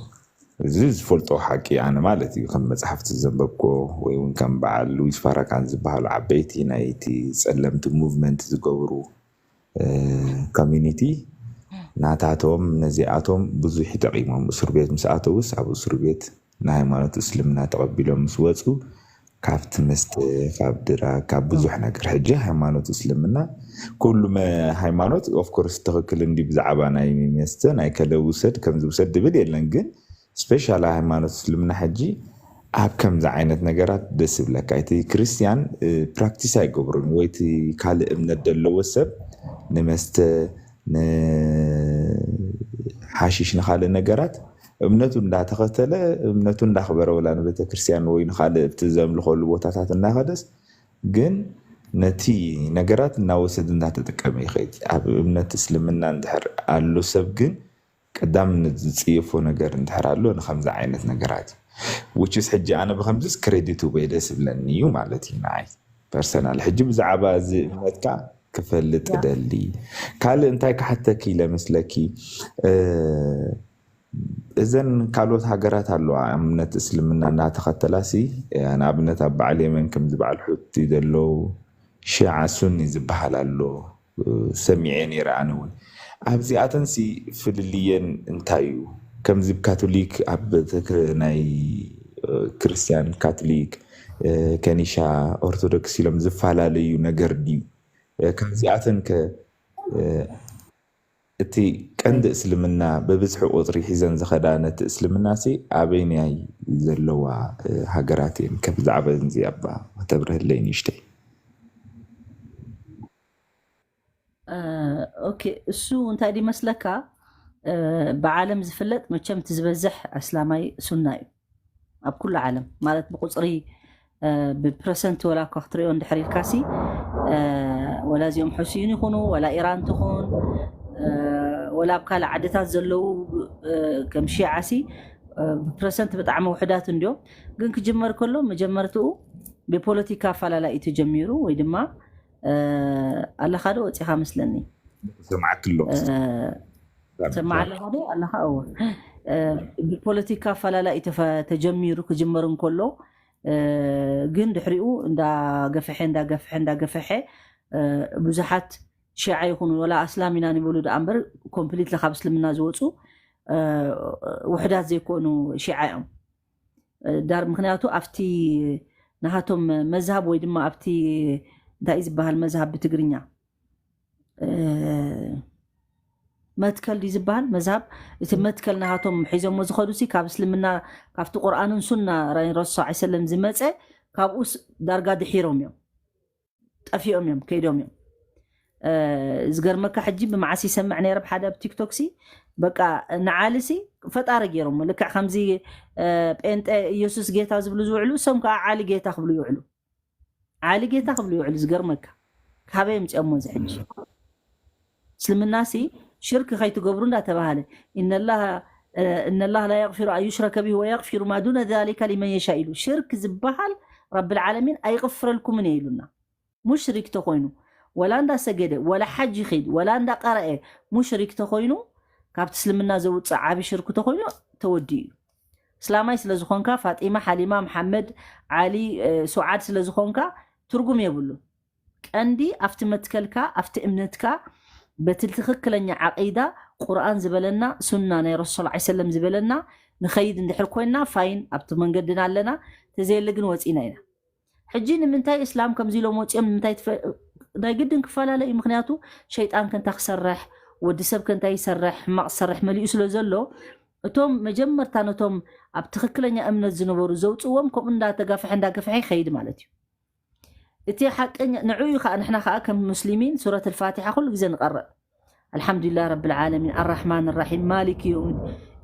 እዚ ዝፈልጦ ሓቂ ኣነ ማለት እዩ፣ ከም መፅሓፍቲ ዘንበብኮ ወይ እውን ከም በዓል ሉዊስ ፋራካን ዝበሃሉ ዓበይቲ ናይቲ ጸለምቲ ሙቭመንት ዝገብሩ ኮሚኒቲ ናታቶም ነዚኣቶም ብዙሕ ይጠቂሞም። እስር ቤት ምስ ኣተውስ ኣብ እስር ቤት ንሃይማኖት እስልምና ተቐቢሎም ምስ ወፁ ካብቲ መስተ፣ ካብ ድራግ፣ ካብ ብዙሕ ነገር። ሕጂ ሃይማኖት እስልምና ኩሉ መ- ሃይማኖት ኦፍኮርስ ትኽክል እንዲ ብዛዕባ ናይ መስተ ናይ ከለ ውሰድ ከምዚ ውሰድ ድብል የለን፣ ግን ስፔሻል ሃይማኖት እስልምና ሕጂ ኣብ ከምዚ ዓይነት ነገራት ደስ ይብለካ። እቲ ክርስቲያን ፕራክቲስ ኣይገብሩን ወይ እቲ ካልእ እምነት ዘለዎ ሰብ ንመስተ ንሓሽሽ ንካልእ ነገራት እምነቱ እንዳተኸተለ እምነቱ እንዳኽበረ ወላ ንቤተክርስትያን ወይ ንካልእ እቲ ዘምልኸሉ ቦታታት እናኸደስ ግን ነቲ ነገራት እናወሰድ እንዳተጠቀመ ይኸይድ። ኣብ እምነት እስልምና እንድሕር ኣሎ ሰብ ግን ቀዳምነት ዝፅየፎ ነገር እንድሕር ኣሎ ንከምዚ ዓይነት ነገራት እዩ። Which is ሕጂ ኣነ ብከምዚስ ክሬዲት ውበይ ደስ ይብለኒ እዩ ማለት እዩ ንዓይ ፐርሰናል። ሕጂ ብዛዕባ እዚ እምነትካ ክፈልጥ ደሊ ካልእ እንታይ ክሓተኪ ኢለ መስለኪ እዘን ካልኦት ሃገራት ኣለዋ እምነት እስልምና እናተኸተላ ሲ ንኣብነት ኣብ በዓል የመን ከምዚ በዓል ሑቲ ዘለዉ ሺዓ ሱኒ ዝበሃል ኣሎ ሰሚዐ ነይረ ኣነ እውን ኣብዚኣተን ሲ ፍልልየን እንታይ እዩ ከምዚ ካቶሊክ ኣብ ናይ ክርስቲያን ካቶሊክ ከኒሻ ኦርቶዶክስ ኢሎም ዝፈላለዩ ነገር ድዩ ካብዚኣተን ከ እቲ ቀንዲ እስልምና ብብዝሒ ቁፅሪ ሒዘን ዝኸዳ ነቲ እስልምና ሲ ኣበይናይ ዘለዋ ሃገራት እየን? ከ ብዛዕባ እዚ ኣባ ከተብርህለይ ንእሽተይ። ኦኬ፣ እሱ እንታይ ድመስለካ ብዓለም ዝፍለጥ መቸም እቲ ዝበዝሕ ኣስላማይ ሱና እዩ። ኣብ ኩሉ ዓለም ማለት ብቁፅሪ ብፕረሰንት ወላ እኳ ክትሪኦ እንድሕር ኢልካሲ ወላ እዚኦም ሑስይን ይኹኑ ወላ ኢራን ትኹን ወላ ኣብ ካልእ ዓድታት ዘለዉ ከም ሺዓሲ ብፕረሰንት ብጣዕሚ ውሕዳት እንዲዮም። ግን ክጅመር ከሎ መጀመርትኡ ብፖለቲካ ኣፈላላይ እዩ ተጀሚሩ ወይ ድማ ኣለኻ ዶ ወፂኻ መስለኒ ሰማዕክሎ ሰማዕ ኣለኻ ዶ ኣለኻ? እዎ ብፖለቲካ ኣፈላላይ ተጀሚሩ ክጅመር እንከሎ ግን ድሕሪኡ እንዳገፈሐ እንዳገፈሐ እንዳገፈሐ ብዙሓት ሺዓ ይኹኑ ወላ ኣስላም ኢና ንበሉ ደኣ እምበር ኮምፕሊትሊ ካብ እስልምና ዝወፁ ውሕዳት ዘይኮኑ ሺዓ እዮም። ዳር ምክንያቱ ኣብቲ ናሃቶም መዝሃብ ወይ ድማ ኣብቲ እንታይ ዝበሃል መዝሃብ ብትግርኛ መትከል ድዩ ዝበሃል መዝሃብ እቲ መትከል ናሃቶም ሒዞሞ ዝኸዱ ሲ ካብ እስልምና ካብቲ ቁርኣንን ሱና ረሱ ሰለም ዝመፀ ካብኡስ ዳርጋ ድሒሮም እዮም ጠፊኦም እዮም ከይዶም እዮም። ዝገርመካ ሕጂ ብመዓስ ይሰምዕ ነይረ ብሓደ ኣብ ቲክቶክ ሲ በቃ ንዓሊ ሲ ፈጣሪ ገይሮም ልክዕ ከምዚ ጴንጠ ኢየሱስ ጌታ ዝብሉ ዝውዕሉ እሶም ከዓ ዓሊ ጌታ ክብሉ ይውዕሉ ዓሊ ጌታ ክብሉ ይውዕሉ ዝገርመካ ካበይ የምፅኦሞ እዚ ሕጂ እስልምና ሲ ሽርክ ከይትገብሩ እንዳተባሃለ ኢነላህ እነላህ ላ የግፊሩ ኣን ዩሽረከ ቢሂ ወየግፊሩ ማ ዱነ ዛሊከ ሊመን የሻእ ኢሉ። ሽርክ ዝበሃል ረብል ዓለሚን ኣይቕፍረልኩምን እየ ኢሉና። ሙሽሪክ ተኾይኑ፣ ወላ እንዳሰገደ፣ ወላ ሓጅ ይኸይድ፣ ወላ እንዳቀረአ፣ ሙሽሪክ ተኾይኑ፣ ካብቲ እስልምና ዘውፅእ ዓቢ ሽርክ ተኾይኑ ተወዲኡ እዩ። እስላማይ ስለ ዝኾንካ፣ ፋጢማ፣ ሓሊማ፣ መሓመድ፣ ዓሊ፣ ሱዓድ ስለ ዝኾንካ ትርጉም የብሉን። ቀንዲ ኣብቲ መትከልካ፣ ኣብቲ እምነትካ፣ በቲ ትኽክለኛ ዓቂዳ፣ ቁርኣን ዝበለና፣ ሱና ናይ ረሱል ሰለላሁ ዐለይሂ ወሰለም ዝበለና ንኸይድ እንድሕር ኮይንና ፋይን፣ ኣብቲ መንገድና ኣለና። ተዘየለ ግን ወፂና ኢና። ሕጂ ንምንታይ እስላም ከምዚ ኢሎም ወፂኦም? ንምንታይ ትፈ- ናይ ግድን ክፈላለ እዩ። ምክንያቱ ሸይጣን ከንታ ክሰርሕ፣ ወዲ ሰብ ከንታ ይሰርሕ፣ ሕማቕ ዝሰርሕ መሊኡ ስለ ዘሎ፣ እቶም መጀመርታ ነቶም ኣብ ትኽክለኛ እምነት ዝነበሩ ዘውፅዎም ከምኡ እንዳተጋፍሐ እንዳገፍሐ ይኸይድ ማለት እዩ። እቲ ሓቀኛ ንዑ እዩ ከዓ። ንሕና ከዓ ከም ሙስሊሚን ሱረት ልፋቲሓ ኩሉ ግዜ ንቐርእ። ኣልሓምዱሊላህ ረብል ዓለሚን ኣራሕማን ራሒም ማሊክ ዮም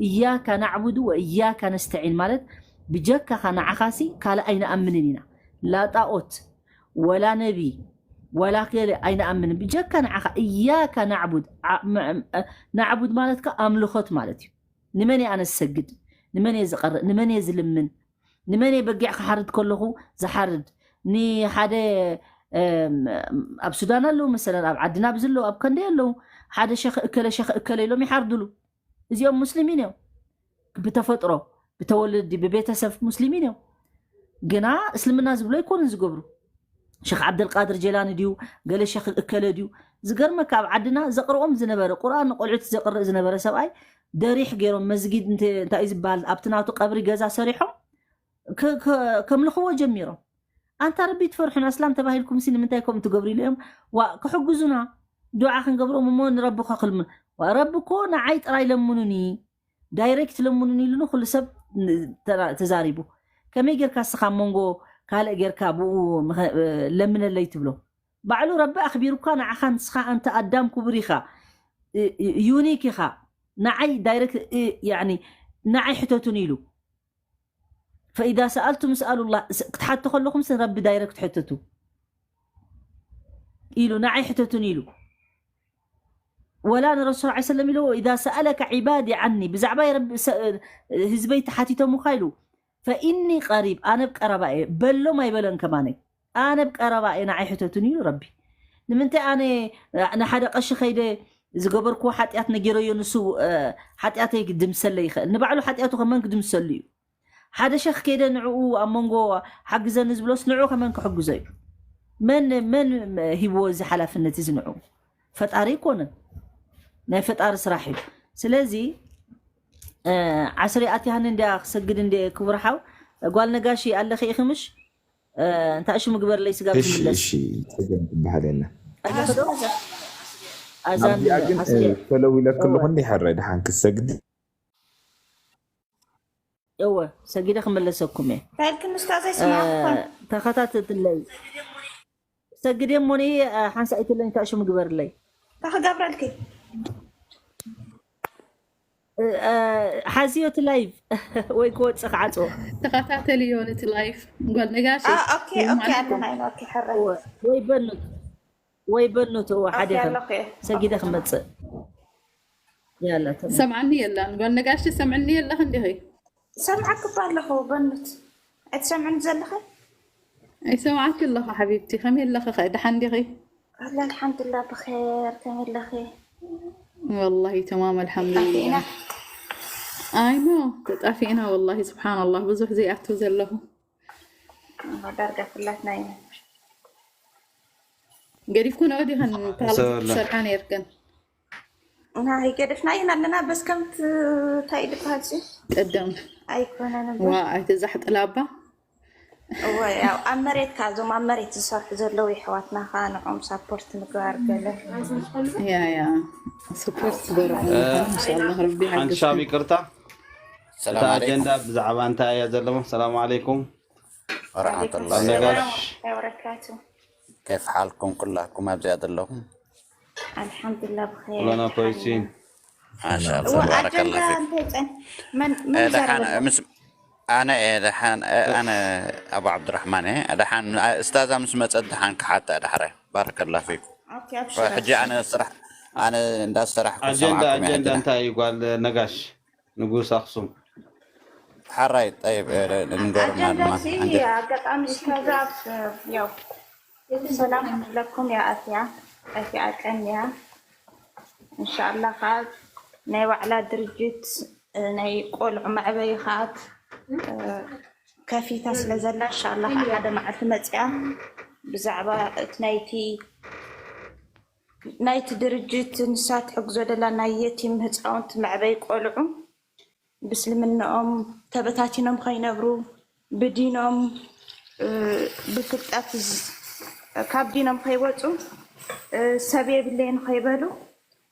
እያካ ናዕቡዱ ወእያካ ነስተዒን ማለት ብጀካኻ ንዓኻሲ ካልእ ኣይንኣምንን ኢና። ላ ጣኦት ወላ ነቢ ወላ ገለ ኣይንኣምንን፣ ብጀካ ንዓኻ። እያካ ናዕቡድ ናዕቡድ ማለት ከ ኣምልኾት ማለት እዩ። ንመን እየ ኣነ ዝሰግድ? ንመን እየ ዝቐርእ? ንመን እየ ዝልምን? ንመን እየ በጊዕ ክሓርድ ከለኹ ዝሓርድ? ንሓደ ኣብ ሱዳን ኣለዉ መሰለን፣ ኣብ ዓድና ኣብዚ ኣለዉ፣ ኣብ ከንደይ ኣለዉ፣ ሓደ ሸኽ እከለ ሸኽ እከለ ኢሎም ይሓርድሉ። እዚኦም ሙስሊሚን እዮም ብተፈጥሮ፣ ብተወለዲ ብቤተሰብ ሙስሊሚን እዮም። ግና እስልምና ዝብሎ ኣይኮኑን ዝገብሩ። ሸኽ ዓብደልቃድር ጀላኒ ድዩ፣ ገለ ሸኽ እከለ ድዩ? ዝገርመካ ኣብ ዓድና ዘቕርኦም ዝነበረ ቁርኣን ንቆልዑት ዘቕርእ ዝነበረ ሰብኣይ ደሪሕ ገይሮም መስጊድ እንታይ ዝበሃል ኣብቲ ናቱ ቀብሪ ገዛ ሰሪሖም ከምልኽዎ ጀሚሮም። ኣንታ ረቢ ትፈርሑን ኣስላም ተባሂልኩም ሲ ንምንታይ ከምኡ ትገብሩ ኢሉ እዮም። ዋ ክሕግዙና ዱዓ ክንገብሮም እሞ ንረቢ ከክልምን። ዋ ረቢ እኮ ንዓይ ጥራይ ለምኑኒ ዳይሬክት ለምኑኒ ኢሉኒ ኩሉ ሰብ ተዛሪቡ። ከመይ ጌርካ እስኻ መንጎ ካልእ ጌርካ ብኡ ለምነለይ ትብሎ? ባዕሉ ረቢ ኣኽቢሩካ ንዓኻ ንስኻ ኣንተ ኣዳም ክቡር ኢኻ፣ ዩኒክ ኢኻ። ንዓይ ዳይሬክት ንዓይ ሕተቱኒ ኢሉ ፈኢዛ ሰኣልቱም ስኣሉላህ፣ ክትሓቱ ከለኹም ስን ረቢ ዳይረክት ሕተቱ ኢሉ ንዓይ ሕተቱን ኢሉ። ወላ ንረሱል ሰለላሁ ዐለይሂ ወሰለም ኢሉ ኢዛ ሰኣለካ ዒባዲ ዓኒ፣ ብዛዕባ ህዝበይ ተሓቲቶምኻ ኢሉ ፈኢኒ ቀሪብ፣ ኣነ ብ ቀረባ እየ በሎም ኣይበለን ከማነይ። ኣነ ብ ቀረባ እየ ንዓይ ሕተቱን ኢሉ ረቢ። ንምንታይ ኣነ ንሓደ ቀሺ ከይደ ዝገበርክዎ ሓጢኣት ነጊረዮ ንሱ ሓጢኣተይ ክድምሰለይ ይኽእል። ንባዕሉ ሓጢኣቱ ከመን ክድምሰሉ እዩ? ሓደ ሸኽ ከይደ ንዕኡ ኣብ መንጎ ሓግዘኒ ዝብሎስ ንዕኡ ከመን ክሕግዞ እዩ? መን መን ሂብዎ እዚ ሓላፍነት እዚ ንዕኡ? ፈጣሪ ኣይኮነን። ናይ ፈጣሪ ስራሕ እዩ። ስለዚ ዓስሪ ኣትያኒ እንድያ ክሰግድ እንደ ክቡር ሓው ጓል ነጋሽ ኣለኺ ኢኺ ምሽ? እንታይ ሽሙ ግበርለይ ስጋብ እሺ ዝምለስ እሺ። ጸገም ትበሃል የለን። ኣለኺ ዶ? ኣዛን ኣብዚኣ ግን ዓስሪ ፈለው ኢለክ ኣለኹ እንዲ ሕራይ ድሓን ክትሰግዲ እወ ሰጊደ ክመለሰኩም እየ። ታይልክን ኡስታዘይ ስማዕኩን። ተኸታተትለይ ሰግድ እየ እሞኒ ሓንሳእ ኣይትለኝ እንታይ ሽሙ ግበርለይ። እንታይ ክገብረልኪ? ሓዝዮ እቲ ላይቭ ወይ ክወፅእ ክዓፅዎ። ተኸታተልዮ ነቲ ላይፍ ጓል ነጋሽ። ኦኬ ኦኬ ኣለና ኢና። ኦኬ ሕራይ። ወይ በኑት ወይ በኑት እወ ሓደ ይኸን ኣለኹ እየ። ሰጊደ ክመፅእ ያላ ተመ- ሰምዓኒ የላን ጓል ነጋሽ ትሰምዕኒ የለኽ እንዲኺ? ሰምዓክ እኮ ኣለኹ በኑት። ኣይትሰምዕኒ ዘለኸ? ኣይሰምዓክ ኣለኹ ሓቢብቲ። ከመይ ኣለኺ ኸ? ደሓን ዲኺ? ኣላ ኣልሓምዱላ ብኸር። ከመይ ኣለኺ? ወላሂ ተማም ኣልሓምዱሊላ። ጠፊእና። ኣይ ኖ ተጣፊእና ወላሂ ስብሓንላህ ብዙሕ ዘይኣቱ ዘለኹ። ዳርጋ ኩላትና ኢና። ገዲፍኩን ዲኸን ታል ትሰርሓ ነርክን? እና ኣይገደፍናየን ኣለና በስ ከምት እንታይ ድበሃል ሲ ቀደም ኣይኮነን እባ። ዋ ኣይትዛሕጥላ ኣባ። እወ ያው ኣብ መሬት ካዞም ኣብ መሬት ዝሰርሑ ዘለዉ ይሕዋትና ካ ንዖም ሳፖርት ምግባር ገለ። ያ ያ ሰፖርት ገርዖም ኢንሻኣላህ ረቢ ሓንቲ ሓግዝኩም። ሻም ይቅርታ። ሰላም እታ ኣለይኩም። ኣጀንዳ ብዛዕባ እንታይ እያ ዘለሞ? ሰላም ኣለይኩም። ወረሕመቱላሂ ነጋሽ። ወበረካቱ። كيف حالكم كلكم أبزياد لكم؟ ኣልሓምዱላ ብኸይር ኩለና ኮይሲን። ማሻኣላ እዋ ተባረከላ ኣጀንዳ ፊክ። እንታይ ፀን መን መን ደሓን ይዛረበና? ምስ ኣነ እየ ደሓን ኣነ ኣቡ ዓብድራሕማን እየ ደሓን እስታዛ ምስ መፀት ደሓን ክሓታ ዳሕረ ባረከላ ፊኩም። ኦኬ ኣብሽር ሕጂ ኣነ ስራሕ ኣነ እንዳሰራሕኩ ኣጀንዳ ሰማዕኩም እየ ኣጀንዳ ሕጂ እንታይ እዩ ጓል ነጋሽ? ንጉስ ኣኽሱም። ሓራይ ጠይብ፣ እ፣ ንገሩና ድማ ኣጀንዳሲ ሓንቲ ኣጋጣሚ እስከዛ ኣብ ያው ሰላም ለኩም ያ ኣትያ ኣትያ ቀንያ እንሻላ ካብ ናይ ባዕላ ድርጅት ናይ ቆልዑ መዕበይ ከኣት ከፊታ ስለ ዘላ እንሻላ ሓደ መዓልቲ መፅያ ብዛዕባ እቲ ናይቲ ናይቲ ድርጅት ንሳ ትሕግዞ ደላ ናይ የቲም ህፃውንቲ መዕበይ ቆልዑ ብስልምንኦም ተበታቲኖም ከይነብሩ ብዲኖም እ፣ ብፍልጠት ዝ- ካብ ዲኖም ከይወፁ እ፣ ሰብ የብለይን ከይበሉ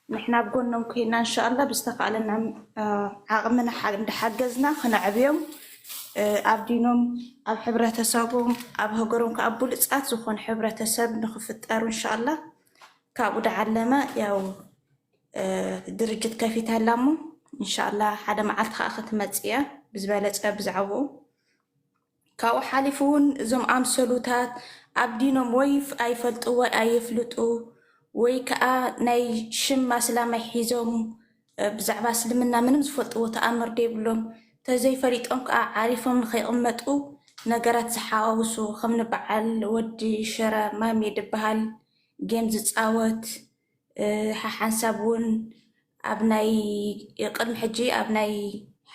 ንሕና ኣብ ጎኖም ኮይና እንሻላ ብዝተኻእለና እ፣ ዓቕምና ሓ- እንዳሓገዝና ክነዕብዮም እ፣ ኣብ ዲኖም ኣብ ሕብረተሰቦም ኣብ ሃገሮም ከዓ ብሉፃት ዝኾኑ ሕብረተሰብ ንክፍጠሩ እንሻላ ካብኡ ዳዓለመ ያው እ፣ ድርጅት ከፊታ ኣላ እሞ እንሻላ ሓደ መዓልቲ ከዓ ክትመፅእ እያ ብዝበለፀ ብዛዕባኡ ካብኡ ሓሊፉ እውን እዞም ኣምሰሉታት ኣብ ዲኖም ወይ ይፍ- ኣይፈልጡ ወይ ኣየፍልጡ ወይ ከዓ ናይ ሽም ኣስላማይ ሒዞም እ፣ ብዛዕባ እስልምና ምንም ዝፈልጥዎ ተኣምር ደይብሎም ተዘይፈሊጦም ከዓ ዓሪፎም ንኸይቕመጡ ነገራት ዝሓዋውሱ ከም ንበዓል ወዲ ሽረ ማሜ ድበሃል ጌም ዝፃወት እ፣ ሓሓንሳብ እውን ኣብ ናይ ቅድሚ ሕጂ ኣብ ናይ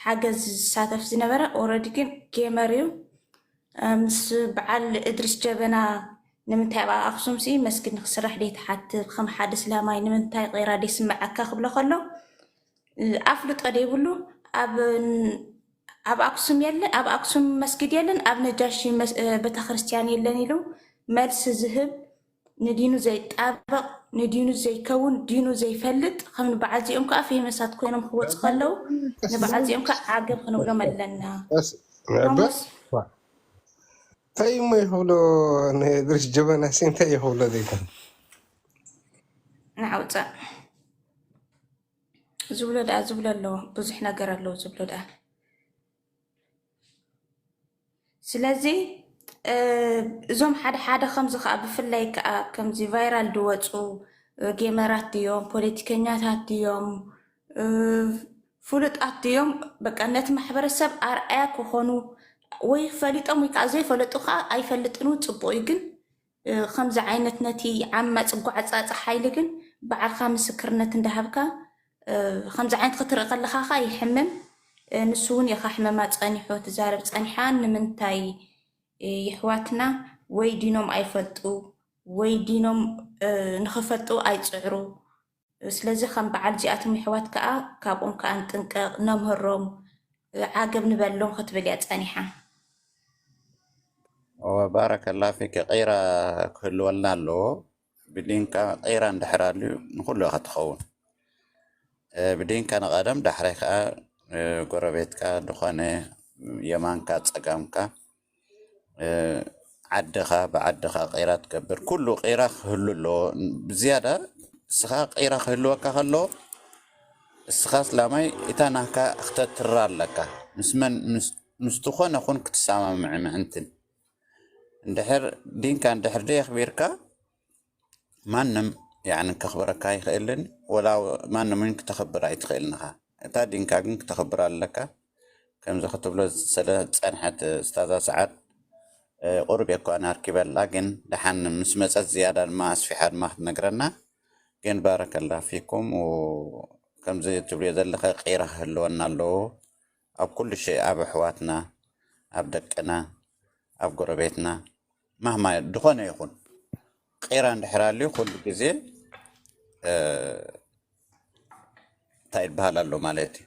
ሓገዝ ዝሳተፍ ዝነበረ ኦረዲ ግን ጌመር እዩ እ፣ ምስ በዓል እድሪስ ጀበና ንምንታይ ኣብ ኣክሱም ሲ መስጊድ ንክስራሕ ደይ ትሓትት ከም ሓደ ስላማይ ንምንታይ ቄራ ደይ ስምዓካ ክብሎ ከሎ እ፣ ኣፍልጦ ደይብሉ ኣብ ኣብ ኣክሱም የለ ኣብ ኣክሱም መስጊድ የለን ኣብ ነጃሺ መስ- እ፣ ቤተክርስትያን የለን ኢሉ መልሲ ዝህብ ንዲኑ ዘይጣበቕ ንዲኑ ዘይከውን ዲኑ ዘይፈልጥ ከም ንበዓል እዚኦም ከዓ ፌመሳት ኮይኖም ክወፁ ከለዉ ንበዓል እዚኦም ከዓ ዓገብ ክንብሎም ኣለና በስ ቶማስ እንታይ እሞ ይኽብሎ ንድርሽ ጀበና ሲ እንታይ ይኽብሎ ዘይኮን ንዓውፃእ ዝብሎ ደኣ ዝብሎ ኣለዎ ብዙሕ ነገር ኣለዎ ዝብሎ ደኣ ስለዚ እ፣ እዞም ሓደ ሓደ ከምዚ ከዓ ብፍላይ ከዓ ከምዚ ቫይራል ድወፁ እ፣ ጌመራት ድዮም ፖለቲከኛታት ድዮም እ፣ ፍሉጣት ድዮም በቃ ነቲ ማሕበረሰብ ኣርኣያ ክኾኑ ወይ ፈሊጦም ወይ ከዓ ዘይፈለጡ ከዓ ኣይፈልጥን እውን ፅቡቅ እዩ ግን እ፣ ከምዚ ዓይነት ነቲ ዓማፅ ጓዕፃፂ ሓይሊ ግን ባዕልካ ምስክርነት እንዳሃብካ እ፣ ከምዚ ዓይነት ክትርኢ ከለካ ከ ይሕምም እ፣ ንሱ እውን የካ ሕመማ ፀኒሑ ትዛረብ ፀኒሓ ንምንታይ እ፣ ይሕዋትና ወይ ዲኖም ኣይፈልጡ ወይ ዲኖም እ፣ ንክፈልጡ ኣይፅዕሩ ስለዚ ከም በዓል እዚኣቶም የሕዋት ከዓ ካብኦም ከዓ ንጥንቀቕ ነምህሮም ዓገብ ንበሎም ክትብል እያ ፀኒሓ ወባረከላ ፊክ ቂራ ክህልወልና ኣለዎ ብዲንካ ቂራ እንድሕር ኣልዩ ንኩሉ ኢኻ ትኸውን ብዲንካ ንቐደም ዳሕራይ ከዓ ጎረቤትካ ዝኾነ የማንካ ፀጋምካ ዓድኻ ብዓድኻ ቂራ ትገብር ኩሉ ቂራ ክህሉ ኣለዎ ብዝያዳ እስኻ ቂራ ክህልወካ ከሎ እስኻ ስላማይ እታ ናካ ክተትራ ኣለካ ምስ ዝኾነ ኩን ክትሰማምዕ ምዕንትን እንድሕር ዲንካ እንድሕር ደየኽቢርካ ማንም ያዕኒ ከኽብረካ ኣይኽእልን ወላ ማንም እውን ክተኽብር ኣይትኽእልን ኢኻ እታ ዲንካ ግን ክተኽብር ኣለካ ከምዚ ክትብሎ ስለ ዝፀንሐት ስታዛ ሰዓት ቁሩብ እኳ ኣርኪበላ ግን ደሓን ምስ መፀት ዝያዳ ድማ ኣስፊሓ ድማ ክትነግረና ግን ባረከላ ፊኩም ከምዚ ትብልዮ ዘለኸ ቂራ ክህልወና ኣለዎ ኣብ ኩሉ ሸይ ኣብ ኣሕዋትና ኣብ ደቅና ኣብ ጎረቤትና ማህማ ዝኾነ ይኹን ቂራ እንድሕር ኣልዩ ኩሉ ግዜ እንታይ ይበሃል ኣሎ ማለት እዩ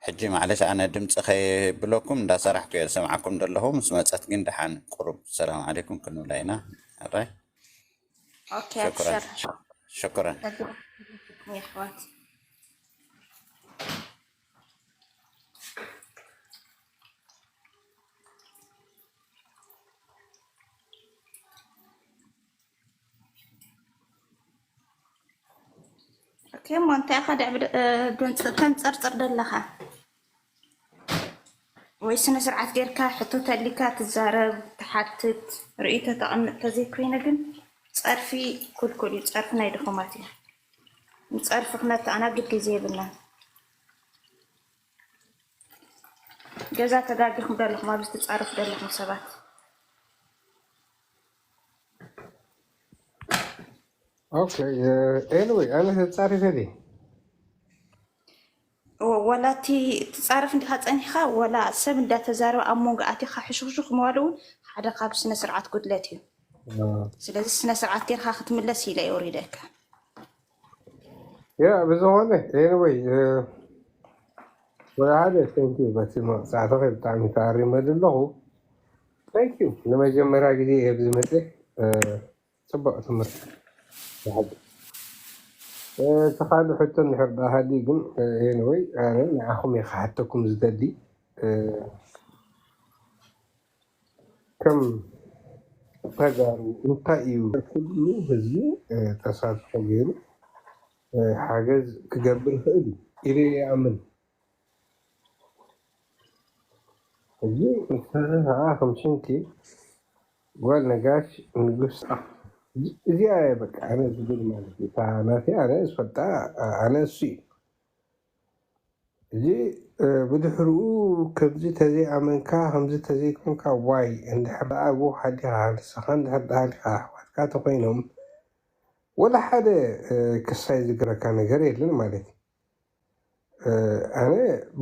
ሕጂ ማዕለሽ ኣነ ድምፂ ከይብለኩም እንዳሰራሕኩ እየ ዝሰምዓኩም ዘለኹ ምስ መፀት ግን ደሓን ቁሩብ ሰላም ዓለይኩም ክንብላ ኢና ኣራይ ኦኬ ኣብሽር ሽኩረን የሕዋት ኦኬ እሞ እንታይ ኢኻ ድዕብድ ተንፀርፅር ደለኻ ወይ ስነ ስርዓት ጌርካ ሕቶ ተሊካ ትዛረብ ትሓትት ርእይቶ ተቐምጥ ተዘይኮይነ ግን ፀርፊ ኩልኩል እዩ ፀርፊ ናይ ድኹማት እዩ ንፀርፊ ክነተኣናግድ ግዜ የብልናን ገዛ ተጋጊኹም ደለኹም፣ ኣብዚ ትጻረፉ ደለኹም ሰባት። Okay, anyway, ኣነ ተጻሪፈ ድየ? ወ- ወላ እቲ ትጻረፍ እንዲኻ ጸኒሕካ፣ ወላ ሰብ እንዳተዛረበ ኣብ መንጎ ኣቲኻ ሕሹኽሹኽ ምባል እውን ሓደ ካብ ስነ ስርዓት ጉድለት እዩ። ስለዚ ስነ ስርዓት ጌርካ ክትምለስ ኢለ የውሪደካ። ያ ብዝኾነ anyway፣ ወላ ሓደ thank you በቲ መቕጻዕትኺ ብጣዕሚ ተኣሪመ ዘለኹ። Thank you ንመጀመርያ ግዜ እየ ኣብዚ መፅእ። ጽቡቕ ትምህርቲ። ብሓቂ እቲ ካልእ ሕቶ እንድሕር ደኣ ሃልዩ ግን፣ anyway ኣነ ንዓኹም እየ ክሓተኩም ዝደሊ። ከም ተጋሩ እንታይ እዩ ኩሉ ህዝቢ ተሳትፎ ገይሩ ሓገዝ ክገብር ይኽእል እዩ ኢለ ይኣምን። ሕጂ ንስኺ ከዓ ከም ሽንቲ ጓል ነጋሽ ንጉስ እዚኣ እየ በቃ ኣነ ዝብል ማለት እዩ። እታ ናተይ ኣነ ዝፈልጣ ኣነ እሱ እዩ። ሕጂ ብድሕርኡ ከምዚ ተዘይኣመንካ ከምዚ ተዘይኮንካ ዋይ እንድሕር ደኣ ብኡ ሓሊኻ ንስኻ እንድሕር ደኣ ሃሊኻ ኣሕዋትካ ተኮይኖም ወላ ሓደ ክሳይ ዝግረካ ነገር የለን ማለት እዩ። ኣነ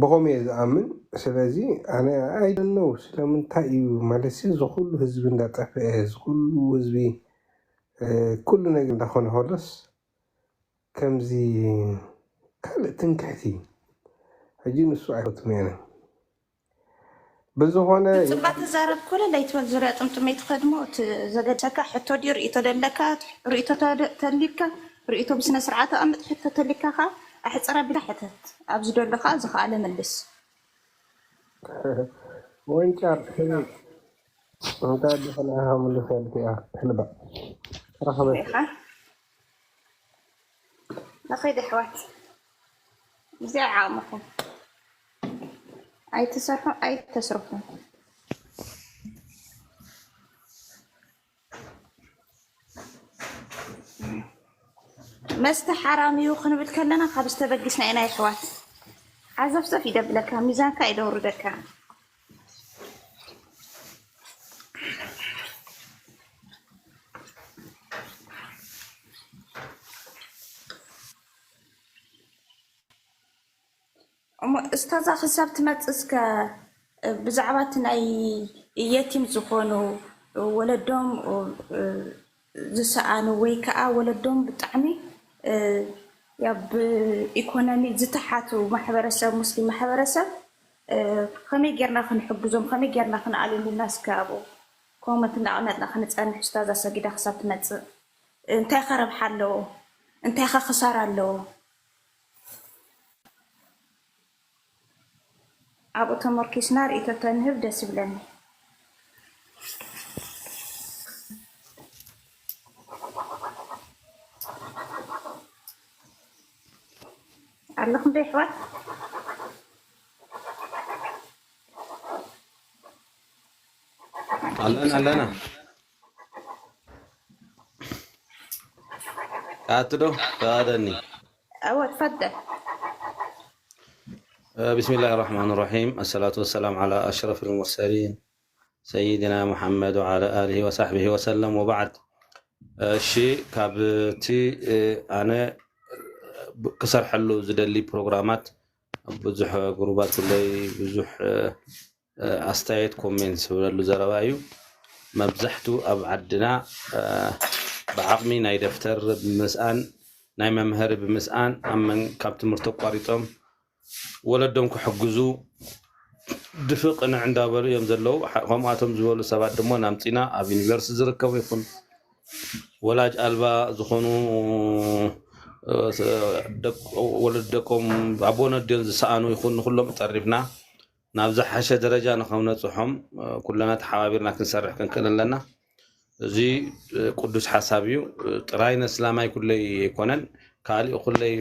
ብኸምኡ እየ ዝኣምን። ስለዚ ኣነ I don't know ስለምንታይ እዩ ማለት እዚ ኩሉ ህዝቢ እንዳጠፍአ እዚ ኩሉ ህዝቢ ኩሉ ነገር እንዳኾነ ከሎስ ከምዚ ካልእ ትምክሕቲ ሕጂ ንሱ ኣይፈቱን እየ። ብዝኾነ ብፅባ ተዛረብ ኮለ ለይትበል ዙርያ ጥምጥመይ ትኸድሞ እቲ ዘገድሰካ ሕቶ ድዩ ርእቶ ደለካ ርእቶ ተሊካ ርእቶ ብስነ ስርዓት ኣምጥ ሕቶ ተሊካ ካ ኣሕፅር ኣቢልካ ሕተት ኣብዚ ደሎ ካ ዝኸኣለ መልስ። ወንጫር እንታይ ድኾነ ምልሰልክ እያ ሕልባ ረኸበት ኢኻ ንኸይድ ኣሕዋት እዚኣ ዓቕምኹም ኣይትሰርሑ ኣይተስርሑ። መስተ ሓራም እዩ ክንብል ከለና ካብ ዝተበግስና ኢና ይሕዋት። ዓዘፍዘፍ ይደብለካ፣ ሚዛንካ ይደውርደካ። እሞ እስታዛ ክሳብ ትመጽእ እስከ ብዛዕባ እቲ ናይ የቲም ዝኾኑ ወለዶም ዝሰኣኑ ወይ ከዓ ወለዶም ብጣዕሚ ያብ ኢኮኖሚ ዝተሓቱ ማሕበረሰብ ሙስሊም ማሕበረሰብ ከመይ ጌርና ክንሕግዞም ከመይ ጌርና ክንኣልየሉና እስከ ኣብኡ ኮመንት እናቐመጥና ክንፀንሕ እስታዛ ሰጊዳ ክሳብ ትመፅእ እንታይ ከ ረብሓ ኣለዎ እንታይ ከ ክሳራ ኣለዎ? ኣብኡ ተመርኪስና ርእይቶ ተንህብ ደስ ይብለኒ። ኣለኹም ዶ ይሕዋት? ኣለና ኣለና። ኣቲ ዶ ተዋደኒ أوه تفضل. بسم الله الرحمن الرحيم. الصلاة والسلام على أشرف المرسلين سيدنا محمد وعلى آله وصحبه وسلم وبعد. እሺ ካብቲ ኣነ ክሰርሐሉ ዝደሊ ፕሮግራማት ብዙሕ ግሩባት ኣለይ ብዙሕ ኣስተያየት ኮሜንት ዝብለሉ ዘረባ እዩ። መብዛሕቱ ኣብ ዓድና ብዓቕሚ ናይ ደፍተር ብምስኣን ናይ መምሀሪ ብምስኣን ኣብ መን ካብ ትምህርቲ ኣቋሪጦም ወለዶም ክሕግዙ ድፍእ ቅንዕ እንዳበሉ እዮም ዘለዉ። ከምኣቶም ዝበሉ ሰባት ድማ ናምፂና ኣብ ዩኒቨርሲቲ ዝርከቡ ይኹን ወላጅ ኣልባ ዝኾኑ ወለዲ ደቆም ኣቦን ኣዲኦን ዝሰኣኑ ይኹን ንኩሎም ጠሪፍና ናብ ዝሓሸ ደረጃ ንኸምነፅሖም ኩለና ተሓባቢርና ክንሰርሕ ክንክእል ኣለና። እዚ ቅዱስ ሓሳብ እዩ። ጥራይ ነስላማይ ኩለይ ኣይኮነን ካሊእ ኩለይ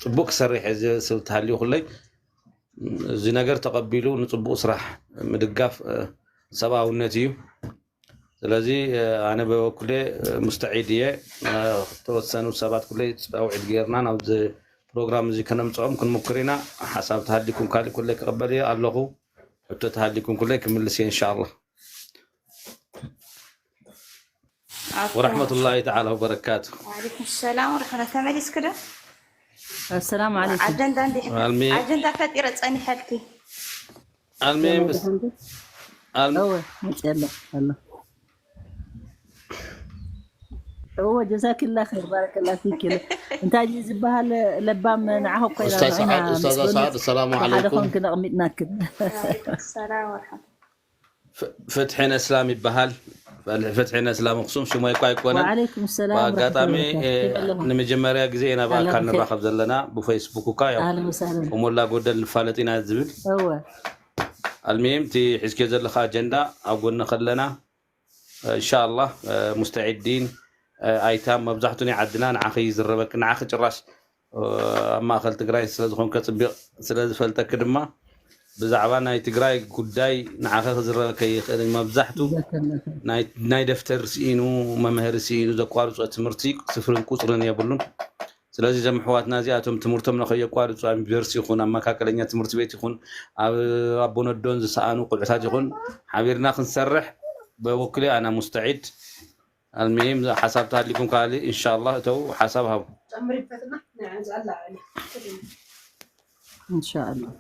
ፅቡቅ ክሰርሕ እየ ዝብል ተሃልዩ ኩለይ እዚ ነገር ተቐቢሉ ንፅቡቅ ስራሕ ምድጋፍ ሰብኣውነት እዩ። ስለዚ ኣነ በበኩለ ሙስተዒድ እየ። ተወሰኑ ሰባት ኩለይ ፀውዒት ገይርና ናብዚ ፕሮግራም እዚ ከነምፅኦም ክንምክር ኢና። ሓሳብ ተሃሊኩም ካሊእ ኩለይ ክቕበል እየ ኣለኹ። ሕቶ ተሃሊኩም ኩለይ ክምልስ እየ፣ ኢንሻኣላህ። ኣቶ ወረሕመቱላሂ ተዓላ ወበረካቱ። ወዓለይኩም ሰላም ወረሕመቱላህ። ተመሊስክ ዶ? ኣሰላሙ ዓለይኩም። ኣጀንዳ እንዲሕ ኣልሚ- ኣጀንዳ ፈጢረ ጸኒሐልኪ። ኣልሚም ደሓን ዶ? ኣልሚ- እወ፣ መፅእ ኣሎ ኣሎ። እወ፣ ጀዛኪላ ኸይር፣ ባረከላ ፊክ። እንታይ እዩ ዝበሃል? ለባም ንዓኹ እኮ ኢና ኡስታዝ ንዑና ሰዓድ፣ ኡስታዝ ምስ በሉ ሰዓድ፣ ሰላሙ ብሓደ ዓለይኩም። ኮንክ ነቕሚጥናክን። ወዓለይኩም ሰላም ወረሕመቱላህ። ፍ- ፍትሒ ነስላም ይበሃል። ፍትሒ ነስላም ኣኽሱም ሽሞይ እኳ ኣይኮነን። ወዓለይኩም ሰላም በኣጋጣሚ ወረሕመቱላሂ እ፣ ወበረካቱህ። ከመይ ኣለኹም? ንመጀመርያ ግዜ ኢና ብኣካል ኣለኹም ከ- ንራኸብ ዘለና ብፌስቡክ እኳ ያው ኣህለን ወሰህለን። ብሞላ ጎደል ንፋለጥ ኢና ዝብል እወ ኣልሚም እቲ ሒዝክዮ ዘለኻ ኣጀንዳ ኣብ ጎንኺ ኣለና። ኢንሻኣላህ ሙስተዒዲን ኣይታም መብዛሕቱ ናይ ዓድና ንዓኺ ይዝረበኪ። ንዓኺ ጭራሽ ኣብ ማእኸል ትግራይ ስለዝኾንከ ፅቢቕ ስለዝፈልጠኪ ድማ ብዛዕባ ናይ ትግራይ ጉዳይ ንዓኺ ክዝረበኪ ኣይኽእልን። መብዛሕቱ ናይ ደፍተር ስኢኑ፣ መምሀሪ ስኢኑ ዘቋርፆ ትምህርቲ ስፍርን ቁፅርን የብሉን። ስለዚ እዞም ኣሕዋትና እዚኣቶም ትምህርቶም ንኸየቋርፁ ኣብ ዩኒቨርሲቲ ይኹን ኣብ መካከለኛ ትምህርቲ ቤት ይኹን ኣብ ኣቦነዶን ዝሰኣኑ ቆልዑታት ይኹን ሓቢርና ክንሰርሕ በበኩለይ ኣና ሙስተዒድ። ኣልሚሂም ሓሳብ ተሃሊኩም ካልእ ኢንሻላህ እተው ሓሳብ ሃቡ። ኢንሻላህ።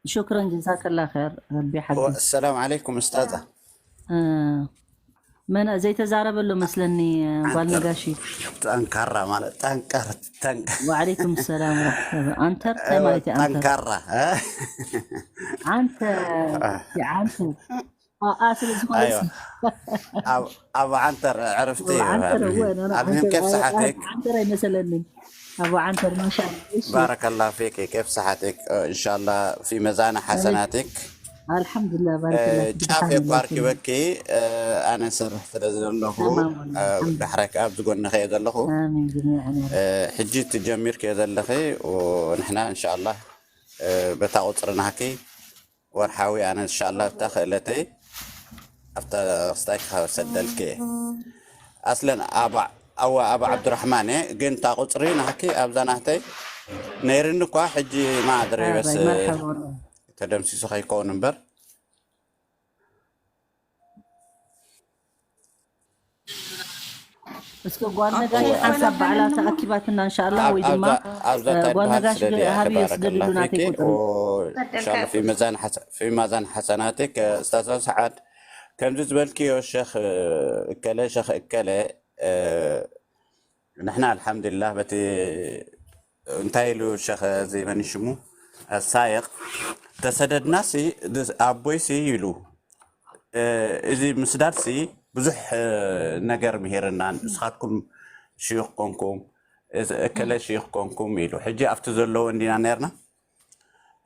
ሽክረን ጀዛከላ ኸይር ረቢ ሓግዝ። ሰላም ዓለይኩም እስታዛ። መን ዘይተዛረበሎ መስለኒ ጓል ነጋሽ። ጠንካራ ማለት ጠንቀር ጠንቀር ወዓለይኩም ሰላም ወረሕመቱላህ። ኣንተር እንታይ ማለት እዩ? ኣንተር ጠንካራ እ? ኣንተር የዓንተር ኣኣ ስለ ዝኾነ ኣይዋ ኣብ ኣብ ዓንተር ዕርፍቲ እዩ። ዓንተር እወ፣ ኣልሚሂም ኖ፣ ኖ፣ ኣልሚሂም ዓንተር ኬፍ ኣይ- ሰሓቴክ ዓንተር ኣይመሰለንን። ኣቡ ዓንተር ማሻ። እሺ ባረከላ ፊክ ኬፍ ሰሓቴክ እንሻላ ፊ መዛነ ሓሰናቴክ ኣልሓምዱሊላህ ባረከላ ፊክ። ጫፍ ድሓን የኳ ኣለኪ። ኣርኪበኪ ኣነ ሰርሕ ስለ ዘለኹ ተማም ወላሂ፣ ኣልሓምዱሊላህ። ድሕረክ ኣብዚ ጎንኺ እየ ዘለኹ። ኣሚን ጀሚዓን ያ ረቢ። ሕጂ ትጀሚርኪ ዘለኺ ንሕና እንሻላ በታ ቁፅሪ ናህኪ ወርሓዊ ኣነ እንሻላ ብታ ክእለተይ ኣብታ ክስታይ ክሰደልኪ እየ። ኣስለን ኣባ ኣዋ ኣባ ዓብዱራሕማን እየ፣ ግን እታ ቁፅሪ ናህኪ ኣብዛ ናህተይ ነይርኒ እኳ ሕጂ ማድሪ በስ ኣባይ መርሓባ ወላሂ። ተደምሲሱ ከይከውን እምበር እስከ ጓል ነጋሽ ሓንሳብ ባዕላ ተኣኪባትና እንሻላ ወይ ድማ ኣብዛ እ፣ ጓል ተድሃት ነጋሽ ስለዚኣ ሃቢ ተባረከላ ስደድሉና ፊኪ ተይቁጥሩ። እንሻላ ፊ መዛን ሓሰ- ፊ መዛን ሓሰናቲክ እስታዛ ሰዓድ ከምዚ ዝበልክዮ ሸኽ እከለ ሸኽ እከለ እ፣ ንሕና ኣልሓምዱሊላህ በቲ እንታይ ኢሉ ሸኽ እዚ መን ሽሙ ሳይቕ ተሰደድናሲ ድ- ኣቦይሲ ኢሉ እ፣ እዚ ምስዳድሲ ብዙሕ እ፣ ነገር ምሄረና። ንስኻትኩም ሽዩኽ ኮንኩም እዚ እከለ ሽዩኽ ኮንኩም ኢሉ ሕጂ ኣብቲ ዘለዎ እንዲና ነርና።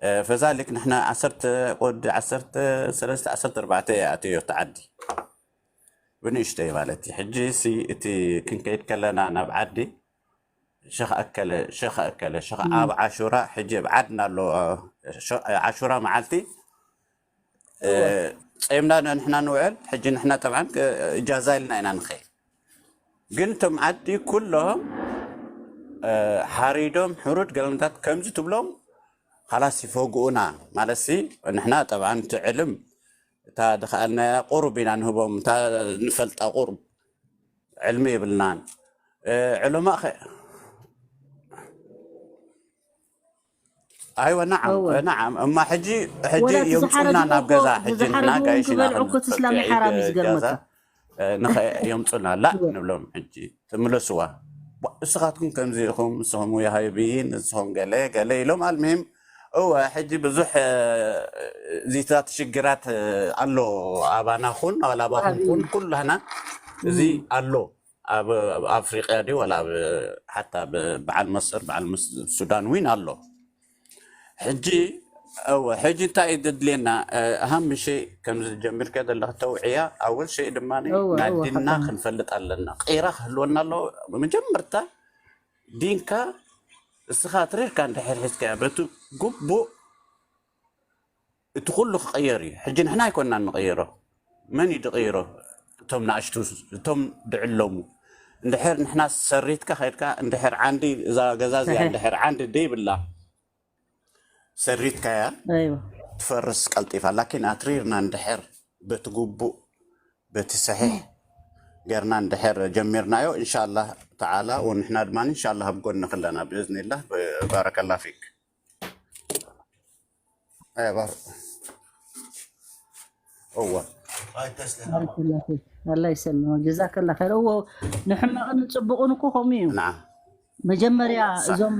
እ፣ ፈዛሊክ ንሕና ዓሰርተ ወዲ ዓሰርተ ሰለስተ ዓሰርተ ኣርባዕተ እየ ኣትዮ እቲ ዓዲ ብንእሽተይ ማለት እዩ። ሕጂ ሲ እቲ ክንከይድ ከለና ናብ ዓዲ ሸኽ ኣከለ ሸኽ ኣከለ ሸኽ ኣብ ዓሹራ ሕጂ ኣብ ዓድና ኣሎ ሸ- ዓሹራ መዓልቲ እ፣ ጸምና ንሕና ንውዕል ሕጂ ንሕና ጠብዓን ክ- እጃዛ ኢልና ኢና ንኸይድ። ግን እቶም ዓዲ ኩሎም እ፣ ሓሪዶም ሕሩድ ገለምታት ከምዚ ትብሎም ካላስ ይፈግኡና ማለት ሲ ንሕና ጠብዓን ትዕልም እታ ድኸኣልናያ ቁሩብ ኢና ንህቦም እታ ንፈልጣ ቁሩብ ዕልሚ የብልናን። እ፣ ዕለማእ ኸ ኣይወ ናዓም እወ። ናዓም እማ ሕጂ ሕጂ ወላ እቲ የምፁና ዝሓረድዎ ናብ እኮ ገዛ እቲ ሕጂ ዝሓረድዎ ንሕና እውን ጋይሽና ክበልዑ እኮ እቲ እስላም ክንፀግዕ ሓራም እዩ ገዛ ዝገርመካ። እ፣ ንኸ የምፁና ላእ ንብሎም ሕጂ ትምለስዋ ዋ፣ እስኻትኩም ከምዚ ኢኹም ንስኹም ያሃብይን ንስኹም ገለ ገለ ኢሎም ኣልምሂም እወ ሕጂ ብዙሕ እ፣ ዚታት ሽግራት እ፣ ኣሎ ኣባና ኹን ኣላባኹም ኹን ኩላህና እዚ ኣሎ ኣብ ኣብ ኣፍሪቅያ ድዩ ዋላ ኣብ ሓታ ኣብ በዓል መስር በዓል ምስ- ሱዳን ዊን ኣሎ። ሕጂ እወ ሕጂ እንታይ እዩ ዘድልየና? ኣሃም ሸይ ከምዚ ጀሚርከ ዘለኽ ተውዕያ ኣወል ሸይ ድማ እወ፣ እወ፣ ናዲንና ሓቅና። ክንፈልጥ ኣለና። ቂራ ክህልወና ኣለዎ። መጀመርታ ዲንካ እስኻ ትሪርካ እንድሕር ሒዝካያ በቲ ግቡእ እቲ ኩሉ ክቕየር እዩ። ሕጂ ንሕና ኣይኮንና ንቕይሮ። መን እዩ ድቕይሮ? እቶም ናእሽቱ እቶም ድዕለሙ እንድሕር ንሕና ሰሪትካ ከድካ እንድሕር ዓንዲ እዛ ገዛ እዚኣ ሰሒሕ። እንድሕር ዓንዲ ደይብላ ሰሪትካያ ኣይዋ ትፈርስ ቀልጢፋ። ላኪን ኣትሪርና እንድሕር በቲ ግቡእ በቲ ሰሒሕ ጌርና እንድሕር ጀሚርናዮ፣ እንሻላህ ተዓላ፣ ወንሕና ድማ እንሻላህ ኣብ ጎንኺ ኣለና ብእዝኒላህ። ባረከላ ፊክ። ኣይዋ እወ ባረከላ ፊክ። ኣላ ይሰልመ ጀዛከላ ኸይር። እዎ ንሕማቕን ንፅቡቕን እኮ ከምኡ እዩ። ናዓ መጀመርያ ሳሕ እዞም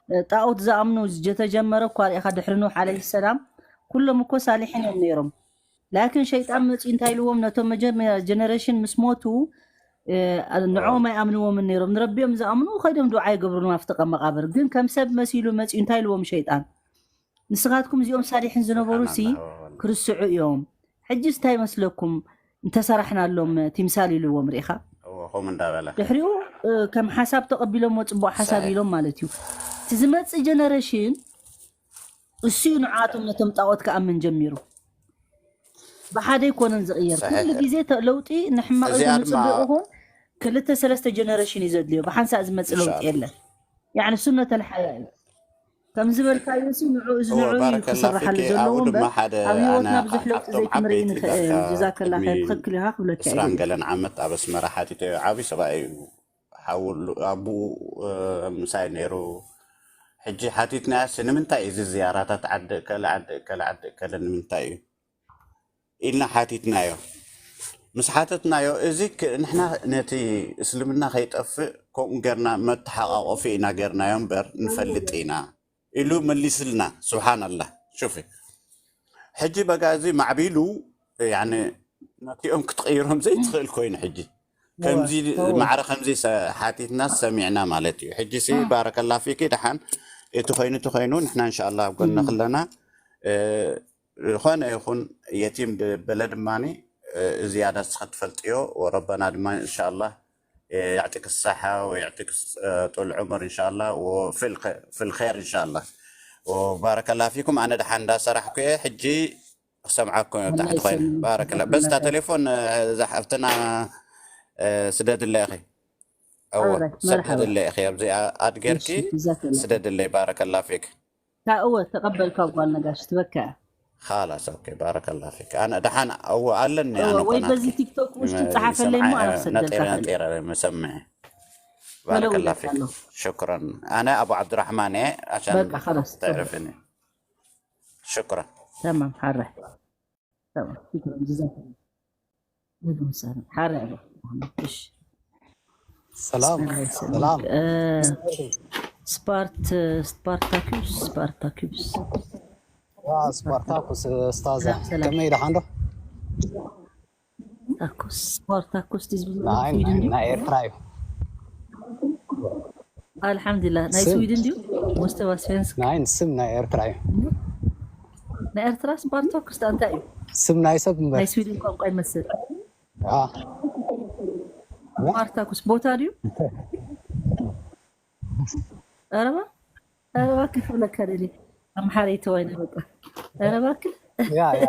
እ፣ ጣኦት ዝኣምኑ ዝተጀመረ እኳ ርኢኻ ድሕሪ ኑሕ ዓለይሂ ሰላም ኩሎም እኮ ሳሊሒን እዮም ነይሮም። ላኪን ሸይጣን መፂኡ እንታይ ኢልዎም ነቶም መጀመርያ ጀነሬሽን ምስ ሞቱ እ፣ ንዕኦም ኣይኣምንዎምን ነይሮም። ንረቢኦም ዝኣምኑ ከይዶም ዱዓ ይገብሩሎም ኣብቲ ቀ መቃብር። ግን ከም ሰብ መሲሉ መፂኡ እንታይ ኢልዎም ሸይጣን ንስኻትኩም እዚኦም ሳሊሒን ዝነበሩ ሲ ስብሓናላህ ወወላ ክርስዑ እዮም። ሕጂስ እንታይ መስለኩም እንተሰራሕናሎም ቲምሳል ኢልዎም ርኢኻ። እወ ከምኡ እንዳበለ ድሕሪኡ እ፣ ከም ሓሳብ ተቐቢሎምዎ ፅቡቅ ሓሳብ ሰሒሕ ኢሎም ማለት እዩ። እቲ ዝመፅእ ጀነሬሽን እሱ እዩ ንዓቶም ነቶም ጣዖት ክኣምን ጀሚሩ። ብሓደ ኣይኮነን ዝቕየር። ኩሉ ሰሒሕ ግዜ ተ- ለውጢ ንሕማቕ እዚኣ ይኹን ድማ ንፅቡቅ ይኹን ክልተ ሰለስተ ጀነሬሽን እዩ ዘድልዮ። ብሓንሳእ ዝመፅእ ለውጢ ኢንሻላህ የለን። ያዕኒ ሱነተል ሓያ እዩ። ከም ዝበልካዮ ሲ ንዑ እዚ እወ ንዑ እዩ ባረከላ ክስረሓሉ ፊኪ። ዘሎ ኣብኡ ድማ እምበር ሓደ ኣብ ኣነ ህይወትና ካብ ብዙሕ ለውጢ ካብቶም ዘይክንርኢ ዓበይቲ ንኽእል። ዳርጋ ጀዛከላ ቅድሚ ኸይር ትኽክል ኢኻ ክብለካ እየ ዕስራን ግን ገለን ዓመት ኣብ ኣስመራ ሓቲተዮ። ዓብዪ ሰብኣይ እዩ። ሓውሉ ኣቡኡ እ፣ ምሳይ ነይሩ። ሕጂ ሓቲትናያሲ ንምንታይ እዚ ዝያራታት ዓዲ እከለ ዓዲ እከለ ዓዲ እከለ ንምንታይ እዩ ኢልና ሓቲትናዮ። ምስ ሓተትናዮ እዚ ክ- ንሕና ነቲ እስልምና ከይጠፍእ ከምኡ ጌርና መተሓቃቆፊ ኢና ጌርናዮ እምበር ንፈልጥ ኢና ኢሉ መሊስልና። ስብሓንላህ ሹፊ ሕጂ በጋ እዚ ማዕቢሉ ያኒ ነቲኦም ክትቕይሮም ዘይትኽእል ኮይኑ ሕጂ እወ ከምዚ እወ ማዕረ ከምዚ ሰ- ሓቲትና ሰሚዕና ማለት እዩ። ሕጂ ሲ ባረከላ ፊኪ ደሓን እቲ ኮይኑ እቲ ኮይኑ ንሕና እንሻላ ኣብ ጎንኺ እም። ኣለና። እ፣ ዝኾነ ይኹን የቲም ድ- በለ ድማኒ እ፣ ዝያዳ ንስኺ ትፈልጥዮ ወረበና ድማ እንሻላ يعطيك الصحة ويعطيك الص- እ፣ طول العمر إن شاء الله وفي الخ- في الخير إن شاء الله وبارك الله فيكم። ኣነ ደሓን እንዳሰራሕኩ እየ ሕጂ ክሰምዓኩም እየ ኣብ ኣላ ታሕቲ ኮይነ ይሰልም ባረከላ። በዝታ ጀዛከላ ቴሌፎን እ፣ እዛ ሓፍትና እ፣ ስደድለይ ኢኺ። እወ ሓራይ መርሓባ ሰደድለይ ኢኺ ኣብዚ ኣድ ጌርኪ እሺ ጀዛከላ ስደድለይ። ባረከላ ፊክ። ታ እወ ተቐበልካ ጓል ነጋሽ ትበካ خلاص ኦኬ ባረከላ ፊክ። ኣነ ደሓን እወ ኣለኒ እወ ኣነ እኮ ወይ በዚ ናትኪ ቲክቶክ ውሽጢ ም- ጸሓፈለይ ይሰምዓ እሞ ኣነ ነጢረ ክሰደልካ ከለ ነጢረ መሰምዐ። መለው ባረከላ ይለካ ፊክ ኣለኹ ሽክረን። ኣነ ኣቡ ዓብድራሕማን እየ ዓሻን በቃ خلاص ጽቡቅ ተዕርፍኒ። ሽክረን። ተማም ሓራይ ተማም ሽክረን ጀዛከላ ኣህለን ወሰህለን ሓራይ ኣባ እሺ ሰላም ሓራይ ሰላም ሰላም። እ፣ ስፓርት ስፓርታኪዩስ ስፓርታኪዩስ ዋ ስፓርታኩስ እስታዘ ሰላም ሰላም ከመይ ደሓን ዶ? ታኩስ ስፓርታኩስ ዲዝ ብሎ ናይ ስዊድን ናይ ድዩ ናይ ኤርትራ እዩ። ኣልሓምዱሊላህ ናይ ስም ስዊድን ድዩ ሙስተዋ ስፌንስክ ናይ ስም ናይ ኤርትራ እዩ። ናይ ኤርትራ ስፓርታኩስ እንታይ እዩ ስም ናይ ሰብ እምበር ናይ ስዊድን ቋንቋ ይመስል አ፣ ስፓርታኩስ ቦታ ድዩ ኧረ እባ ኧረ እባክህ ክብለካ ደልየ ኣምሓረይ ተዋይነ በቃ ኧረ እባክህ ያ ያ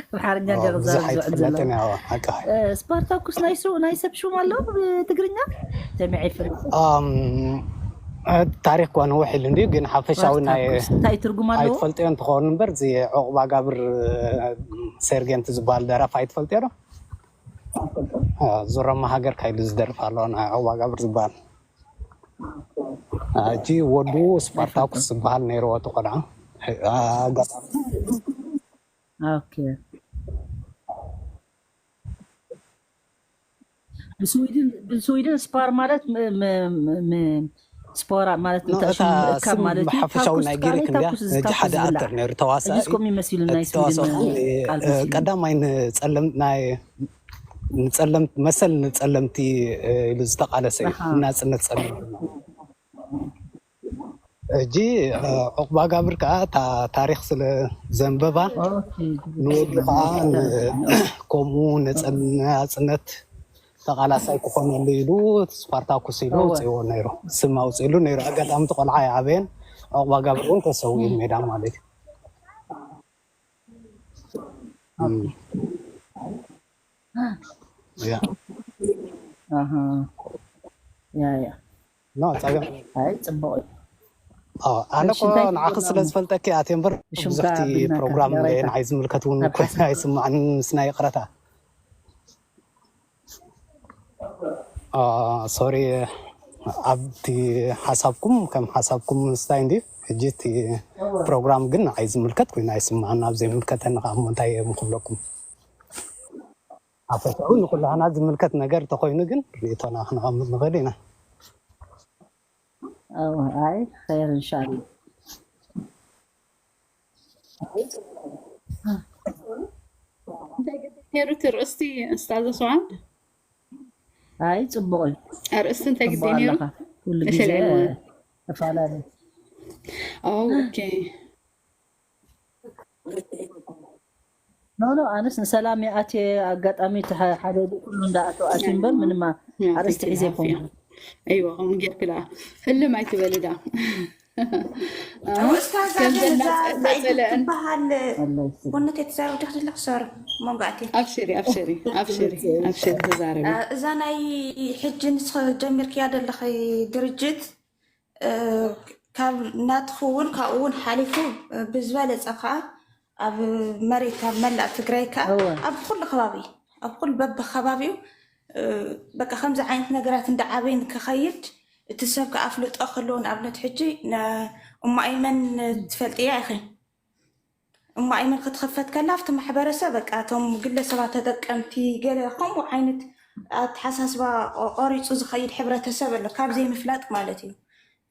ኣምሓርኛ ኦ፣ እንደ ብዙሕ ክዛረብ ዝውዕል ዘሎ ኣይትፍለጥን ያው ሓቂ። እ፣ ስፓርታኩስ ናይ ሱ ናይ ሰብ ሹም ኣለዎ ብትግርኛ ሰሚዐ ይፈልጥ ኣም፣ ታሪክ ኳ ነውሕ ኢሉ እንዲ ግን ሓፈሻዊ ናይ ስፓርታኩስ እንታይ ትርጉም ኣለዎ ኣይትፈልጥዮ እንትኸውን እምበር እዚ ዑቕባ ጋብር ሴርጌንት ዝበሃል ደራፍ ኣይትፈልጥዮ ዶ? ዙረማ ሃገር ካይሉ ዝደርፍ ኣሎ ናይ ዑቕባ ጋብር ዝበሃል ሕጂ ወዱ ኣይፈልጦ ስፓርታኩስ ዝበሃል ነይርዎ እቲ ቆልዓ ኣጋጣሚ ኦኬ ብስዊድን ብስዊድን ስፓር ማለት ም- ም- ም- ም- ስፖራ ማለት ኖ እንታይ እታ ሽም ምእካብ ስም ማለት እዩ ሓፈሻዊ ታኩስ ናይ ቃለይ ግሪክ እንድያ ታኩስ እዚ ነጂ ታኩስ ሓደ ዝብላዕ ኣክተር ነይሩ ተዋሳኢ ሕጂስ ከምኡ ይመሲሉ ናይ እቲ ተዋሳኢ ስዊድን ከዓኒ ቃል እ፣ መሲሉ ቀዳማይ ንጸለም ናይ ንጸለምቲ መሰል ንጸለምቲ እ፣ ኢሉ ዝተቃለሰ እዩ ኣሃ ናጽነት ጸለምቲ ሕጂ እ፣ ዑቅባ ጋብር ከዓ እታ ታሪክ ስለ ዘንበባ ኦኬ ንወዱ ከዓ ን- ተረዲእኒ ከምኡ ነጸ- ናጽነት ተቃላሳይ ክኾነሉ ኢሉ ስፓርታኩስ ኢሉ እወ ኣውፅእዎ ነይሩ ስም ኣውፅእሉ ነይሩ ኣጋጣሚ እቲ ቆልዓ ይዓበየን ዑቅባ ጋብር እውን ተሰዊኡ ሜዳ ማለት እዩ እም፣ ያ ኣሃ ያ ያ ኖ ፀገም ኣይ ፅቡቅ እዩ ኣነ እኮ ንዓኺ ስለ ዝፈልጠኪ ኣትየ እምበር፣ ብዙሕቲ ፕሮግራም ንዓይ ዝምልከት እውን እኮ ኣይስማዕን፣ ምስና ይቕረታ። ሶሪ፣ ኣብቲ ሓሳብኩም ከም ሓሳብኩም ምስታይ እንዲ። ሕጂ እቲ ፕሮግራም ግን ንዓይ ዝምልከት ኮይኑ ኣይስማዕን። ኣብ ዘይምልከተኒ ከዓ እሞ እንታይ እዮም ክብለኩም? ኣፈሻዊ ንኩላህና ዝምልከት ነገር ተኮይኑ ግን ርእቶና ክነቐምጥ ንኽእል ኢና። ኣይ ኸይር እንሻላ። እንታይ ግዲ ነይሩ እቲ ርእስቲ? እስታዘ ሰዋን ኣይ ፅቡቅ እዩ። ኣርእስቲ እንታይ ግዲ ነይሩ? ኩሉ ግዜ ተፈላለዩ። ኦኬ ኖ ኖ ኣነስ ንሰላም ይኣትየ ኣጋጣሚ ሓደ ኩሉ እንዳኣተው ኣትዩ እምበር ምንማ ኣርእስቲ ሒዘ ይኮን ኣይዋ ከም ጌርክ ደኣ ህልም ኣይትበል ዳ ኡስታዝ ኣደን እዛ ሳይድ ትበሃል ጎነት የተዛረብ ድክ ዘለክ ሰር መንጎ ኣትየ ኣብሽሪ ኣብሽሪ ኣብሽሪ ኣብሽሪ ተዛረቢ እዛ ናይ ሕጂ ንስኸ ጀሚርክያ ዘለኸ ድርጅት ካብ ናትኹ እውን ካብኡ እውን ሓሊፉ ብዝበለፀ ከዓ ኣብ መሬት ኣብ መላእ ትግራይ ከዓ ኣብ ኩሉ ከባቢ ኣብ ኩሉ በቢ ከባቢኡ በቃ ከምዚ ዓይነት ነገራት እንዳዓበይ ንክኸይድ እቲ ሰብ ከኣፍልጦ ከለዎ ንኣብነት ሕጂ እሞ ኣይመን ትፈልጥያ ኢኺ እሞ ኣይመን ክትኽፈት ከላ ኣብቲ ማሕበረሰብ በቃ እቶም ግለሰባት ተጠቀምቲ ገለ ከምኡ ዓይነት ኣተሓሳስባ ቆሪፁ ዝኸይድ ሕብረተሰብ ኣሎ ካብ ዘይምፍላጥ ማለት እዩ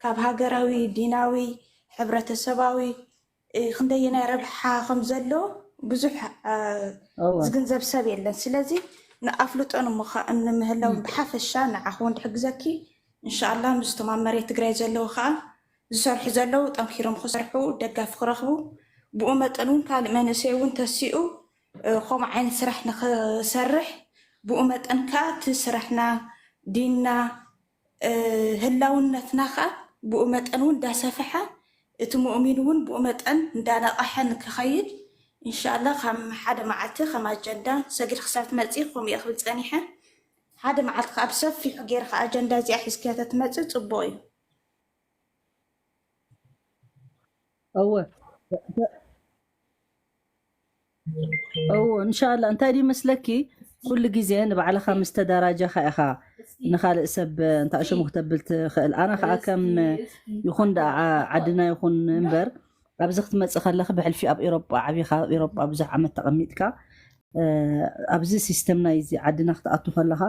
ካብ ሃገራዊ ዲናዊ ሕብረተሰባዊ ክንደየናይ ረብሓ ከም ዘሎ ብዙሕ ዝግንዘብ ሰብ የለን። ስለዚ ንኣፍልጦ ንምህላው ብሓፈሻ ንዓኹ እውን ድሕግዘኪ እንሻላ ምስቶም ኣብ መሬት ትግራይ ዘለዉ ከዓ ዝሰርሑ ዘለዉ ጠንኪሮም ክሰርሑ ደጋፊ ክረኽቡ ብኡ መጠን እውን ካልእ መንእሰይ እውን ተሲኡ ከምኡ ዓይነት ስራሕ ንክሰርሕ ብኡ መጠን ከዓ እቲ ስራሕና ዲንና ህላውነትና ከዓ ብኡ መጠን እውን እንዳሰፈሐ እቲ ሙእሚን እውን ብኡ መጠን እንዳነቐሐ ንክኸይድ እንሻላ ከም ሓደ መዓልቲ ከም ኣጀንዳ ሰጊድ ክሳብ ትመፅእ ከምኡ እየ ክብል ፀኒሐ ሓደ መዓልቲ ከዓ ብሰፊሑ ገይርካ ኣጀንዳ እዚኣ ሒዝክያ ተትመፅእ ፅቡቅ እዩ እወ እዎ እንሻላ እንታይ ድዩ መስለኪ ኩሉ ግዜ ንባዕልኻ ምስ ተደራጀኻ ኢኻ ንኻልእ ሰብ እንታይ ሽሙ ክተብል ትኽእል ኣነ ከዓ ከም ይኹን ደኣ ዓድና ይኹን እምበር ኣብዚ ክትመፅእ ከለኺ ብሕልፊ ኣብ ኤሮጳ ዓቢኻ ኣብ ኤሮጳ ብዙሕ ዓመት ተቐሚጥካ ኣብዚ ሲስተም ናይዚ ዓድና ክትኣቱ ከለኻ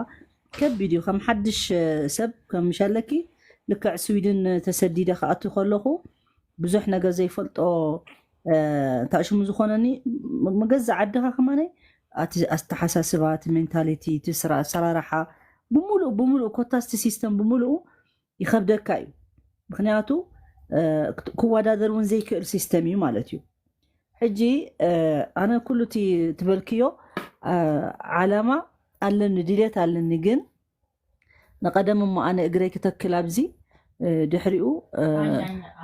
ከቢድ እዩ ከም ሓድሽ ሰብ ከም ሻለኪ ልክዕ ስዊድን ተሰዲደ ክኣቱ ከለኹ ብዙሕ ነገር ዘይፈልጦ እንታይ ሽሙ ዝኾነኒ መገዛ ዓድኻ ከማነይ ኣቲ ኣስተሓሳስባ እቲ ሜንታሊቲ እቲ ስራ ኣሰራርሓ ብምሉእ ብምሉእ ኮታስቲ ሲስተም ብምሉኡ ይኸብደካ እዩ ምክንያቱ ክወዳደር እውን ዘይክእል ሲስተም እዩ ማለት እዩ ሕጂ ኣነ ኩሉ እቲ ትበልክዮ ዓላማ ኣለኒ ድሌት ኣለኒ ግን ንቐደም እሞ ኣነ እግረይ ክተክል ኣብዚ ድሕሪኡ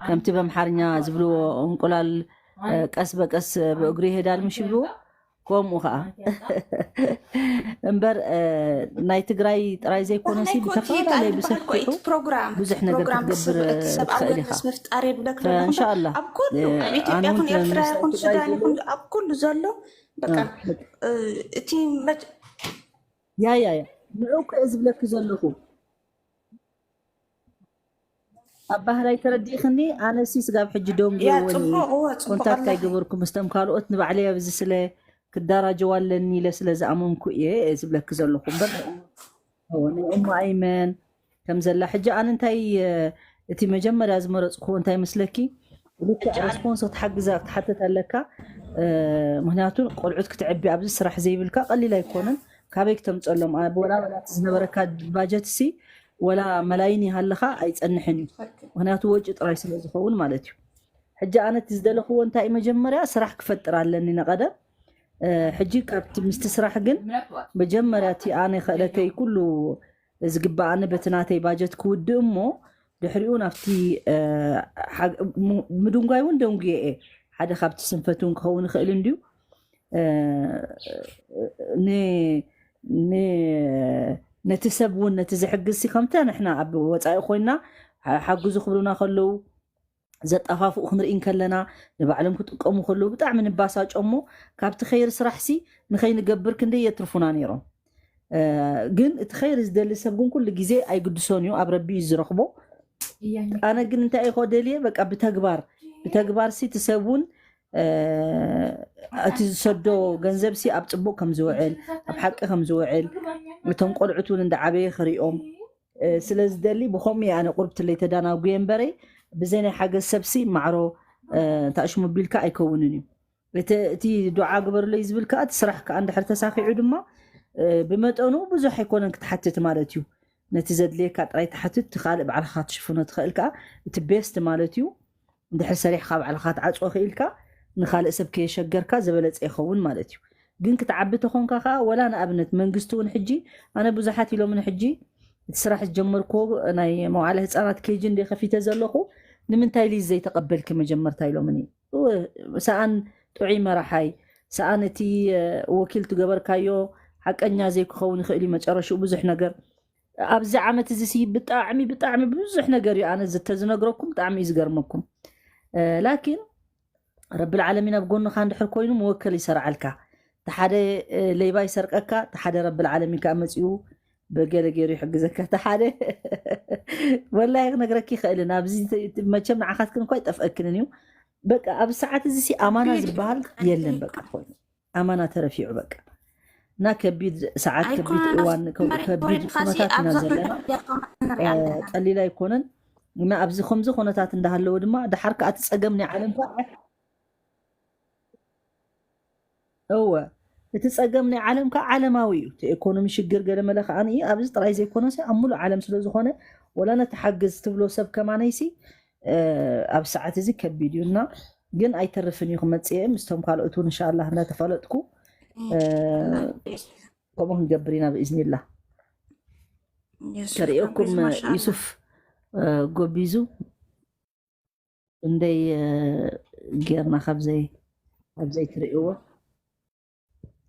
ከምቲ በምሓርኛ ዝብልዎ እንቁላል ቀስ በቀስ ብእግሩ ይሄዳል ምሽ ይብልዎ ከምኡ ከዓ እምበር ናይ ትግራይ ጥራይ ዘይኮነሲ ብተፈላለየ ብሰፊሑ ብዙሕ ነገር ክትገብር ትኽእል ኢኻ እንሻላ ኣነ እውን ኣብ ኩሉ ዘሎ በቃ እቲ ያ ያ ያ ንዑ እኮ እየ ዝብለኪ ዘለኹ ኣብ ባህላይ ተረዲእክኒ ኣነ ሲ ስጋብ ሕጂ ደንጉ የወኒ ኮንታክት ኣይገበርኩ ምስቶም ካልኦት ንባዕለይ ኣብዚ ስለ ክዳራጀው ኣለኒ ኢለ ስለ ዝኣመንኩ እየ ዝብለኪ ዘለኹ እምበር ናይ እሞ ኣይመን ከም ዘላ ሕጂ ኣነ እንታይ እቲ መጀመርያ ዝመረፅኩዎ እንታይ መስለኪ ልክዕ ሬስፖንስ ክትሓግዛ ክትሓተት ኣለካ ምክንያቱ ቆልዑት ክትዕቢ ኣብዚ ስራሕ ዘይብልካ ቀሊል ኣይኮነን ካበይ ክተምፀሎም ወላ ወላ ዝነበረካ ባጀት ሲ ወላ መላይን ይሃለኻ ኣይፀንሕን እዩ ምክንያቱ ወጪ ጥራይ ስለ ዝኸውን ማለት እዩ ሕጂ ኣነ እቲ ዝደለኽዎ እንታይ መጀመርያ ስራሕ ክፈጥር ኣለኒ ንቐደም ሕጂ ካብቲ ምስቲ ስራሕ ግን መጀመርያ እቲ ኣነ ክእለተይ ኩሉ ዝግበኣኒ በቲ ናተይ ባጀት ክውድእ እሞ ድሕሪኡ ናብቲ ምድንጓይ እውን ደንጉየ እየ ሓደ ካብቲ ስንፈት እውን ክኸውን ይኽእል እንድዩ ነቲ ሰብ እውን ነቲ ዝሕግዝ ሲ ከምተ ንሕና ኣብ ወፃኢ ኮይና ሓግዙ ክብሉና ከለዉ ዘጠፋፍኡ ክንርኢ እንከለና፣ ንባዕሎም ክጥቀሙ ከለዉ ብጣዕሚ ንባሳጮ እሞ፣ ካብቲ ኸይሪ ስራሕ ሲ ንኸይንገብር ክንደይ የትርፉና ነይሮም። እ፣ ግን እቲ ኸይሪ ዝደሊ ሰብ ግን ኩሉ ግዜ ኣይግድሶን እዩ፣ ኣብ ረቢ እዩ ዝረኽቦ። ኣነ ግን እንታይ ኢኾ ደልየ፣ በቃ ብተግባር፣ ብተግባር ሲ እቲ ሰብ እውን፣ እ፣ እቲ ዝሰዶ ገንዘብ ሲ ኣብ ጽቡቕ ከም ዝውዕል፣ ኣብ ሓቂ ከም ዝውዕል፣ እቶም ቆልዑት እውን እንዳዓበየ ክሪኦም፣ እ፣ ስለ ዝደሊ፣ ብኸምኡ እየ ኣነ ቁርብትለይ ተዳናጉየ እምበረይ፣ ብዘይ ናይ ሓገዝ ሰብ ሲ ማዕሮ፣ እ፣ ታሽሙ ቢልካ ኣይከውንን እዩ። እቲ፣ እቲ ዱዓ ግበርለይ ዝብል ከኣ፣ እቲ ስራሕ ከኣ እንድሕር ተሳኺዑ ድማ፣ እ፣ ብመጠኑ ብዙሕ ኣይኮነን ክትሓትት ማለት እዩ። ነቲ ዘድልየካ ጥራይ ትሓትት፣ እቲ ካልእ ባዕልኻ ክትሽፍኖ ትኽእል ከኣ፣ እቲ ቤስት ማለት እዩ። እንድሕር ሰሪሕኻ ባዕልኻ ትዓጽዎ ክኢልካ፣ ንኻልእ ሰብ ከየሸገርካ ዝበለጸ ይኸውን ማለት እዩ። ግን ክትዓቢ ተኾንካ ከኣ፣ ወላ ንኣብነት መንግስቲ እውን ሕጂ፣ ኣነ ብዙሓት ኢሎምኒ ሕጂ፣ እቲ ስራሕ ዝጀመርኩዎ ናይ መዋዕለ ህጻናት ኬጂ እንደ ከፊተ ዘለኹ፣ ንምንታይ ሊዝ ዘይተቐበልኪ መጀመርታ ኢሎምኒ። እወ፣ ሰኣን ጥዑይ መራሓይ፣ ሰኣን እቲ፣ እ፣ ወኪል ትገበርካዮ ሓቀኛ ዘይክኸውን ይኽእል እዩ መጨረሽኡ ብዙሕ ነገር። ኣብዚ ዓመት እዚ ሲ ብጣዕሚ፣ ብጣዕሚ ብዙሕ ነገር እዩ። ኣነ ዝተዝነግረኩም ብጣዕሚ እዩ ዝገርመኩም። እ፣ ላኪን ረብል ዓለሚን ኣብ ጎንኻ እንድሕር ኮይኑ መወከል ይሰርዓልካ። እቲ ሓደ፣ እ፣ ሌባ ይሰርቀካ፣ እቲ ሓደ ረብል ዓለሚን ከኣ መጺኡ ብገለ ገይሩ ይሕግዘካ። እቲ ሓደ ወላሂ ክነግረኪ ይኽእልን። ኣብዚ ተ-፣ መቸም ንዓኻትክን እኳ ኣይጠፍአክንን እዩ። በቃ ኣብ ሰዓት እዚ ሲ ኣማና ዝበሃል የለን። በቃ ኮይኑ ኣማና ተረፊዑ በቃ። እና ከቢድ ሰዓት፣ ከቢድ ኣይኮነን፣ እዋን፣ ከ-፣ መሬት ከቢድ ኮይንካ ሲ ኩነታት ኢና ኣብዚ ዘለና። ኩሉ ጌርካ ንርኢ እ፣ ኣለና። ቀሊል ኣይኮነን። እና ኣብዚ ከምዚ ኩነታት እንዳሃለወ ድማ፣ ደሓር ከኣ እቲ ጸገም ናይ ዓለም ከኣ፣ እወ፣ እቲ ጸገም ናይ ዓለም ከኣ ዓለማዊ እዩ። እቲ ኢኮኖሚ ሽግር ገለ መለ ከኣ ንኢ ኣብዚ ጥራይ ዘይኮነሲ ኣብ ሙሉእ ዓለም ስለ ዝኾነ፣ ወላ ነቲ ሓግዝ ትብሎ ሰብ ከማነይሲ፣ እ፣ ኣብ ሰዓት እዚ ከቢድ እዩ እና፣ ግን ኣይተርፍን እዩ ክመጽእ እየ። ምስቶም ካልኦት እውን እንሻላህ እናተፋለጥኩ፣ እ፣ ከምኡ ክንገብር ኢና ብኢዝኒላህ። የሱፍ ከርእየኩም፣ ሓግዝ፣ ማሻኣላህ። ዩሱፍ፣ እ፣ ጎቢዙ እንደይ፣ እ፣ ጌርና ካብዘይ፣ ካብዘይ ትርእይዎ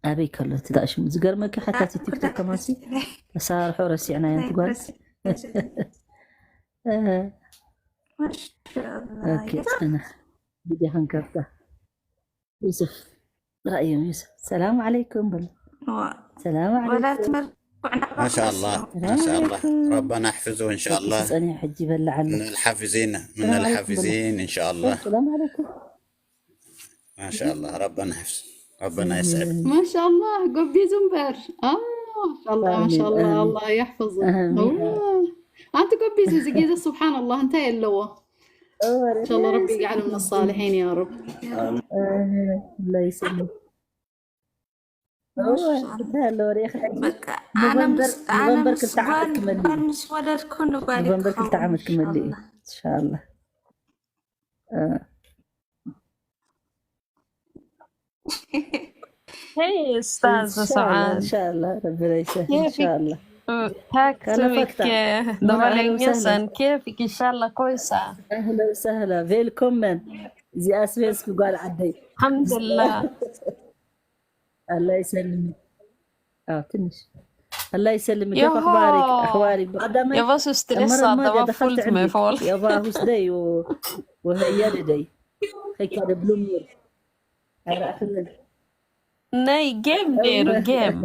ኣበይ ከሎ እቲ ዳእሽሙ? ዝገርመኪ ሓታ እቲ ቲክቶክ ከማሲ ኣሰራርሖ ረሲዕና እያ፣ ናይ ጓል። ረሲዕ። እ፣ ማሻኣላህ። ኦኬ፣ የታ? ጽንሕ። ቪድዮ ክንከፍታ። ዩሱፍ፣ ራእዮም ዩሱፍ። ሰላም ዓለይኩም በሉ። ዋ። ሰላም ወላ ዓለይኩም። ትምህርት ኩዕና ማሻኣላህ፣ ሰላም ማሻኣላህ። ዓለይኩም። ረበና ይሕፍዙ እንሻኣላህ። ጸኒሑ ሕጂ ይበልዕ ኣሎ። ምን الحافظين، من ሰላም ዓለይኩም በሉ። الحافظين እንሻኣላህ። ሰላም ዓለይኩም። ማሻኣላህ፣ ረበና ይሕፍዝ፣ ረበና ይስዕብ። ማሻኣላህ፣ ጎቢዙ እምበር። አ፣ ማሻኣላህ፣ ኣሚን፣ ማሻኣላህ፣ ኣሚን። ኣላህ ይሕፍዝ። ኣሚን። ዋ። ኣንቲ ጎቢዙ፣ እዚ ግዜ ስብሓንላህ፣ እንታይ ኣለዎ? ኦ፣ ኢንሻላህ፣ ረቢ ረቢ ይስዕብ። ይጅዓሉ ምን ሳልሒን ያ ረብ። ኣሚን። ኣላህ ይስልም። ኦ፣ ማሻኣላህ። እንታይ ኣለዎ፣ ሪኢኺ ሕጂ? በቃ፣ ኣነ ኖቨምበር፣ ምስ፣ ኣነ ኖቨምበር ምስ ክልተ ዓመት ጓል፣ ክመልእ ጓል እዩ። ምስ ወለድኩ ንጓል ኖቨምበር ክልተ ይክኸውን፣ ዓመት ክመልእ እዩ። ኢንሻላህ። ኢንሻላህ። እ። Hej, Ustaz Suad. إن شاء الله، إن شاء الله، ربنا يسهل، إن كيفك؟ شاء الله. أه، tack så mycket. Det var länge sedan. كيفك؟ إن شاء الله كويسة. أهلا وسهلا، välkommen. زي أسفل سكوغال عدي. الحمد لله. الله يسلمك. آه، ትንሽ. الله يسلمك. كيف يهو. أخبارك؟ أخبارك؟ قدامي يا باص استرس، أمر ما ده دخلت عندك. يا باص دي و-، وهي دي. هيك هذا بلومير. ናይ ጌም ነይሩ፣ ጌም።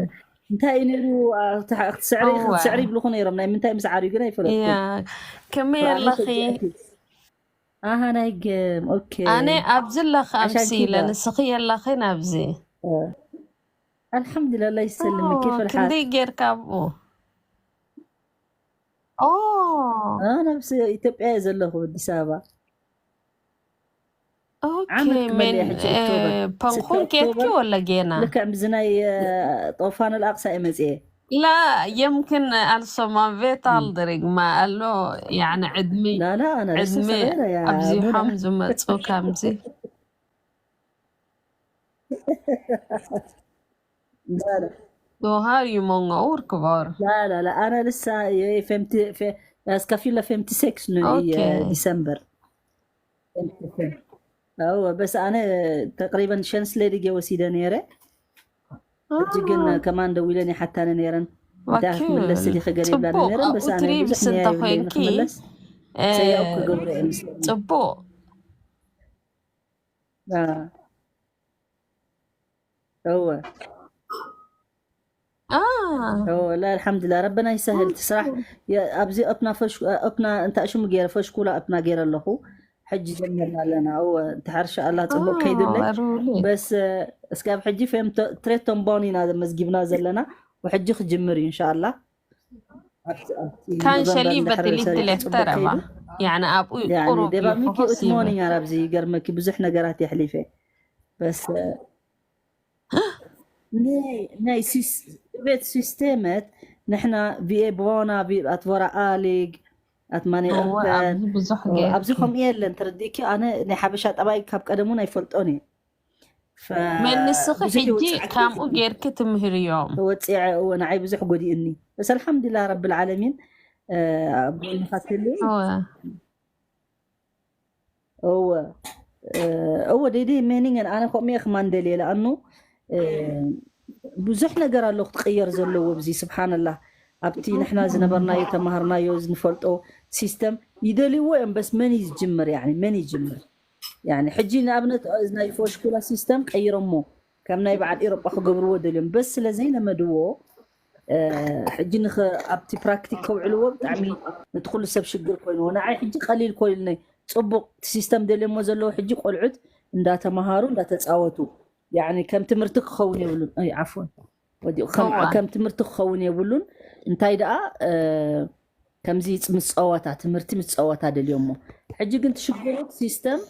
እንታይ እዩ ነይሩ? አ፣ ትሓ-፣ ክትስዕሪ፣ እወ። ክትስዕሪ ይብልኹ ነይሮም። ናይ ምንታይ ምስዓር እዩ ግን ኣይፈለጥኩን። ያ፣ ከመይ ባዕሊ ኣለኺ? ፈጊአኪ። ኣሃ፣ ናይ ጌም፣ ኦኬ። ኣነ ኣብዚ ኣለኺ ዓሻን ኣምሲ ኢለ፣ ኪዳ። ንስኺ የላኺን ኣብዚ። እ። ኣልሓምዱሊላህ፣ ይሰልም፣ ኦ፣ ኬፍ ኣልሓል? ክንደይ ጌርካ ኣብኡ? ኦ። ኣነ ምስ ኢትዮጵያ እየ ዘለኹ፣ ኣዲስ ኣበባ። ኦኬ፣ ዓመት ክመልእ እየ ሜን፣ ሕጂ እ፣ ኦክቶበር። ፐንኹን ስተ ኬድኪ ኦክቶበር ወላ ጌና? ልክዕ ምስዚ ናይ፣ እ፣ ጦፋን ኣልኣቅሳ እየ መፅየ። لا، يمكن ألسو ما فيت ألدريك ما قال له، يعني، عدمي، لا، لا، أنا لسه عدمي صغيرة يا أبزي منى. حمزة ما تسوك همزي. لا، لا. Då har ju många år kvar. لا، لا، لا، أنا لسه femtio، في، jag ska fylla femtiosex nu i, eh, ኦኬ። December. Femtiofem. أو بس أنا تقريبًا ሸንስለ ድየ ወሲደ ነይረ። ሕጂ ግን ኣዎ። ከማን ደዊለን ይሓታኒ ነይረን። እንታይ ክትምለስ ዲኺ ገለ ይብላኒ ነይረን። በስ ኣነ ብዙሕ ኒያ የብለይን ክምለስ። እ፣ ሰያው ክገብሮ እየ ምስለኒ። ጽቡቕ። እወ። እወ ላ ኣልሓምዱላ ረበና ይሰህል እቲ ስራሕ። ኣብዚ ኦፕና ፈሽ ኦፕና እንታይ ሽሙ ገይረ ፈሽኩላ ኦፕና ገይረ ኣለኹ። ሕጂ ጀመርና ኣለና። እወ እንተሓር ሻኣላ ጽቡቅ ከይዱለይ። በስ እስካብ ሕጂ ፌም ትሬቶን ቦን ኢና መዝጊብና ዘለና። ወሕጂ ክጅምር እዩ እንሻኣላ። ካን ሸሊ በትሊት ትሌፍተረባ ያነ ኣብኡ ቁሩብ ደባሚኪ እትሞኒ ያር ኣብዚ ገርመኪ ብዙሕ ነገራት የሕሊፈ። በስ ናይ ቤት ሲስቴመት ንሕና ቪኤ ቦና ኣትቮራ ኣሊግ ኣትማኒ ኦፐን ብዙሕ ኣብዚ ከምኡ የለን። ተረዲእኪ ኣነ ናይ ሓበሻ ጠባይ ካብ ቀደሙን ኣይፈልጦን እየ። መን ንስኺ ሕጂ ከምኡ ጌርኪ ትምህርዮም ተወፂዐ እወ ንዓይ ብዙሕ ጎዲእኒ። በስ ኣልሓምዱላ ረብል ዓለሚን ኣብ ጎንኻ ትህልው። እወ እወ ደይደይ ሜኒንገን ኣነ ከምኡ እየ ክማን ደልየ ለኣኑ ብዙሕ ነገር ኣሎ ክትቅየር ዘለዎ ኣብዚ ስብሓንላህ ኣብቲ ንሕና ዝነበርናዮ ተማሃርናዮ ዝንፈልጦ ሲስተም ይደልይዎ እዮም። በስ መን እዩ ዝጅምር? ያኒ መን ይጅምር? ያኒ ሕጂ ንኣብነት ናይ ፎሽኩላ ሲስተም ቀይሮሞ ከም ናይ በዓል ኤሮጳ ክገብርዎ ደልዮም በስ ስለ ዘይለመድዎ ሕጂ ንኸ ኣብቲ ፕራክቲክ ከውዕልዎ ብጣዕሚ ነቲ ኩሉ ሰብ ሽግር ኮይንዎ። ንዓይ ሕጂ ቀሊል ኮይኑኒ ጽቡቕ እቲ ሲስተም ደልዮሞ ዘለዉ ሕጂ ቆልዑት እንዳተማሃሩ እንዳተጻወቱ ያኒ ከም ትምህርቲ ክኸውን የብሉን። ኣይ ዓፎን ወዲቑ ከም ትምህርቲ ክኸውን የብሉን። እንታይ ደኣ ከምዚ ምስ ጸወታ ትምህርቲ ምስ ጸወታ ደልዮሞ ሕጂ ግን ትሽግሩ ሲስተም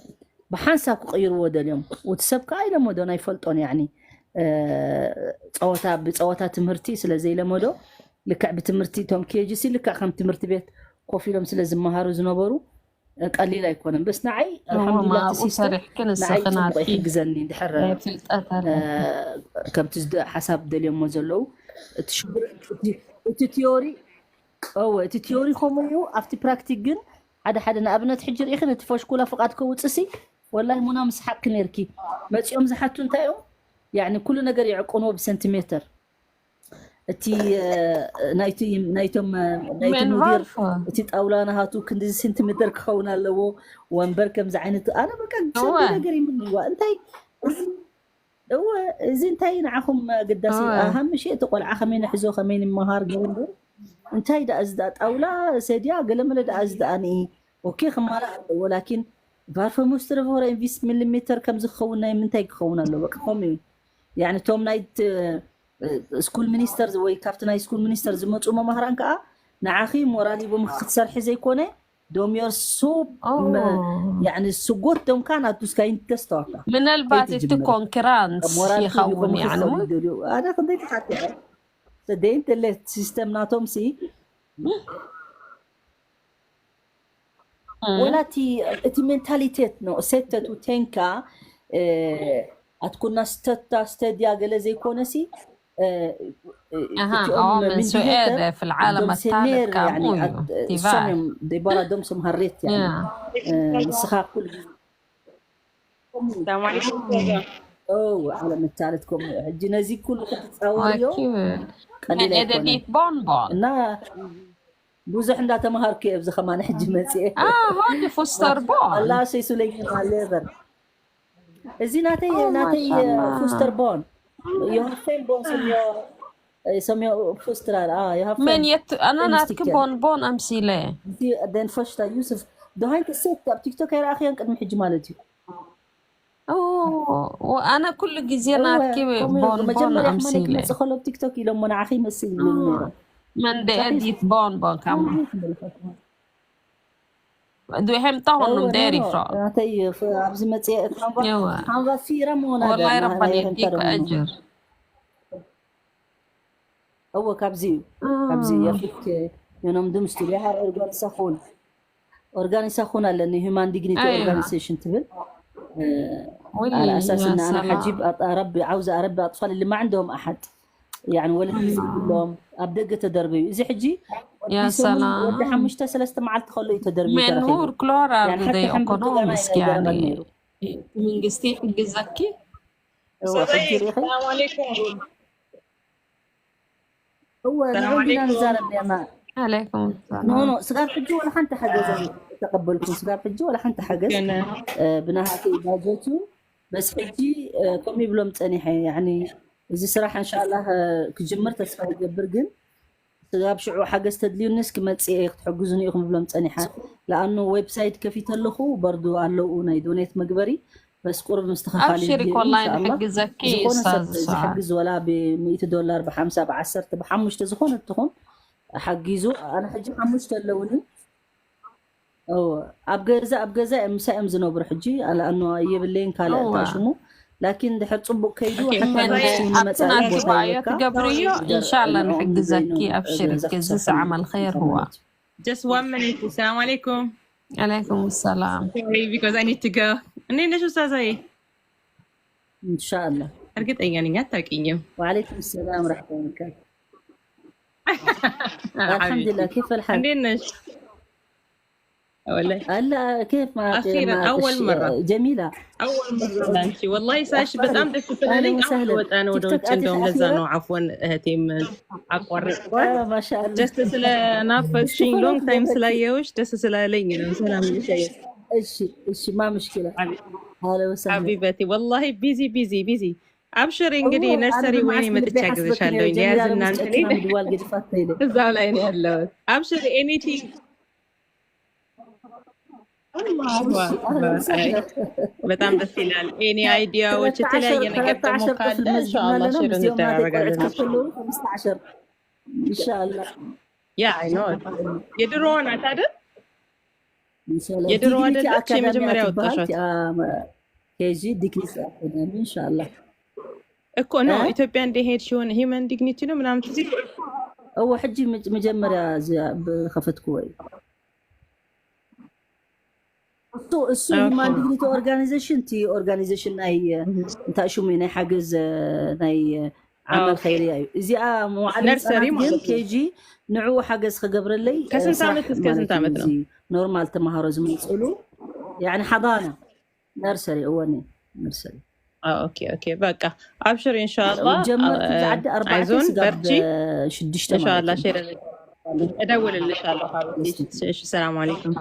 ብሓንሳብ ክቕይርዎ ደልዮም። እቲ ሰብ ከዓ ኢለሞ ዶ ናይ ፈልጦን ያኒ ጸወታ ብጸወታ ትምህርቲ ስለ ዘይለመዶ ልክዕ ብትምህርቲ እቶም ኬጂ ሲ ልክዕ ከም ትምህርቲ ቤት ኮፍ ኢሎም ስለ ዝመሃሩ ዝነበሩ ቀሊል ኣይኮነን። በስ ንዓይ ኣልሓምዱሊላህ እቲ ሲስተም ንዓይ ጽቡቕ ይሕግዘኒ። ድሕር ከምቲ ሓሳብ ደልዮሞ ዘለዉ እቲ ሽግር እቲ ቲዮሪ እወ እቲ ቲዮሪ ከምኡ እዩ። ኣብቲ ፕራክቲክ ግን ሓደ ሓደ ንኣብነት ሕጂ ርኢኺ ነቲ ፈሽኩላ ፍቓድ ከውፅሲ ወላሂ ሙና ምስ ሓቂ ነርኪ መፂኦም ዝሓቱ እንታይ እዮም ያኒ ኩሉ ነገር ይዕቅንዎ ብሰንቲሜተር እቲ ናይቶም ናይቲ ሙዲር እቲ ጣውላ ናሃቱ ክንዲ ሴንቲሜተር ክኸውን ኣለዎ። ወንበር ከምዚ ዓይነት ኣነ በቃ ሰንዲ ነገር ይምንዋ እንታይ እወ እዚ እንታይ ንዓኹም ግዳሲ ኣሃምሽ እቲ ቆልዓ ከመይ ንሕዞ ከመይ ንመሃር ገበንዶ እንታይ ደኣ እዚ ደኣ ጣውላ ሰድያ ገለመለ ደኣ እዚ ደኣ ንኢ ኦኬ ክማላ ኣለዎ ላኪን ቫርፈ ሙስትር ፎረ ኢንቪስ ሚሊሜተር ከም ዝኸውን ናይ ምንታይ ክኸውን ኣለዎ በቃ ከምኡ እዩ ያኒ እቶም ናይ ስኩል ሚኒስተር ወይ ካብቲ ናይ ስኩል ሚኒስተር ዝመፁ መማህራን ከዓ ንዓኺ ሞራል ሂቦም ክትሰርሒ ዘይኮነ ዶም ዮር ሶ ያኒ ስጎት ዶም ካን ኣቱስ ካይን ተስተዋካ ምናልባት እቲ ኮንክራንስ ይኸውን ያኒ ኣነ ክንደይ ተሓቲዐ ደይንተለ ሲስተም ናቶም ሲ ወላ እቲ ሜንታሊቴት ነው ሴተቱ ቴንካ ኣትኩና ስተታ ስተድያ ገለ ዘይኮነ ሲ እቲኦም ምን ሄደ في العالم الثالث كامو ሶም እዮም ደይባራ ዶም ሶም ሃሬት ንስኻ ኩል ዓለም ታለት ከም ሕጂ ነዚ ኩሉ ክትፃወርዮ ቀሊል ኣይኮነ ቦን ቦን እና ብዙሕ እንዳተምሃርኩ እየ ኣብዚ ከማን ሕጂ መፅአ ሆኒ ፉስተር ቦን ኣላ ሸይ ሱለይማን ሌቨር እዚ ናተይ ናተይ ፉስተር ቦን ዮሃፌን ቦን ሰምዮ ሰምዮ ፉስትራል ዮሃፌን መን የት ኣና ናትኪ ቦን ቦን ኣምሲለ ደን ፈሽታ ዩስፍ ደሃይን ክሴት ኣብ ቲክቶክ ኣይረኣኽያን ቅድሚ ሕጂ ማለት እዩ ኣነ ኩሉ ግዜ ናትኪ ቦን ቦን ኣምሲለ ከሎ ቲክቶክ ኢሎሞ ንዓኺ ይመስል መንደ ኤዲት ቦን ቦን ካብ ዱሄም ጣሆኑ ደሪ ፍሮ ናተይ ኣብዚ መፅአ ሓንባ ፊረ መሆና ወላይ ረባን የዲክ ኣጅር እወ ካብዚ እዩ ካብዚ የፊት የኖም ድምስቱ ቢሃር ኦርጋኒሳ ኹን ኦርጋኒሳ ኹን ኣለኒ ሂማን ዲግኒቲ ኦርጋኒሴሽን ትብል ኣሳስና ኣነ ሓጂብ ረቢ ዓውዚ ረቢ ኣጥፋል ልማ ዕንደም ኣሓድ يعني ወለዲ ዘይብሎም ኣብ ደገ ተደርበዩ እዚ ሕጂ ወዲ ሓሙሽተ ሰለስተ መዓልቲ ከሎ እዩ ተደርበዩ ሜን ሙር ክሎራ ብዘይ ኦኮኖሚስ ያኒ መንግስቲ ይሕግዘኪ እወ ንዑ ዲና ንዛረብ ኔርና عليكم ኖ ኖ ስጋብ ሕጂ ወላ ሓንቲ ሓገዝ ተቀበልኩም ስጋብ ሕጂ ወላ ሓንቲ ሓገዝ ብናሃተይ ባጀቱ በስ ሕጂ ከምኡ ይብሎም ፀኒሐ። ያኒ እዚ ስራሕ እንሻላህ ክጅምር ተስፋ ይገብር፣ ግን ስጋብ ሽዑ ሓገዝ ተድልዩንስ ክመፅእ እየ ክትሕግዙን ኢኹም ይብሎም ፀኒሐ። ለኣኑ ዌብሳይት ከፊተ ኣለኹ፣ በርዱ ኣለዉ ናይ ዶኔት መግበሪ። በስ ቁርብ ምስትኸፋል ኣብሽሪ ኮላይ ንሕግዘኪ። ዝኾነ ሰብ ዝሕግዝ ወላ ብሚእቲ ዶላር፣ ብሓምሳ፣ ብዓሰርተ፣ ብሓሙሽተ ዝኾነ ትኹን ሓጊዙ። ኣነ ሕጂ ሓሙሽተ ኣለውኒ። ኣብ ገዛ ኣብ ገዛ እዮም ምሳይ እዮም ዝነብሩ። ሕጂ ኣላኣኖ የብለይን ካልእ እታ ሽሙ፣ ላኪን ድሕር ፅቡቅ ከይዱ ኣብቲ ናትባዮ ትገብርዮ። ኢንሻላ ንሕግዘኪ። ኣብሽሪ፣ ገዝስ ዓመል ኸይር ህዋ። Just one minute. ሰላም ዓለይኩም። ዓለይኩም ሰላም። Because I need to go. እንዴት ነሽ ኡስታዛዬ? ኢንሻላ። እርግጠኛ ነኝ አታውቂኝም። ወዓለይኩም ሰላም ረሕመቱላህ። አልሐምዱሊላህ። ኬፍ አልሓል? እንዴት ነሽ? አላ ኬፍ ማለት አኺረን አወል መራ ጀሚላ አወል መራ ላንቺ ወላሂ ሳይሽ በጣም ደስ ስለለኝ አሁን ወጣ ነው ወደ ውጭ። እንደውም ለዛ ነው አፎን እህቴም አቋረጥኳት። ደስ ስለናፈቅሽኝ long time ስላየውሽ ደስ ስላለኝ ነው። ሰላም ልሻየ እሺ እሺ ማ ምሽኪላ አለ ወሰለ ሐቢበቲ ወላሂ busy busy busy። አብሽሪ እንግዲህ ነርሰሪ ወይኔ መጥቻ ግዝሻለሁ። የያዝና እንትን እዛው ላይ ነው ያለሁት። አብሽሪ anything በጣም ደስ ይላል። Any idea ዎች የተለያየ ነገር ደግሞ ካለ ኢንሻአላህ share እንደራረጋለን። ኢንሻአላህ ያ አይ ነው የድሮ ናት አይደል? የድሮ አይደለች የመጀመሪያ ወጣሻት ኬጂ ዲግሪ አካዳሚ ኢንሻአላህ እኮ ነው። ኢትዮጵያ እንደሄድሽ የሆነ human dignity ነው ምናምን ትዚ እወ ሕጂ መጀመሪያ ከፈትኩ ወይ እሱ እሱ human dignity organization ቲ organization ናይ እንታይ ሽሙ ናይ ሓገዝ ናይ ዓመል ኸይርያ እዩ። እዚኣ መዋዕለ ህፃናት ግን ኬጂ ንዕኡ ሓገዝ ክገብረለይ ከስንት ዓመት እስከ ስንት ዓመት ነው? ኖርማል ተማሃሮ ዝመፅሉ ያኒ ሓዳና ነርሰሪ እወኒ ነርሰሪ ኦኬ ኦኬ በቃ አብሽር ኢንሻአላህ። ጀመርኩ ዓዲ ኣርባዕተ አይዞን ስጋብ በርቺ ሽዱሽተ ኢንሻአላህ። ሼር እደውልልሻለሁ። ሐቢብቲ እሺ ሰላም አለይኩም።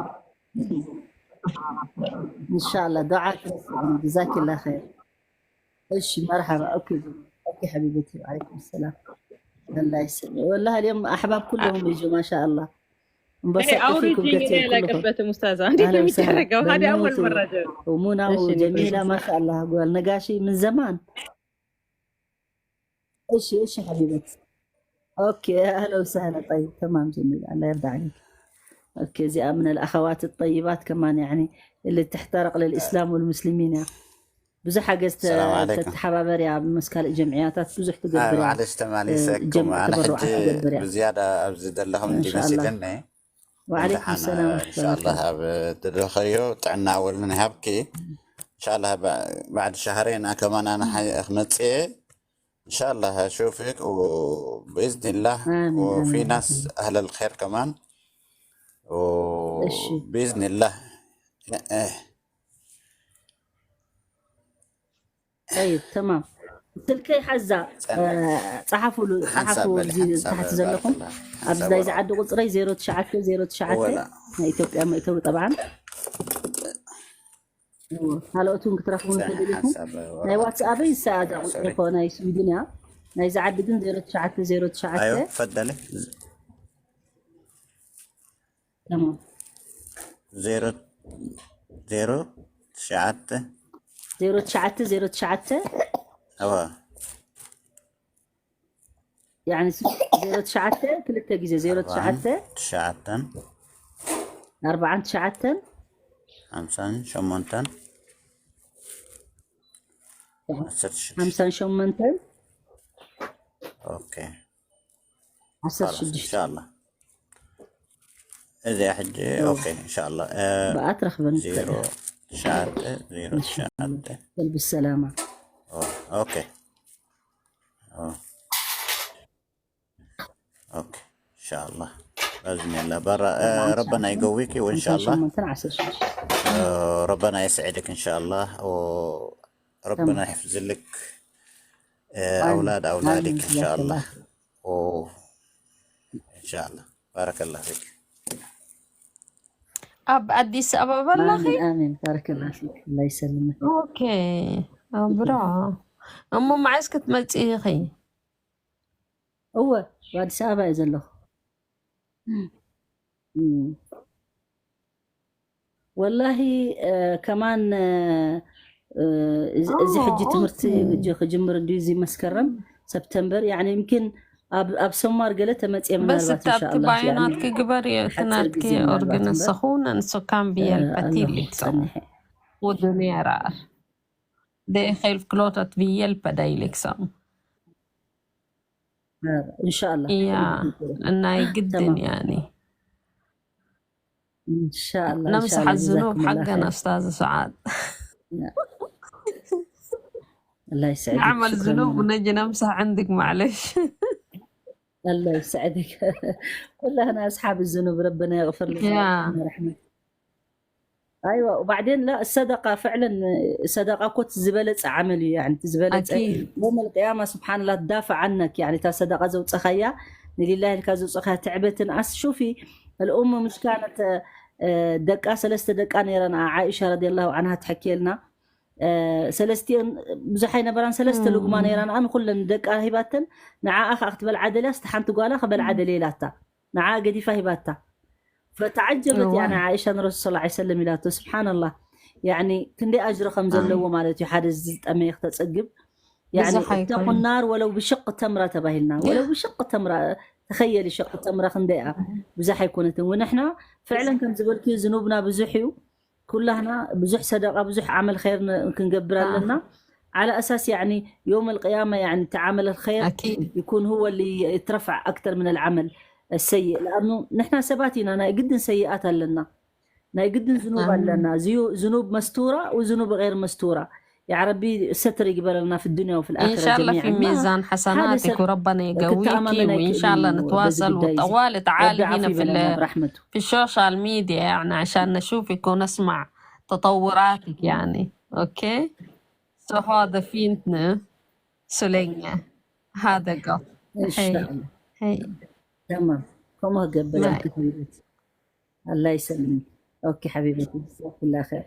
ኢንሻአላህ ዱዓ ትረስዕኒ። ጀዛኪላህ ኸይር። እሺ መርሐባ። ኦኬ ኦኬ ሐቢበቲ ወዓለይኩም ሰላም። الله يسلمك والله اليوم أحباب كلهم يجوا ما شاء الله. አውሪኝ እኔ አላቅበትም ኡስታዛ። እንዴት ነው የሚደረገው? ሀዲ አወል መረጃ ሙና ጀሚላ ማሻአላህ ጓል ነጋሺ ምን ዘማን። እሺ እሺ ሐቢበት ኦኬ አህለ ወሰህለ ጠይብ ተማም ጀሚላ አላህ ይርዳ عليك። ኦኬ እዚኣ ምን الأخوات الطيبات كمان يعني اللي تحترق للإسلام والمسلمين يعني ብዙሕ ሓገዝ ተተሓባበርያ ምስ ካልእ ጀምዕያታት ብዙሕ ትገብር ማለሽ ተማሊሰኩም ኣነ ሕጂ ብዝያዳ ኣብዚ ዘለኹም እንዲመሲልኒ ወዓለይኩም ሰላም እንሻላ ኣብ ትደኸዮ ጥዕና ወልን ሃብኪ እንሻላ ባዕድ ሻህሬና ከማን ኣነ ክመፅእ እንሻላ ሹፊቅ ብኢዝኒላህ ወፊ ናስ ኣህለል ኸይር ከማን ብኢዝኒላህ طيب تمام ስልከይ ሓዛ ፀሓፉሉ ፀሓፉ እዚ ታሕቲ ዘለኹም ኣብዚ ናይ ዝዓዲ ቁፅረይ ዜሮ ትሽዓተ ዜሮ ትሽዓተ ናይ ኢትዮጵያ መእተዊ ጠብዓን ካልኦት እውን ክትረኽቡ ንክእል ኢኹም ናይ ዋትስኣበይ ዝሰኣዳ ቁፅሪ ኮ ናይ ስዊድን እያ ናይ ዝዓዲ ግን ዜሮ ትሽዓተ ዜሮ ትሽዓተ ፈደለ تمام ዜሮ ዜሮ ትሽዓተ ዜሮ ትሽዓተ ዜሮ ትሽዓተ እወ يعني ዜሮ ትሽዓተ ክልተ ግዜ ዜሮ ትሽዓተ ትሽዓተን ኣርባዓን ትሽዓተን ሓምሳን ሸሞንተን ዓሰርተ ሽዱሽተ ሓምሳን ሸሞንተን ኦኬ ዓሰርተ ሽዱሽተ ኢንሻላ እዚኣ ሕጂ ኦኬ ኢንሻላ ብኣ ትረኽበኒ ዜሮ ትሽዓተ ዜሮ ትሽዓተ ብሰላማ ኦኬ ኦኬ ኢንሻላ በዝን የላ በራ ረበና ይገዊክ ወኢንሻላ ረበና ይስዕድክ ኢንሻላ ረበና ይሕፍዝልክ ኣውላድ ኣውላድክ ኢንሻላ ኢንሻላ ባረከላ ፊክ ኣብ ኣዲስ ኣበባ ኣለኺ? ኣሜን ባረከላ ፊክ። الله يسلمك። ኦኬ ብሮ። እሞ መዓስ ክትመፂ ኢኺ? እወ፣ ኣብ ኣዲስ ኣበባ እየ ዘለኹ። እም። ወላሂ፣ እ፣ ከማን፣ እ፣ እ፣ እዚ፣ እዚ ሕጂ ትምህርቲ ጂ-፣ ክጅምር እንድዩ፣ እዚ መስከረም ሰፕተምበር፣ ያኒ፣ يمكن ኣብ፣ ኣብ ሰማር ገለ ተመጽየ በስ ምናልባት፣ እታ ኣብቲ ኢንሻኣላህ፣ ያኒ፣ ባዮናት ክግበር እየ፣ እቲ ሓጺር ናትኪ ግዜ ምናልባት ኦርግን እምበር፣ ንስኹ ነንሱ ካን እ፣ ብየል ኣለኹ ፈቲል ይክሰው። ጸኒሐ። ውዱን የራር። ደይ ኸይል ክሎተት ብየል ፈዳይል ይክሰው። እ፣ ኢንሻኣላህ። እያ፣ ናይ ግድን ተማም። ያኒ። ኢንሻኣላህ፣ ነምስሓ ኢንሻኣላህ፣ ዝኑብ ጀዛኩሙላህ ሓገን ኸይር። ኣስታዝ ሰዓድ። ያ። الله يسعدك، نعمل شكرًا ذنوب لك. ونجي نمسح عندك، معلش. الله يسعدك. كلنا أصحاب الذنوب، ربنا يغفر لنا يا. ويرحمنا رحمة. أيوة، وبعدين لا، الصدقة فعلًا، صدقة እኮ እቲ ዝበለጸ ዓመል እዩ፣ يعني፣ እቲ ዝበለጸ أكيد. يوم القيامة سبحان الله تدافع عنك، يعني، እታ ሰደቃ ዘውጸኻያ ንሊላሂ ኢልካ ዘውጸኻያ ትዕበትን ኣስ-፣ شوفي، الأم مش كانت، እ፣ ደቃ፣ ሰለስተ ደቃ ነይረን፣ ዓኢሻ ረዲየላሁ ዓንሃ ትሕክየልና። እ፣ ሰለስቲአን ብዙሕ ኣይነበራን፣ ሰለስተ ልጉማ እም። ነይረን፣ ንኹለን ደቃ ሂባተን፣ ንዓኣ ኸኣ ክትበልዓ ደልያ፣ ስቲ ሓንቲ ጓላ ክበልዓ እም። ደልየ ኢላታ። ንዓኣ ገዲፋ ሂባታ። فتعجبت، እዋ። يعني، عائشة ንረሱል صلى الله عليه وسلم ኢላቶ። ስብሓንላህ። يعني፣ ክንደይ ኣጅሪ ከም አ። ዘለዎ ማለት እዩ፣ ሓደ ዝጠመየ ክተጸግብ። يعني، ብዙሕ اتقوا ኣይኮነን። النار ولو بشق تمرة ተባሂልና። ያ። ولو بشق تمرة، ተኸየሊ ሸቅ ተምራ ክንደይ እያ። እም። ብዙሕ ኣይኮነትን። ወንሕና ፍዕለን ከም ዝበልክዮ ዝኑብና ብዙሕ እዩ። ኩላህና ብዙሕ ሰደቃ፣ ብዙሕ ዓመል ኸይር ን-፣ ክንገብር አ። ኣለና። على أساس، يعني، يوم القيامة، يعني، እቲ ዓመል ኸይር أكيد. يكون هو اللي يترفع أكثر من العمل السيء. لأنه ንሕና ሰባት ኢና፣ ናይ ግድን ሰይኣት ኣለና። ናይ ግድን ዝኑብ ኣሜን። ኣለና። ዝዩ-፣ ዝኑብ መስትውራ ወዝኑብ ገይር መስትውራ። يا ربي ستر ይግበረልና في الدنيا وفي الآخرة إن شاء الله في جميعًا. ما ميزان حسناتك وربنا يقويك، وإن شاء الله نتواصل وطوال تعالي هنا في ال-، في السوشيال ميديا، يعني، عشان نشوفك ونسمع تطوراتك، يعني. أوكي؟ So هذا فينتنا سولينيا. هذا قط. إن شاء الله. هي. تمام. كم هقبل باي. الكتيبات. الله يسلمك. أوكي حبيبتي، جزاك الله خير.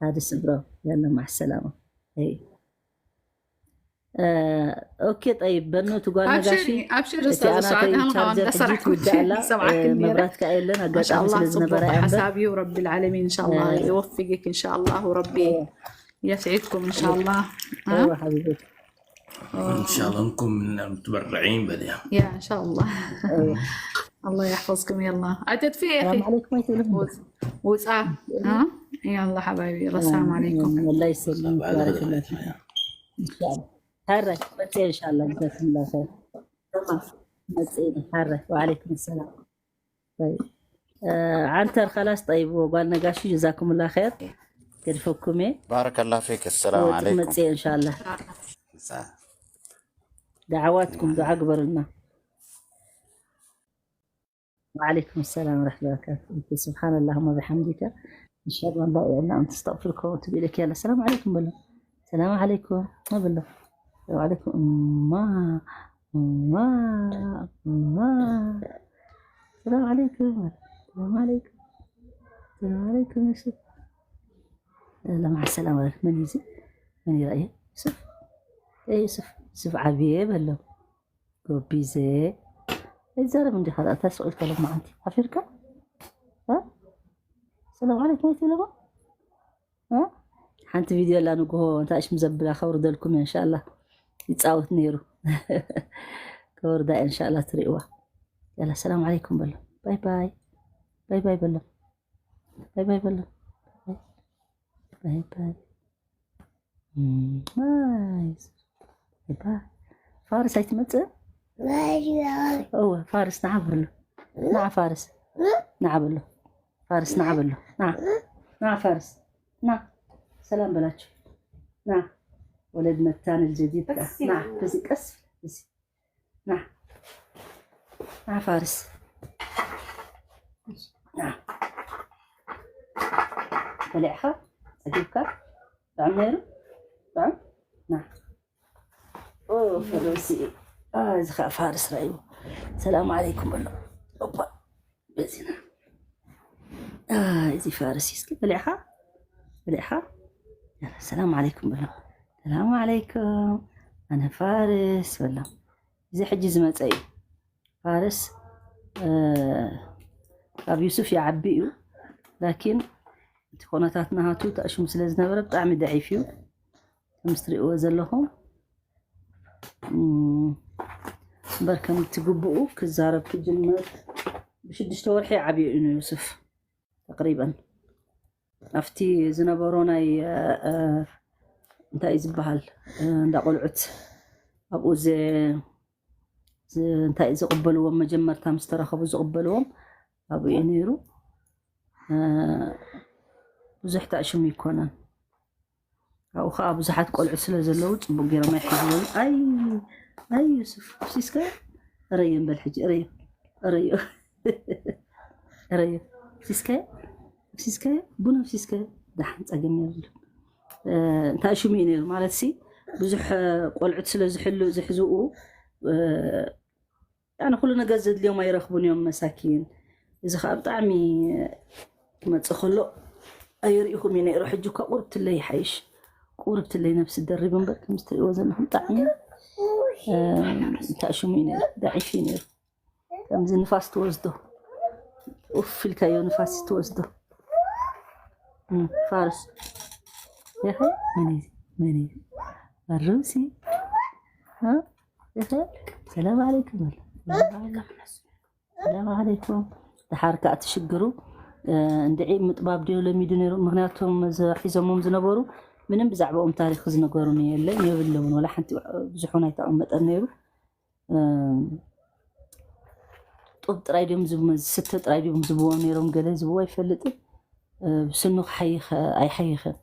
هذا سبرو. يلا، مع السلامة. هي. آه، أوكي، طيب، بنو تقول أبشري، نقاشي. أبشري، أستاذة سعاد، أنا كمان قصرعكم. سمعكم. مبرات كايلن، ما شاء الله، صبر حسابي، ورب العالمين إن شاء الله آه. يوفقك إن شاء الله، وربي آه. يسعدكم إن شاء الله. ها؟ أيوة حبيبتي. إن شاء الله نكون من المتبرعين بعدين. يا إن شاء الله. الله يحفظكم، يلا. أتت في يا أخي. السلام عليكم، أنت ولد وز-، وزعة. ها؟ يلا حبايبي، السلام عليكم. الله يسلمك، بارك الله فيك. إن شاء الله. هرك، بس إن شاء الله، جزاكم الله خير. تمام. بس إيه، هرك. وعليكم السلام. طيب. آه، عنتر خلاص، طيب، وقال نقاشي، جزاكم الله خير. كيفكم إيه؟ بارك الله فيك، السلام عليكم. إن شاء الله. دعواتكم، دعاء قبرنا. وعليكم السلام ورحمة الله وبركاته. سبحان الله اللهم بحمدك. أشهد أن لا إله إلا أنت، أستغفرك وأتوب إليك. يلا، السلام عليكم بلو. السلام عليكم. ما بلو. السلام عليكم. ما، ما، ما. السلام عليكم. السلام عليكم. السلام عليكم يا شيخ. يلا، مع السلامة. من يجي؟ من يرأي؟ يوسف. إيه يوسف؟ يوسف عبيه بلو. ጎቢዘ። ኣይዛረብ እንዲኻ፣ እታ ስቕ ኢልካ ሎማዓንቲ ሓፊርካ? እ? ሰላም ዓለይኩም ኣይትብለማ? እ? ሓንቲ ቪድዮ ኣላ ንግሆ፣ እንታይ ሽም ዘብላ ከውርደልኩም እየ፣ እንሻላ። ይጻወት ነይሩ። ከወርዳ እየ፣ እንሻላ ትርእይዋ። ያላ፣ ሰላም ዓለይኩም በሎ። ባይ ባይ። ባይ ባይ በሎ። ባይ ባይ በሎ። ባይ ባይ። እም፣ ናይስ። እባ፣ ፋርስ ኣይትመጽእ? እወ፣ ፋርስ ንዓ በሎ። ንዓ ፋርስ። ንዓ በሎ። ፋርስ ንዓ በሎ። ንዓ። ንዓ ፋርስ። ንዓ። ሰላም በላቸው። ንዓ። ወለድ መታን الجديد። ንዓ። እዚ ቀስ፣ እዚ። ንዓ። ንዓ ፋርስ። ንዓ። በሊዕኻ? ጸጊብካ? ጥዑም ነይሩ? ጥዑም? ንዓ። ኦ፣ ፈረሲ። አ፣ እዚ ኸኣ ፋርስ ረእይዎ። ሰላም ዓለይኩም በሎ። ኦፓ። በዚ ና። አ፣ እዚ ፋርስ እስኪ በሊዕኻ? በሊዕኻ? ሰላም ዓለይኩም በሎ። ሰላም ዓለይኩም፣ ኣነ ፋርስ በሎም። እዚ ሕጂ ዝመፀ እዩ። ፋርስ፣ እ፣ ካብ ዩሱፍ ይዓቢ እዩ። ላኪን እቲ ኮነታት ናሃቱ ተኣሽሙ ስለ ዝነበረ ብጣዕሚ ደዒፍ እዩ። ከም እትሪእዎ ዘለኹም፣ እም፣ እምበር ከም እቲ ግቡኡ ክዛረብ ክጅምር ብሽዱሽተ ወርሒ ዓብዩ እዩ ንዩሱፍ ተቅሪበን። ኣብቲ ዝነበሮ ናይ፣ እ፣ እ፣ እንታይ እዩ ዝበሃል፣ እ፣ እንዳ ቆልዑት ኣብኡ ዘ-፣ ዘ-፣ እንታይ እዩ ዝቕበልዎም፣ መጀመርታ ምስ ተረኸቡ ዝቕበልዎም ኣብኡ እዩ ነይሩ። እ፣ ብዙሕ ተኣሽሙ ይኮነን። ኣብኡ ከዓ ብዙሓት ቆልዑ ስለ ዘለዉ ጽቡቅ ገይሮም ኣይሕዝዎን። ኣይ፣ ኣይ ዩሱፍ፣ ኣብሲስካዮ? እረዮ እምበል ሕጂ፣ እረዮ፣ እረዮ፣ እረዮ። ኣብሲስካዮ? ኣብሲስካዮ? ቡን ኣብሲስካዮ? ደሓን፣ ጸገም የብሉን። እ፣ እንታይ ሽሙ እዩ ነይሩ? ማለትሲ፣ ብዙሕ፣ እ፣ ቆልዑት ስለ ዝሕሉ-፣ ዝሕዝኡ፣ እ፣ ያነ ኩሉ ነገር ዘድልዮም ኣይረኽቡን እዮም መሳኪን። እዚ ኸዓ ብጣዕሚ ክመጽእ ከሎ ኣይርኢኹም እዩ ነይሩ። ሕጂ እኳ ቁርብትለይ ይሓይሽ። ቁርብትለይ ነብሲ ደሪቡ እምበር፣ ከምዚ ትሪእዎ ዘለኹም ብጣዕሚ፣ እ፣ እንታይ ሽሙ እዩ ነይሩ? ደዒፍ እዩ ነይሩ። ከምዚ ንፋስ ትወስዶ። ኡፍ ኢልካዮ ንፋስ ትወስዶ። እም፣ ፋርስ። ይኸ? መን እዩ? መን እዩ? ኣሩሲ። እ? ይኸ? ሰላም ዓለይኩም በል። ሰላም ዓለይኩም። ሰላም ዓለይኩም። ደሓር ከኣ ትሽግሩ፣ እ፣ እንድዒ ምጥባብ ድዮ ለሚዱ ነይሩ? ምኽንያቱም እዚ ሒዞሞም ዝነበሩ ምንም ብዛዕባኦም ታሪኽ ዝነገሩኒ የለን፣ የብሎምን። ወላ ሓንቲ ብዙሕ እውን ኣይተቐመጠን ነይሩ። እ፣ ጡብ ጥራይ ድዮም ዝብ-፣ ዝስተ ጥራይ ድዮም ዝብዎም ነይሮም፣ ገለ ዝብዎ ኣይፈልጥን። እ፣ ብስኑ ክሓይኸ-፣ ኣይሓይኸን።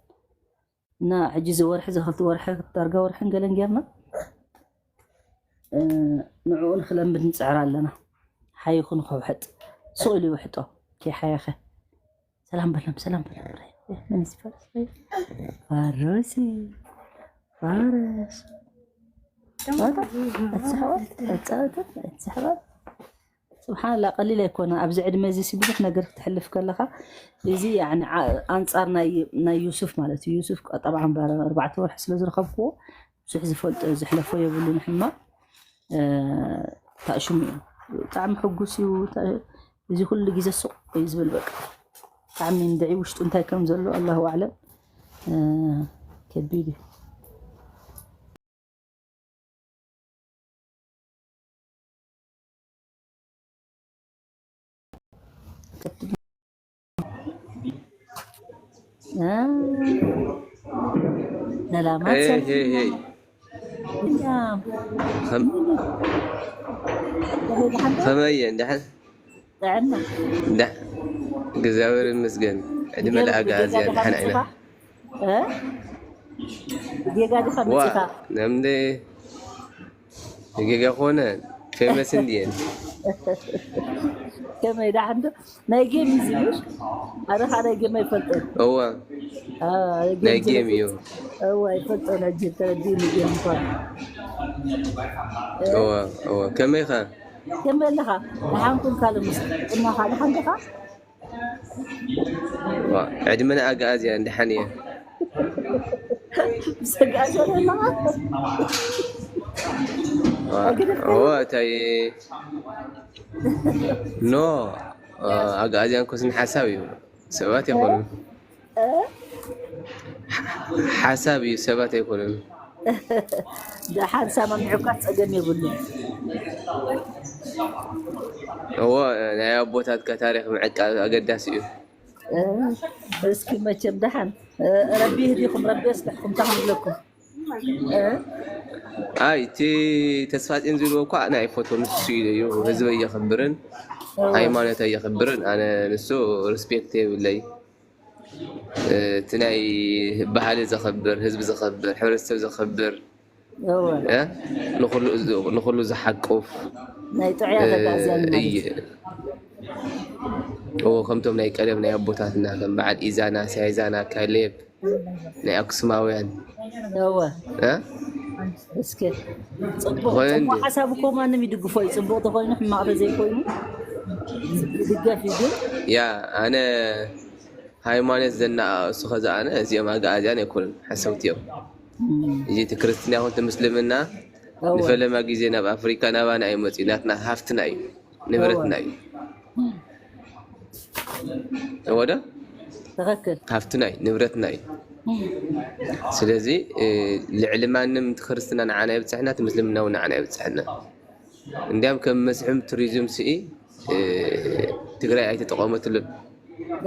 እና ሕጂ እዚ ወርሒ፣ እዚ ክልተ ወርሒ፣ ዳርጋ ወርሕን ገለን ጌርና፣ እ፣ ንዕኡ ንክለምድ ንጽዕር ኣለና። ሓይኹ ንኽውሕጥ፣ ስቕ ኢሉ ይውሕጦ፣ ከይሓየኸ። ሰላም በሎም፣ ሰላም በሎም። መን እዩ ዝፈርስ? ፋሮሲ፣ ፋረስ። ዋታ፣ ኣይትስሕባ፣ ኣይትጻወትን፣ ኣይትስሕባ። ስብሓንላ፣ ቀሊል ኣይኮነ። ኣብዚ ዕድመ እዚ ሲ ብዙሕ ነገር ክትሕልፍ ከለኻ፣ እዚ ያኒ ዓ-፣ ኣንጻር ናይ፣ ናይ ዩሱፍ ማለት እዩ። ዩሱፍ ጠብዓን ባረ ኣርባዕተ ወርሒ ስለ ዝረኸብክዎ፣ ብዙሕ ዝፈልጦ ዝሕለፎ የብሉን ሕማቕ። እ፣ ታእሽሙ እዩ። ብጣዕሚ ሕጉስ እዩ። ታ-፣ እዚ ኩሉ ግዜ ሱቕ እዩ ዝብል በቃ። ብጣዕሚ እንድዒ ውሽጡ እንታይ ከም ዘሎ ኣላሁ ኣዕለም። እ፣ ከቢድ እዩ። እ፣ ሰላማት ሄይ፣ ሰላም። ሄይ፣ ሄይ። ሰላም። ከም-፣ ከመይ ደሓን? ከመይ እየን? ደሓን? ጥዕና። ዳ-፣ እግዚኣብሔር ይመስገን። ዕድመ ጌጋ ለኣጋኣዝያን ዲኻ ደሓን መፂኻ? ኣይና። እ? ጌጋ ዲኻ ዋ፣ መፂኻ? ነምደ ጌጋ ኮነ ፌመስ እንድየን። ከመይ ደሓን ዶ? ናይ ጌም እዩ ዝብል? ኣነ ኸዓ ናይ ጌም ኣይፈልጦን። እዋ፣ አ፣ ናይ ናይ ጌም ጌም እዩ። እዋ፣ ኣይፈልጦን ሕጂ ተረዲእኒ ጌም ምዃኑ። እ? እዋ፣ እዋ። ከመይ ኸ? ከመይ ኣለኻ? ደሓን ኩን ካልእ ምስ ጥዕናኻ ደሓን ዲኻ? ዋ፣ ዕድመና ኣጋኣዝያን ደሓን እየ። ምስ ኣጋኣዝያን ኣለኻ? ዋ፣ ኣግደፍካዮ? እዋ፣ እንታይ? ኖ፣ አ፣ ኣጋኣዝያን ኮስን ሓሳብ እዩ። ሰባት ኣይኮኑን። እ? ሓሳብ እዩ፣ ሰባት ኣይኮኑን። ደሓን ሰማሚዑካ ጸገም የብሉን። እዎ፣ ናይ ኣቦታትካ ታሪኽ ምዕቃብ ኣገዳሲ እዩ። እ፣ እስኪ መቸም ደሓን፣ እ፣ ረቢ ይህዲኹም፣ ረቢ የስልሕኩም፣ እንታይ ክብለኩም? እ? ኣይ፣ እቲ ተስፋጽዮን ዝብልዎ እኳ ኣነ ኣይፈትዎን። ንሱ እዩ ህዝበይ የኽብርን እወ። ሃይማኖተይ የኽብርን። ኣነ ንሱ ሪስፔክት የብለይ። እ፣ እቲ ናይ ባህሊ ዘኽብር፣ ህዝቢ ዘኽብር፣ ሕብረተሰብ ዘኽብር፣ እወ። እ፣ ንኹሉ፣ ንኹሉ ዝሓቁፍ፣ ናይ ጥዑያት እ፣ ኣጋእዝያን ማለት እየ። እዩ። እዎ፣ ከምቶም ናይ ቀደም ናይ ኣቦታትና፣ ከም በዓል ኢዛና፣ ሳይዛና፣ ካሌብ፣ ናይ ኣክሱማውያን። እወ። እ? እስከ፣ ጽቡቕ፣ ዝኾነ ጽቡቕ እንዲ- ሓሳብ እኮ ማንም ይድግፎ እዩ። ጽቡቕ ተኾይኑ፣ ሕማቕ ተዘይኮይኑ፣ ይድገፍ እዩ። ግን ያ፣ ኣነ ሃይማኖት ዘናኣእሱ ኸዛ ኣነ፣ እዚኦም ኣጋኣዝያን ኣይኮኑን፣ ሓሰውቲ እዮም። እዚ እቲ ክርስትና ይኹን እቲ ምስልምና ንፈለማ ግዜ ናብ ኣፍሪካ ናባና እዩ መፅኡ። ናትና ሃፍትና እዩ፣ ንብረትና እዩ። እወ ዶ? ትኽክል። ሃፍትና እዩ፣ ንብረትና እዩ። ስለዚ ልዕሊ ማንም እቲ ክርስትና ንዓና ይብፅሕና፣ እቲ ምስልምና እውን ንዓና ይብፅሕና። እንዲያም ከም መስሕብ ቱሪዝም ስኢ ትግራይ ኣይተጠቐመትሉን።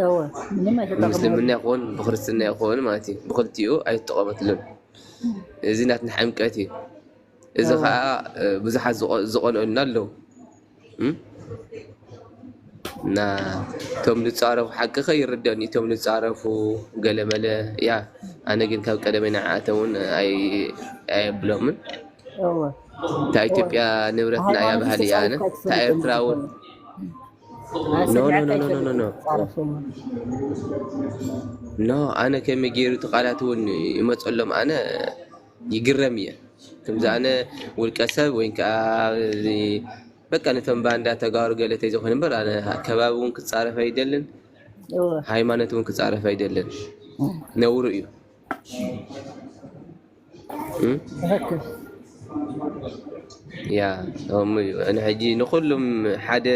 እወ፣ ምንም ኣይተጠቐሙ። ምስልምና ይኹን ብክርስትና ይኹን ማለት እዩ፣ ብክልቲኡ ኣይተጠቐመትሉን። እዚ ናትና ሕምቀት እዩ። እዚ ከዓ ብዙሓት ዝቐንኦልና ኣለዉ። እና እቶም ዝፃረፉ ሓቂ ከ ይርደኒ፣ እቶም ዝፃረፉ ገለመለ ያ። ኣነ ግን ካብ ቀደመይ ንዓኣቶም እውን ኣየብሎምን። እታ ኢትዮጵያ ንብረትና እያ ባህሊ እያ። ኣነ እታ ኤርትራ እውን ኖ ኖ ኖ ኖ ኖ ኖ ኖ ኣነ ከመይ ገይሩ እቲ ቃላት እውን ይመፀሎም። ኣነ ይግረም እየ። ከምዚ ኣነ ውልቀ ሰብ ወይ ከዓ በቃ ነቶም ባንዳ ተጋሩ ገለ ተይዝኾነ እምበር ኣነ ከባቢ እውን ክፃረፍ ኣይደልን፣ ሃይማኖት እውን ክፃረፍ ኣይደልን። ነውሩ እዩ። ትክክል። ያ እሞ እዩ። ኣነ ሕጂ ንኩሉም ሓደ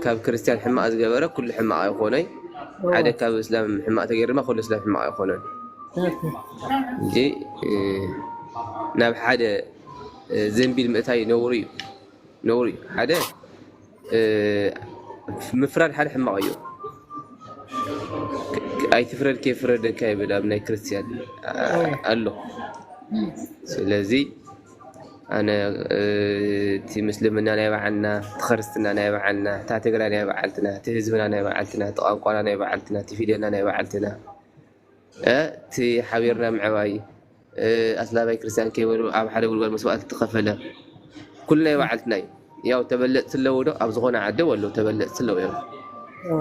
ካብ ክርስትያን ሕማቕ ዝገበረ ኩሉ ሕማቕ ኣይኾነይ። ሓደ ካብ እስላም ሕማቕ ተገይሩ ድማ ኩሉ እስላም ሕማቕ ኣይኾነን። እንጂ ናብ ሓደ ዘንቢል ምእታይ ነውሩ እዩ፣ ነውሩ እዩ። ሓደ ምፍራድ ሓደ ሕማቕ እዩ። ኣይትፍረድ ከይፍረደካ ይብል ኣብ ናይ ክርስትያን ኣሎ። ስለዚ ኣነ እቲ ምስልምና ናይ በዓልና፣ እቲ ክርስትና ናይ በዓልና፣ እታ ትግራይ ናይ በዓልትና፣ እቲ ህዝብና ናይ በዓልትና፣ እቲ ቋንቋና ናይ በዓልትና፣ እቲ ፊደልና ናይ በዓልትና፣ እቲ ሓቢርና ምዕባይ ኣስላማይ ክርስትያን ከይበሉ ኣብ ሓደ ጉድጓድ መስዋእቲ ተኸፈለ። ኩሉ ናይ በዓልትና እዩ። ያው ተበለፅቲ ኣለዉ ዶ? ኣብ ዝኾነ ዓዲ ኣለዉ ተበለፅቲ ኣለዉ እዮም።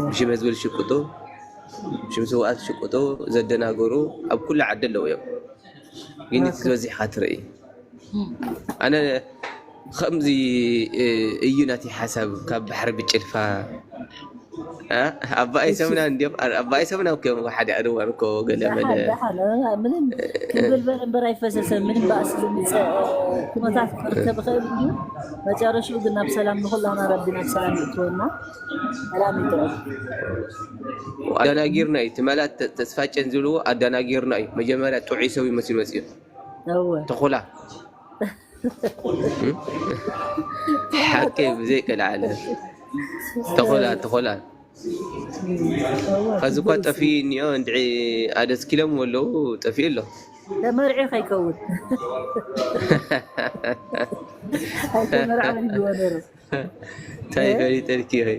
ብሽም ህዝቢ ዝሽቅጡ፣ ብሽም ስውኣት ዝሽቅጡ፣ ዘደናግሩ ኣብ ኩሉ ዓዲ ኣለዉ እዮም። ግን እቲ ዝበዚሕካ ትርኢ። ኣነ ከምዚ እዩ ናተይ ሓሳብ ካብ ባሕሪ ብጭልፋ ኣባይ ሰምና እንዲም ኣባይ ሰምና እኮ እዮም ሓደ ዕድዋን እኮ ገለ መለ ምንም ክብልበል እምበር ኣይፈሰሰን። ምንም ባእሲ ዝምፅእ ኩነታት ክርከብ ይኽእል እዩ። መጨረሽኡ ግን ናብ ሰላም ንኩላና ረቢ ናብ ሰላም ይእትወና። ሰላም ይጥረፍ። ኣደናጊርና እዩ። እቲ መላት ተስፋጨን ዝብልዎ ኣደናጊርና እዩ። መጀመርያ ጥዑይ ሰብ ይመስል መፅኡ እወ ተኹላ ሓቂ ብዘይቀልዓለ ተኾላ ተኾላ ከዚ እኳ ጠፊኡ እኒኦ እንድዒ ኣደስኪሎም ወለዉ ጠፊኡ ኣሎ። ተመርዒ ከይከውን ኣይተመርዓን ይግበ ነሩ። እንታይ ፈሊጠልኪ ኢኺ?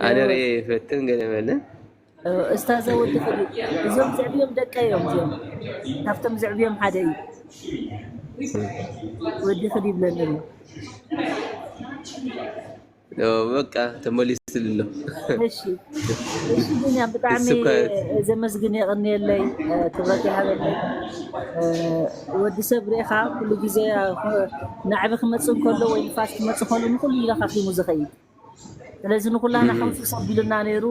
ኣነ ርእየ ይፈትን ገለ መለ እስታዘ ወዲ ክዲ እዞም ዘዕብዮም ደቀ እዮም። እዚኦም ካብቶም ዘዕብዮም ሓደ እዩ። ወዲ ክዲ ይብለኒ ኣሎ። በቃ ተመሊስሉ ኣሎ። እሺ እሺ፣ ግን ብጣዕሚ ዘመስግን የቕንየለይ፣ ክብረት ይሃበለይ። ወዲ ሰብ ርኢኻ ኩሉ ግዜ ናዕቢ ክመፅእ እንከሎ ወይ ንፋስ ክመፅእ ከሎ ንኩሉ ኢለካ ኪሙ ዝኸይድ። ስለዚ ንኩላና ከምሱ ሰቢሉና ነይሩ።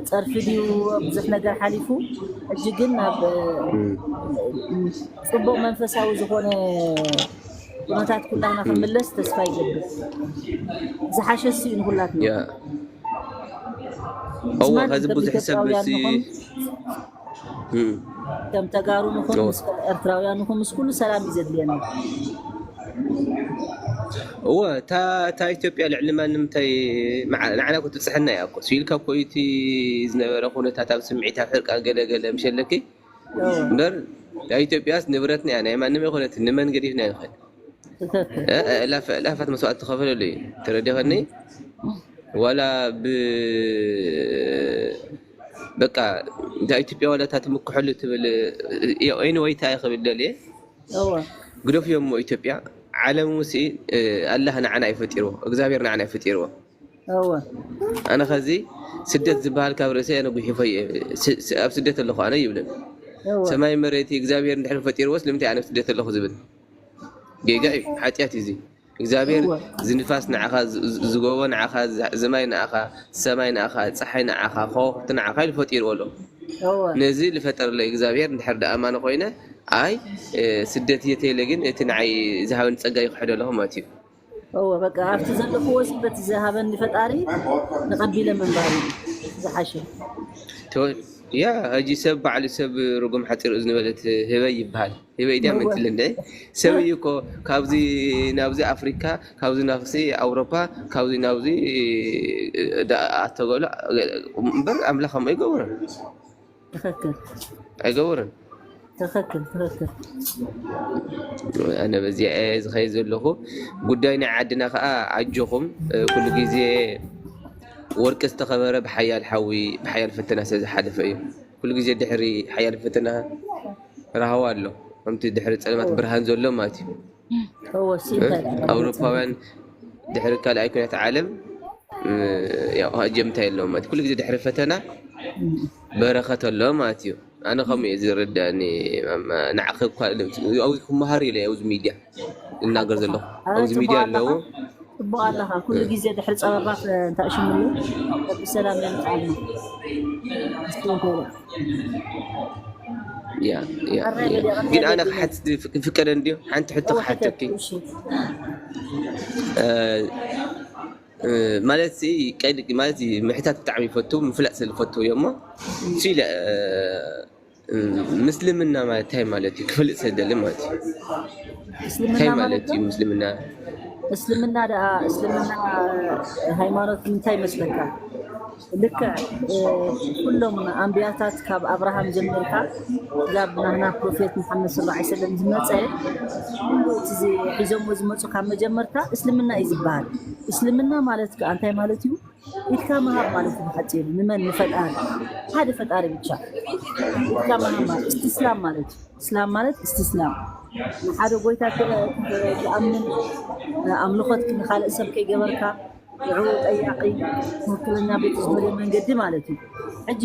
ጸርፊ ድዩ ብዙሕ ነገር ሓሊፉ፣ ሕጂ ግን ናብ ጽቡቕ መንፈሳዊ ዝኾነ ኩነታት ኩላና ክምለስ ተስፋ ይገብር። ዝሓሸ እሱ እዩ ንኩላትና። እወ ከዚ ብዙሕ ሰብ ኢትዮጵያውያን ንኹን ከም ተጋሩ ንኹን ምስ ኤርትራውያን ንኹን ምስ ኩሉ ሰላም እዩ ዘድልየና። እወ እታ ኢትዮጵያ ልዕሊ ማንም እንታይ ንዓና ክትብፅሐና እያ እኮ ስኢልካ እኮ እቲ ዝነበረ ኩነታት ኣብ ስምዒት ኣብ ሕርቃ ገለ ገለ ምሸለኪ እምበር እታ ኢትዮጵያስ ንብረትና እያ ናይ ማንም ኣይኮነትን ንመን ገዲፍና ንኸድ እላፋት መስዋእቲ ትኸፈለሉ እዩ ተረዲኸኒ ዋላ ብ በቃ እንታ ኢትዮጵያ ዋላ እታ ትምክሐሉ ትብል ኤኒ ወይ እንታይ ክብል ደልየ ግደፍዮ እሞ ኢትዮጵያ ዓለም ውሲ ኣላህ ንዓና እዩ ፈጢርዎ እግዚኣብሔር ንዓና እዩ ፈጢርዎ ኣነ ከዚ ስደት ዝበሃል ካብ ርእሰይ ኣነ ጉሒፈ ኣብ ስደት ኣለኹ ኣነ ይብልን ሰማይ መሬት እግዚኣብሔር እንድሕር ፈጢርዎስ ንምንታይ ኣነ ስደት ኣለኹ ዝብል ጌጋ እዩ ሓጢኣት እዩ እዚ እግዚኣብሔር ዝንፋስ ንዓኻ፣ ዝ- ዝ- ዝጎቦ ንዓኻ፣ ዝ- ዝማይ ንዓኻ፣ ሰማይ ንዓኻ፣ ፀሓይ ንዓኻ፣ ከዋኽብቲ ንዓኻ ኢሉ ፈጢርዎ ኣሎ። ነዚ ዝፈጠረለይ እግዚኣብሔር እንድሕር ደኣ ኣማኒ ኮይነ፣ ኣይ ስደት እየ ተይለ ግን እቲ ንዓይ ዝሃበኒ ፀጋ ይክሕዶ ኣለኹ ማለት እዩ። እወ በቃ ኣብቲ ዘለኽዎ በቲ ዝሃበኒ ፈጣሪ ተቐቢለ ምንባር እዩ ዝሓሸ። ያ ሕጂ ሰብ ባዕሉ ሰብ ርጉም ሓፂር እዝኒ በለት ህበይ ይበሃል። ህበይ ድያ ምትል እንደ ሰብ እዩ እኮ ካብዚ ናብዚ ኣፍሪካ፣ ካብዚ ናብዚ ኣውሮፓ፣ ካብዚ ናብዚ ኣተገሉ እምበር ኣምላኽ ከምኡ ኣይገብርን። ትኽክል ኣይገብርን። ትኽክል ትኽክል። ኣነ በዚኣ እየ ዝኸይድ ዘለኹ። ጉዳይ ናይ ዓድና ከዓ ኣጆኹም። ኩሉ ግዜ ወርቂ ዝተኸበረ ብሓያል ሓዊ ብሓያል ፈተና ስለ ዝሓለፈ እዩ። ኩሉ ግዜ ድሕሪ ሓያል ፈተና ራህዋ ኣሎ። ከምቲ ድሕሪ ፀለማት ብርሃን ዘሎ ማለት እዩ። ኣውሮፓውያን ድሕሪ ካልኣይ ኩናት ዓለም ያው ጀምታ የለውም ማለት ኩሉ ግዜ ድሕሪ ፈተና በረኸት ኣሎ ማለት እዩ። ኣነ ከምኡ እየ ዝርዳኒ። ንዓኸ ኣብዚ ክመሃር ኢለ ኣብዚ ሚድያ እናገር ዘለኹ ኣብዚ ሚድያ ኣለዎ። ጽቡቅ ኣለኻ። ኩሉ ግዜ ድሕሪ ጸበባ እንታሽምሉ ብሰላም የምጣልና። ግን ኣነ ክሓት ፍቀደ እንድዮ ሓንቲ ሕቶ ክሓተኪ ማለት ማለት ምሕታት ብጣዕሚ ይፈቱ ምፍላጥ ስለ ዝፈቱ እዮ እሞ ኢለ ምስልምና ማለት እንታይ ማለት እዩ ክፈልጥ ስለ ዝደሊ ማለት እዩ። እንታይ ማለት እዩ ምስልምና? እስልምና ደኣ እስልምና ሃይማኖት እንታይ ይመስለካ? ልክዕ ኩሎም ኣንብያታት ካብ ኣብርሃም ጀሚርካ ክሳብ ናህና ፕሮፌት መሓመድ ስለ ላ ሰለም ዝመፀ ኩሉ እቲ ሒዞሞ ዝመፁ ካብ መጀመርታ እስልምና እዩ ዝበሃል። እስልምና ማለት ከዓ እንታይ ማለት እዩ? ኢድካ ምሃብ ማለት እዩ ብሓፂሩ ንመን ንፈጣሪ ሓደ ፈጣሪ ብቻ ኢድካ ምሃብ ማለት እስትስላም ማለት እዩ። እስላም ማለት እስትስላም ንሓደ ጎይታ ትኣምን ኣምልኾት ንካልእ ሰብ ከይገበርካ ንዕኡ ጠያቂ ትክክለኛ ቤት ዝደልዮ መንገዲ ማለት እዩ። ሕጂ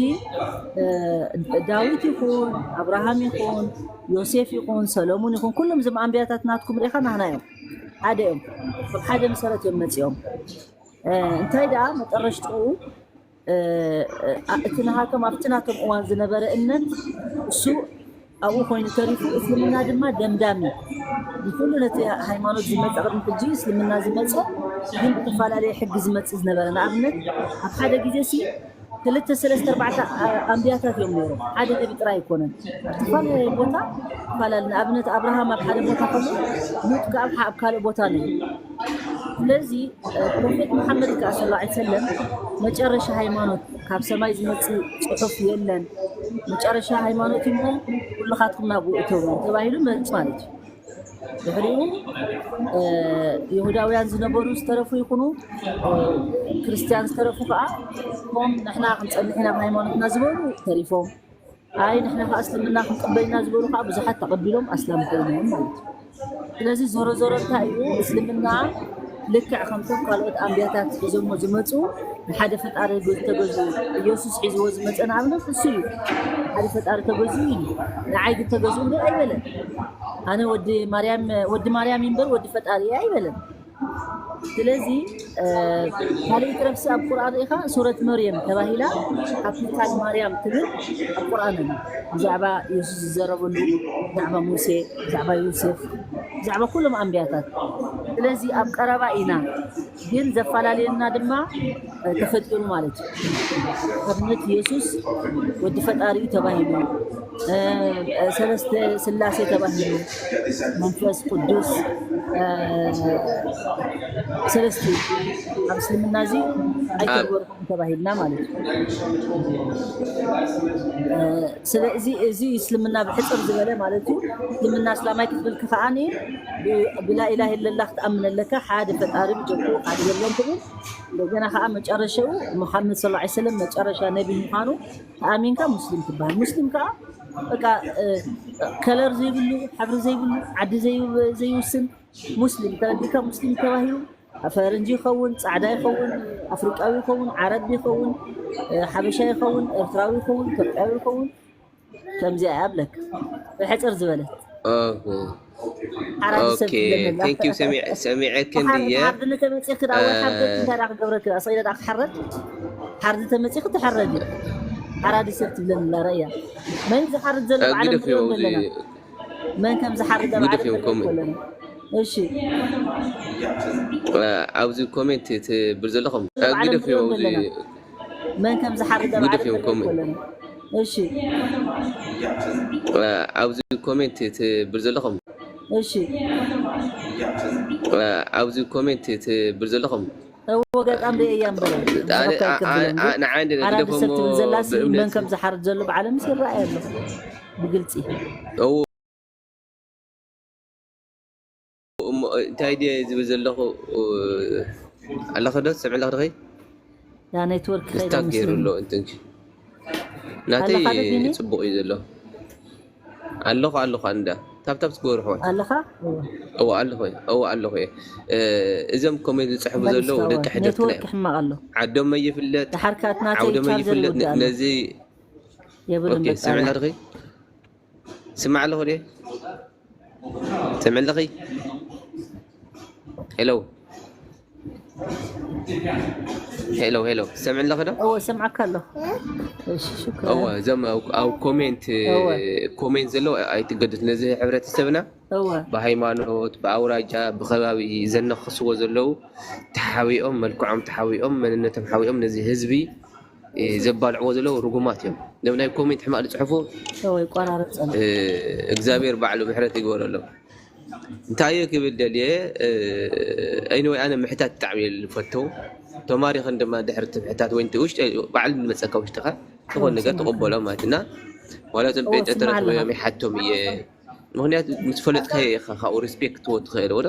ዳዊት ይኹን ኣብርሃም ይኹን ዮሴፍ ይኹን ሰሎሙን ይኹን ኩሎም እዞም ኣንብያታት ናትኩም ርኢኻ ናህና እዮም ሓደ እዮም ካብ ሓደ መሰረት እዮም መፂኦም እንታይ ደኣ መጠረሽትኡ እቲ ናሃቶም ኣብቲ ናቶም እዋን ዝነበረ እምነት እሱ ኣብኡ ኮይኑ ተሪፉ እስልምና ድማ ደምዳሚ ንኩሉ ነቲ ሃይማኖት ዝመፀ ቅድሚ ሕጂ እስልምና ዝመፀ ግን ብተፈላለየ ሕጊ ዝመፅእ ዝነበረ ንኣብነት ኣብ ሓደ ግዜ ሲ ክልተ ሰለስተ ኣርባዕተ ኣንብያታት እዮም ነይሮም ሓደ ነቢ ጥራይ ኣይኮነን ኣብ ዝተፈላለየ ቦታ ይፈላለ ንኣብነት ኣብርሃም ኣብ ሓደ ቦታ ከሎ ሉጥ ከዓ ኣብ ካልእ ቦታ ነይሩ ስለዚ ፕሮፌት መሓመድ ከዓ ስለ ሰለም መጨረሻ ሃይማኖት ካብ ሰማይ ዝመፅእ ፅሑፍ የለን መጨረሻ ሃይማኖት እሞ ኩልኻትኩም ናብኡ እተዉ ተባሂሉ መፅ ማለት እዩ ድሕሪኡ ይሁዳውያን ዝነበሩ ዝተረፉ ይኹኑ ክርስትያን ዝተረፉ ከዓ ም ንሕና ክንፀንሕ ናብ ሃይማኖትና ዝበሉ ተሪፎም ኣይ ንሕና ከዓ እስልምና ክንቅበልና ዝበሉ ከዓ ብዙሓት ተቐቢሎም ኣስላም ኮይኖም ማለት እዩ ስለዚ ዞሮ ዞሮ እንታይ እዩ እስልምና ልክዕ ከምቶም ካልኦት ኣንብያታት ሒዞሞ ዝመፁ ንሓደ ፈጣሪ ተገዙ ኢየሱስ ሒዝዎ ዝመፀ ንኣብነት እሱ እዩ ሓደ ፈጣሪ ተገዙ እዩ ንዓይ ግን ተገዙ ዶ ኣይበለን ኣነ ወዲ ማርያም ወዲ ማርያም እምበር ወዲ ፈጣሪ እየ ኣይበለን ስለዚ ካልእ ትረፍሲ ኣብ ቁርኣን ርኢኻ ሱረት መርየም ተባሂላ ካፒታል ማርያም ትብል ኣብ ቁርኣን ኣሎ ብዛዕባ የሱስ ዝዘረበሉ ብዛዕባ ሙሴ ብዛዕባ ዮሴፍ ብዛዕባ ኩሎም ኣንብያታት ስለዚ ኣብ ቀረባ ኢና ግን ዘፈላለየና ድማ ተፈጢሩ ማለት እዩ ኣብነት የሱስ ወዲ ፈጣሪ እዩ ተባሂሉ ሰለስተ ስላሴ ተባሂሉ መንፈስ ቅዱስ ሰለስቲ ኣብ እስልምና እዚ ኣይተግበርኩም ተባሂልና ማለት እዩ ስለዚ እዚ እስልምና ብሕፅር ዝበለ ማለት እዩ እስልምና እስላማይ ክትብል ክከኣኒ ብላኢላህ ለላ ክትኣምን ኣለካ ሓደ ፈጣሪ ብጀኩ ሓደ የለን ትብል እንደገና ከዓ መጨረሻኡ መሓመድ ስለ ሰለም መጨረሻ ነቢ ምዃኑ ተኣሚንካ ሙስሊም ትበሃል ሙስሊም ከዓ በቃ ከለር ዘይብሉ ሕብሪ ዘይብሉ ዓዲ ዘይውስን ሙስሊም ተረዲካ ሙስሊም ተባሂሉ ፈረንጂ ይኸውን ፃዕዳ ይኸውን ኣፍሪቃዊ ይኸውን ዓረብ ይኸውን ሓበሻ ይኸውን ኤርትራዊ ይኸውን ኢትዮጵያዊ ይኸውን ከምዚኣ እያ ብለክ ብሕፅር ዝበለት ሓራዲ ሰብ ኦኬ ትብለኒ ኣላ። thank you ሰሚዐ ሰሚዐክን ሓርዲ ድየ ሓርዲ እንተመፂእኪ ደኣ ወይ ሓርደኪ እንታይ ደኣ ክገብረኪ ደኣ? ሰኢለ ደኣ ክሓረድ? ሓርዲ ተመፂእኪ ትሕረዲ። ሓራዲ ሰብ ትብለኒ ኣላ። ራእያ። መን ዝሓርድ ዘሎ ኣብ ባዕሎም ግደፍ እዮም ንሪኦም ኣብዚ ዘለና። መን ከም ዝሓርድ ኣብ ግደፍ ዓለም እዮም ንሪኦም ኮሜንት ኣለና። እሺ። ኣብዚ ኮሜንት ትብር ዘለኹም ኣብ ባዕሎም ግደፍ እዮም ንሪኦም ኣብዚ ዘለና። መን ከም ዝሓርድ ኣብ ግደፍ ዓለም እዮም ንሪኦም ኮሜንት ኣለና። እሺ። ኣብዚ ኮሜንት ትብር ዘለኹም እሺ። ኣብዚ ኮሜንት ትብር ዘለኹም እዎ ገጣም ርእያ እምበር ኣነ ዝኸብካ ኣ- ኣ- ኣይቀብለን ኣ- ግን ንዓይ እንደ ሓራዲ ሰብ ግደፎሞ ትብል ዘላሲ መን ብእምነት ከም ዝሓርድ ዘሎ ብዓለምስ ይረኣይ ኣሎ ብግልፂ። እዎ እሞ እንታይ ድየ ዝብል ዘለኹ ኣለኸ ዶ ትሰምዕ ኣለኸ ዶ ያ ኔትወርክ ከይዳ ስታክ ገይሩ መስለኒ ኣሎ እንትንኪ ናተይ ኣለኻ ዶ ቢኒ? ፅቡቕ እዩ ዘሎ ኣለኹ ኣለኹ ኣንዳ ታብታብ ትገብሩ ኣሕዋት ኣለኻ? እወ። እወ ኣለኹ እየ እወ ኣለኹ እየ እ፣ እዞም ኮሜንት ዝፅሕፉ መሊስካ ዘለዉ እወ። ደቂ ሕደርትና ኔትወርክ እዮም ሕማቕ ኣሎ። ዓዶም መይፍለጥ ድሓር ካት ናተይ ዓውዶም ቻርጀር መይፍለጥ ይውዳእ ኣሎ። ነዚ የብሉን ኦኬ በቃ ስምዕና እያ። ድኺ ስምዕ ኣለኹ ድየ ስምዕ ኣለኺ ሄሎ ሄሎ ሄሎ ሰምዕ ኣለኺ ዶ እወ ሰምዓካ ኣለኹ። እሺ ሽኩር። እወ እዞም ኣብ ኣብ ኮሜንት እወ ኮሜንት ዘለዉ ኣይትገደስ ነዚ ሕብረተሰብና እወ ብሃይማኖት ብኣውራጃ ብከባቢ ዘነኽስዎ ዘለዉ ተሓቢኦም መልክዖም ተሓቢኦም መንነቶም ሓቢኦም ነዚ ህዝቢ እ፣ ዘባልዕዎ ዘለዉ ርጉማት እዮም እዞም ናይ ኮሜንት ሕማቕ ዝፅሕፉ እወ ይቆራረፅ ኣሎ። እ፣ እግዚኣብሔር ባዕሉ ምሕረት ይግበረሎም እንታይ እየ ክብል ደልየ እ፣ anyway ኣነ ምሕታት ብጣዕሚ እየ ዝፈቱ ተማሪኽን ድማ ድሕሪ እቲ ምሕታት ወይ ውሽጢ ባዕሉ ዝመፀካ ውሽጥኻ ዝኾን ነገር ተቐበሎ ማለት እና ዋላ እዞም እወ ጴንጠ ስማዕ ኣለኻ። ተረኽበዮም ይሓቶም እየ ምክንያቱ ምስ ፈለጥካዮ ኢኻ ካብኡ ሪስፔክት ትወ ትኽእል ወደ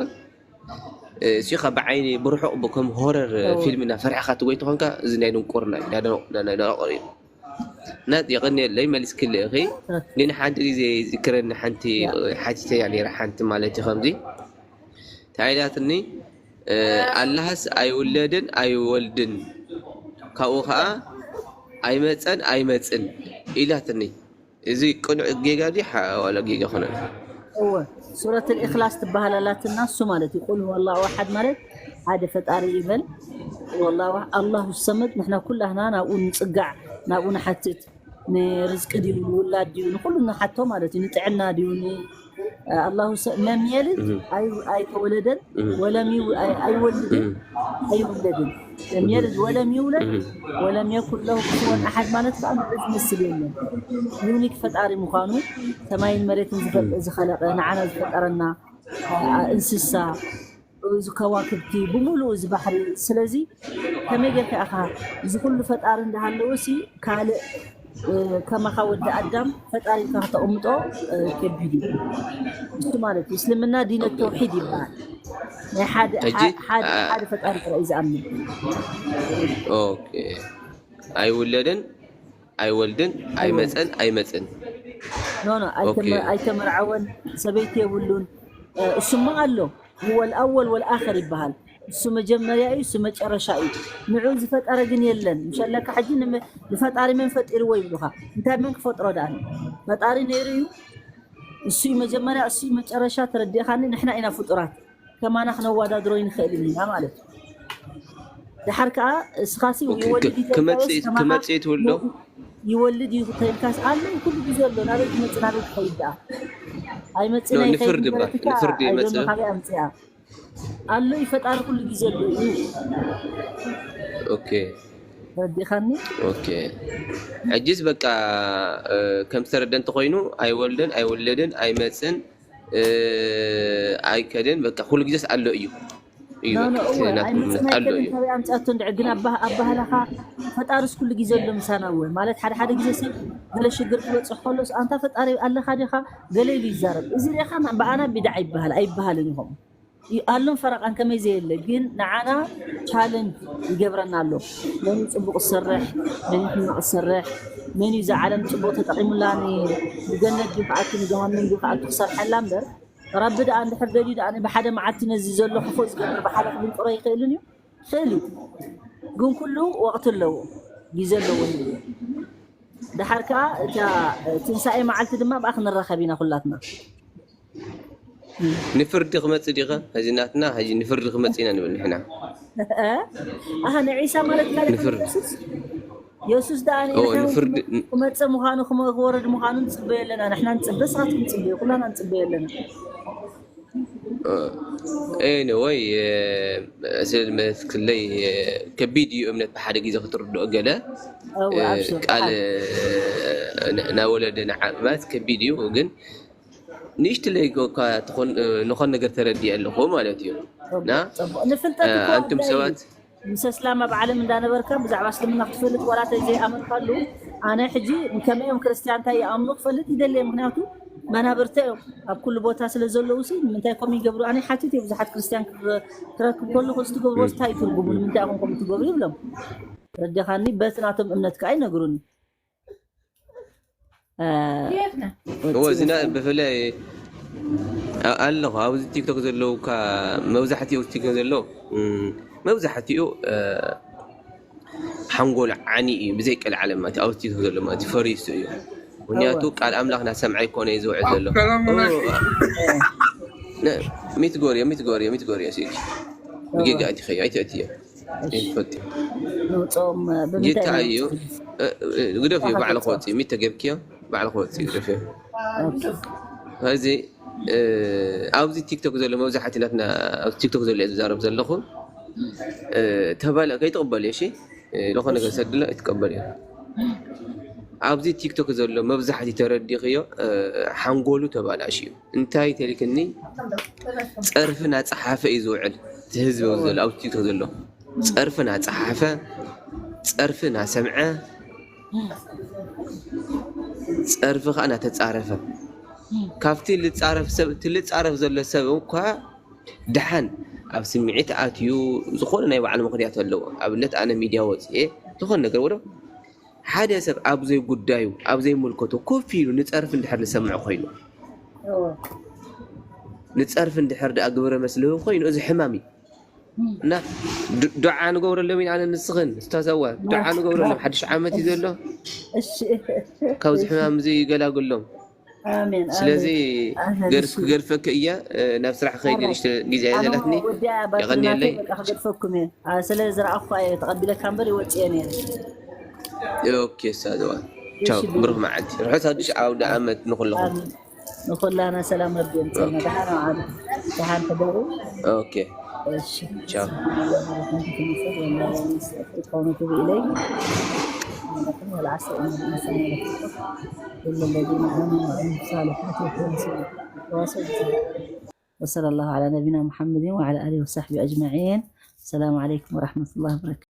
እዚኻ ብዓይኒ ብርሑቕ ከም ሆረር እወ ፊልም እና ፈሪሕኻ ትጎይ ተኾንካ እዚ ናይ ድንቁርና እዩ ናይ ደንቆር እዩ እና የቐንየለይ መሊስክልይ እኺ ግን ሓንቲ ግዜ ዝክረኒ ሓንቲ ሓቲተያ ነይራ ሓንቲ ማለት እዩ ከምዚ እንታይ ኢላትኒ ኣላህስ ኣይውለድን ኣይወልድን ካብኡ ከዓ ኣይመፀን ኣይመፅን ኢላትኒ እዚ ቅኑዕ ጌጋ ድዩ ዋላ ጌጋ ኮነ እወ ሱረት ልእክላስ ትበሃል ኣላትና እሱ ማለት እዩ ቁል ወላሁ ኣሓድ ማለት ሓደ ፈጣሪ ይበል ወላሁ ኣላሁ ሰመድ ንሕና ኩላህና ናብኡ ንፅጋዕ ናብኡ ንሓትት ንርዝቂ ድዩ ንውላድ ድዩ ንኩሉ ንሓቶ ማለት እዩ ንጥዕና ድዩ ኣላሁ ለም የልድ ኣይተወለደን ወለም ኣይወልድን ኣይውለድን ለም የልድ ወለም ይውለድ ወለም የኩን ለሁ ኩፍወን ኣሓድ ማለት ከዓ ንዑ ዝመስል የለን ዩኒክ ፈጣሪ ምዃኑ ሰማይን መሬትን ዝፈጠ ዝኸለቀ ንዓና ዝፈጠረና እንስሳ እዚ ከዋክብቲ ብምሉኡ እዚ ባሕሪ ስለዚ ከመይ ጌርካ ኢኻ እዚ ኩሉ ፈጣሪ እንዳሃለወ ሲ ካልእ ከማኻ ወዲ ኣዳም ፈጣሪ ኢልካ ከተቕምጦ ከቢድ እዩ እሱ ማለት እዩ እስልምና ዲነ ተውሒድ ይበሃል ናይ ሓደ ሓደ ፈጣሪ ጥራይ እዩ ዝኣምን ኣይውለድን ኣይወልድን ኣይመፀን ኣይመፅን ኖ ኖ ኣይተመርዓወን ሰበይቲ የብሉን እሱማ ኣሎ هو الأول والآخر ይበሃል እሱ መጀመርያ እዩ እሱ መጨረሻ እዩ ንዑ ዝፈጠረ ግን የለን ምሸለካ ሕጂ ንፈጣሪ መን ፈጢርዎ ይብሉካ እንታይ መን ክፈጥሮ ዳኣ ፈጣሪ ነይሩ እዩ እሱ መጀመርያ እሱ መጨረሻ ተረዲእካኒ ንሕና ኢና ፍጡራት ከማና ክነዋዳድሮ ይንኽእል ኢና ማለት እዩ ድሓር ከዓ እስኻሲ ይወልድ ይተልካዮስ ከማኻ ክመፅእ ትብሎ ይወልድ እዩ ተልካስ ኣሎ ኩሉ ግዜ ኣሎ ናበይ ክመፅእ ናበይ ክኸይድ ደኣ ኣይመፅእን ንፍርድ ኣይኸይድን ባ በለትካ ንፍርድ ኣይዶን ይመፅእ ካበይ ኣምፅኣ ኣሎ እዩ ፈጣሪ ኩሉ ግዜ ኣሎ እዩ ኦኬ ረዲኻኒ ኦኬ ሕጂስ በቃ ከም ዝተረደ እንተኮይኑ ኣይወልድን ኣይውለድን ኣይመፅን ኣይከድን በቃ ኩሉ ግዜስ ኣሎ እዩ እዩ ኖ ኖ በቃ እወ ናትኩም ኣይመፅን ኣሎ ኣይከድን እዩ ካበይ ኣምፅኣቶ እንድዕ ግን ኣባ- ኣባህላኻ ፈጣሪስ ኩሉ ግዜ ኣሎ ምሳና እወ ማለት ሓደ ሓደ ግዜ ሰብ ገለ ሽግር ክበፅሕ ከሎስ ኣንታ ፈጣሪ ኣለኻ ዲኻ ገለ ኢሉ ይዛረብ እዚ ሪኢኻ ብኣና ቢድዓ ይበሃል ኣይበሃልን ኢኹም ኣሉን ፈረቓን ከመይ ዘየለ ግን ንዓና ቻለንጅ ይገብረና ኣሎ መን እዩ ፅቡቕ ዝሰርሕ መን እዩ ሕማቕ ዝሰርሕ መን እዩ እዛ ዓለም ፅቡቕ ተጠቒሙላ ንገነት ድዩ ክኣቱ ንገሃነም ድዩ ክኣቱ ክሰርሐላ እምበር ረቢ ደኣ እንድሕር ደልዩ ደኣ ብሓደ መዓልቲ ነዚ ዘሎ ክፉእ ዝገብር ብሓደ ክብንጥሮ ይኽእልን እዩ ይኽእል እዩ ግን ኩሉ ወቕቲ ኣለዎ ግዜ ኣለዎ ድሓር ከዓ እታ ትንሳኤ መዓልቲ ድማ ብኣ ክንራኸብ ኢና ኩላትና ንፍርዲ ክመጽእ ዲኸ? ሕዚ ናትና ሕዚ ንፍርዲ ክመጽእ ኢና ንብል ንሕና። ኣህ ንዒሳ ማለት ካለ ንፍርዲ። የሱስ የሱስ ደኣ ንፍርዲ ክመጽእ ምዃኑ ክወርድ ምዃኑ ንጽበዮ ኣለና። ንሕና ንጽበ፣ ስኻትኩም ጽበዮ፣ ኩላና ንጽበዮ ኣለና። ኤኒወይ፣ ስለመትክለይ ከቢድ እዩ እምነት ብሓደ ግዜ ክትርድኦ ገለ ቃል ናወለደ ንዓባት ከቢድ እዩ። ግን ንእሽትለይ እኳ ንኾን ነገር ተረዲአ ኣለኹ ማለት እዩ። እና ንፍልጠት እኮ ኣንቱም ኣድላይ እዩ። ሰባት ምስ እስላም ኣብ ዓለም እንዳነበርካ ብዛዕባ እስልምና ክትፈልጥ ዋላ ተዘይኣመንካሉ፣ ኣነ ሕጂ ከመይ እዮም ክርስትያን እንታይ ይኣምኑ ክፈልጥ ይደሊ እየ። ምክንያቱ መናብርተ እዮም ኣብ ኩሉ ቦታ ስለ ዘለዉ ሲ ንምንታይ ከምኡ ይገብሩ? ኣነ ሓቲት እየ ብዙሓት ክርስትያን ክረ- ክረክብ ከለኹ እዚ ትገብርዎ እንታይ እዩ ትርጉሙ? ንምንታይ ኢኹም ከምኡ ትገብሩ ይብሎም። ረዲኻኒ በቲ ናቶም እምነት ከዓ ይነግሩኒ። እወ እዚና ብፍላይ ኣለኹ ኣብዚ ቲክቶክ ዘለውካ መብዛሕትኡ ቲክቶክ ዘሎ መብዛሕትኡ ሓንጎል ዓኒ እዩ ብዘይ ቀልዓለም ማለት ኣብዚ ቲክቶክ ዘሎ ማለት ፈሪሱ እዩ። ምክንያቱ ቃል ኣምላኽ ናሰምዐ ይኮነ እዩ ዝውዕል ዘሎ። ሚትጎርዮ ሚትጎርዮ ሚትጎርዮ ሲል ብጌጋ እቲ ኸዩ ኣይትእትዮ ይፈጥ ንውፅኦም ጌታ ብምንታይ እዩ። ግደፍ እዩ ባዕሉ ክወፅእ እዩ ሚተገብክዮ ባዕሉ ክወፅእ እዩ ግደፍ እዩ። እዚ ኣብዚ ቲክቶክ ዘሎ መብዛሕቲ ናትና ኣብዚ ቲክቶክ ዘሎ እየ ዝዛረብ ዘለኹ። ተባለ ከይትቕበል እሺ። ዝኾነ ነገር ሰድለ ኣይትቀበል እዩ። ኣብዚ ቲክቶክ ዘሎ መብዛሕቲ ተረዲኽዮ ሓንጎሉ ተባላሽ እዩ። እንታይ ተልክኒ ጸርፊ ናጸሓፈ እዩ ዝውዕል እቲ ህዝቢ ኣብዚ ዘሎ ኣብዚ ቲክቶክ ዘሎ ጸርፊ ናጸሓፈ ጸርፊ ናሰምዐ ጸርፊ ከዓ ናተጻረፈ ካብቲ ልጻረፍ ሰብ እቲ ልጻረፍ ዘሎ ሰብ እኳ ድሓን ኣብ ስምዒት ኣትዩ ዝኾነ ናይ ባዕሉ ምኽንያት ኣለዎ። ኣብነት ኣነ ሚድያ ወፅኤ ዝኾነ ነገር ወደ ሓደ ሰብ ኣብ ዘይጉዳዩ ኣብ ዘይምልከቶ ኮፍ ኢሉ ንፀርፊ እንድሕር ዝሰምዕ ኮይኑ ንፀርፊ እንድሕር ደኣ ግብረ መስልዊ ኮይኑ እዚ ሕማም እዩ። እና ዱዓ ንገብረሎም ኢና ኣነ ንስኽን ስታዛዋ ዱዓ ንገብረሎም ሓድሽ ዓመት እዩ ዘሎ። ካብዚ ሕማም እዚ ይገላግሎም። ኣሜን ስለዚ ገርፍ ክገድፈኪ እያ። ናብ ስራሕ ክኸይድ ንእሽተ ግዜ እያ ዘላትኒ። የቐንየለይ። ክገድፈኩም እየ። ስለ ዝረኣኹ እየ ተቐቢለካ እምበር ይወፅእ እየ ነይረ። ኦኬ ሳዘዋ ቻው። ብሩክ መዓልቲ ርሑስ ሓድሽ ዓውደ ዓመት ንኩልኹም። ንኩላና ሰላም ረቢ የምፅእና። ደሓን ዓዱ ደሓን ተበሩ። ኦኬ ቻው። ኢለይ والعصر إن الإنسان لفي خسر إلا الذين آمنوا وعملوا الصالحات وتواصوا بالصبر. وصلى الله على نبينا محمد وعلى آله وصحبه أجمعين. السلام عليكم ورحمة الله وبركاته.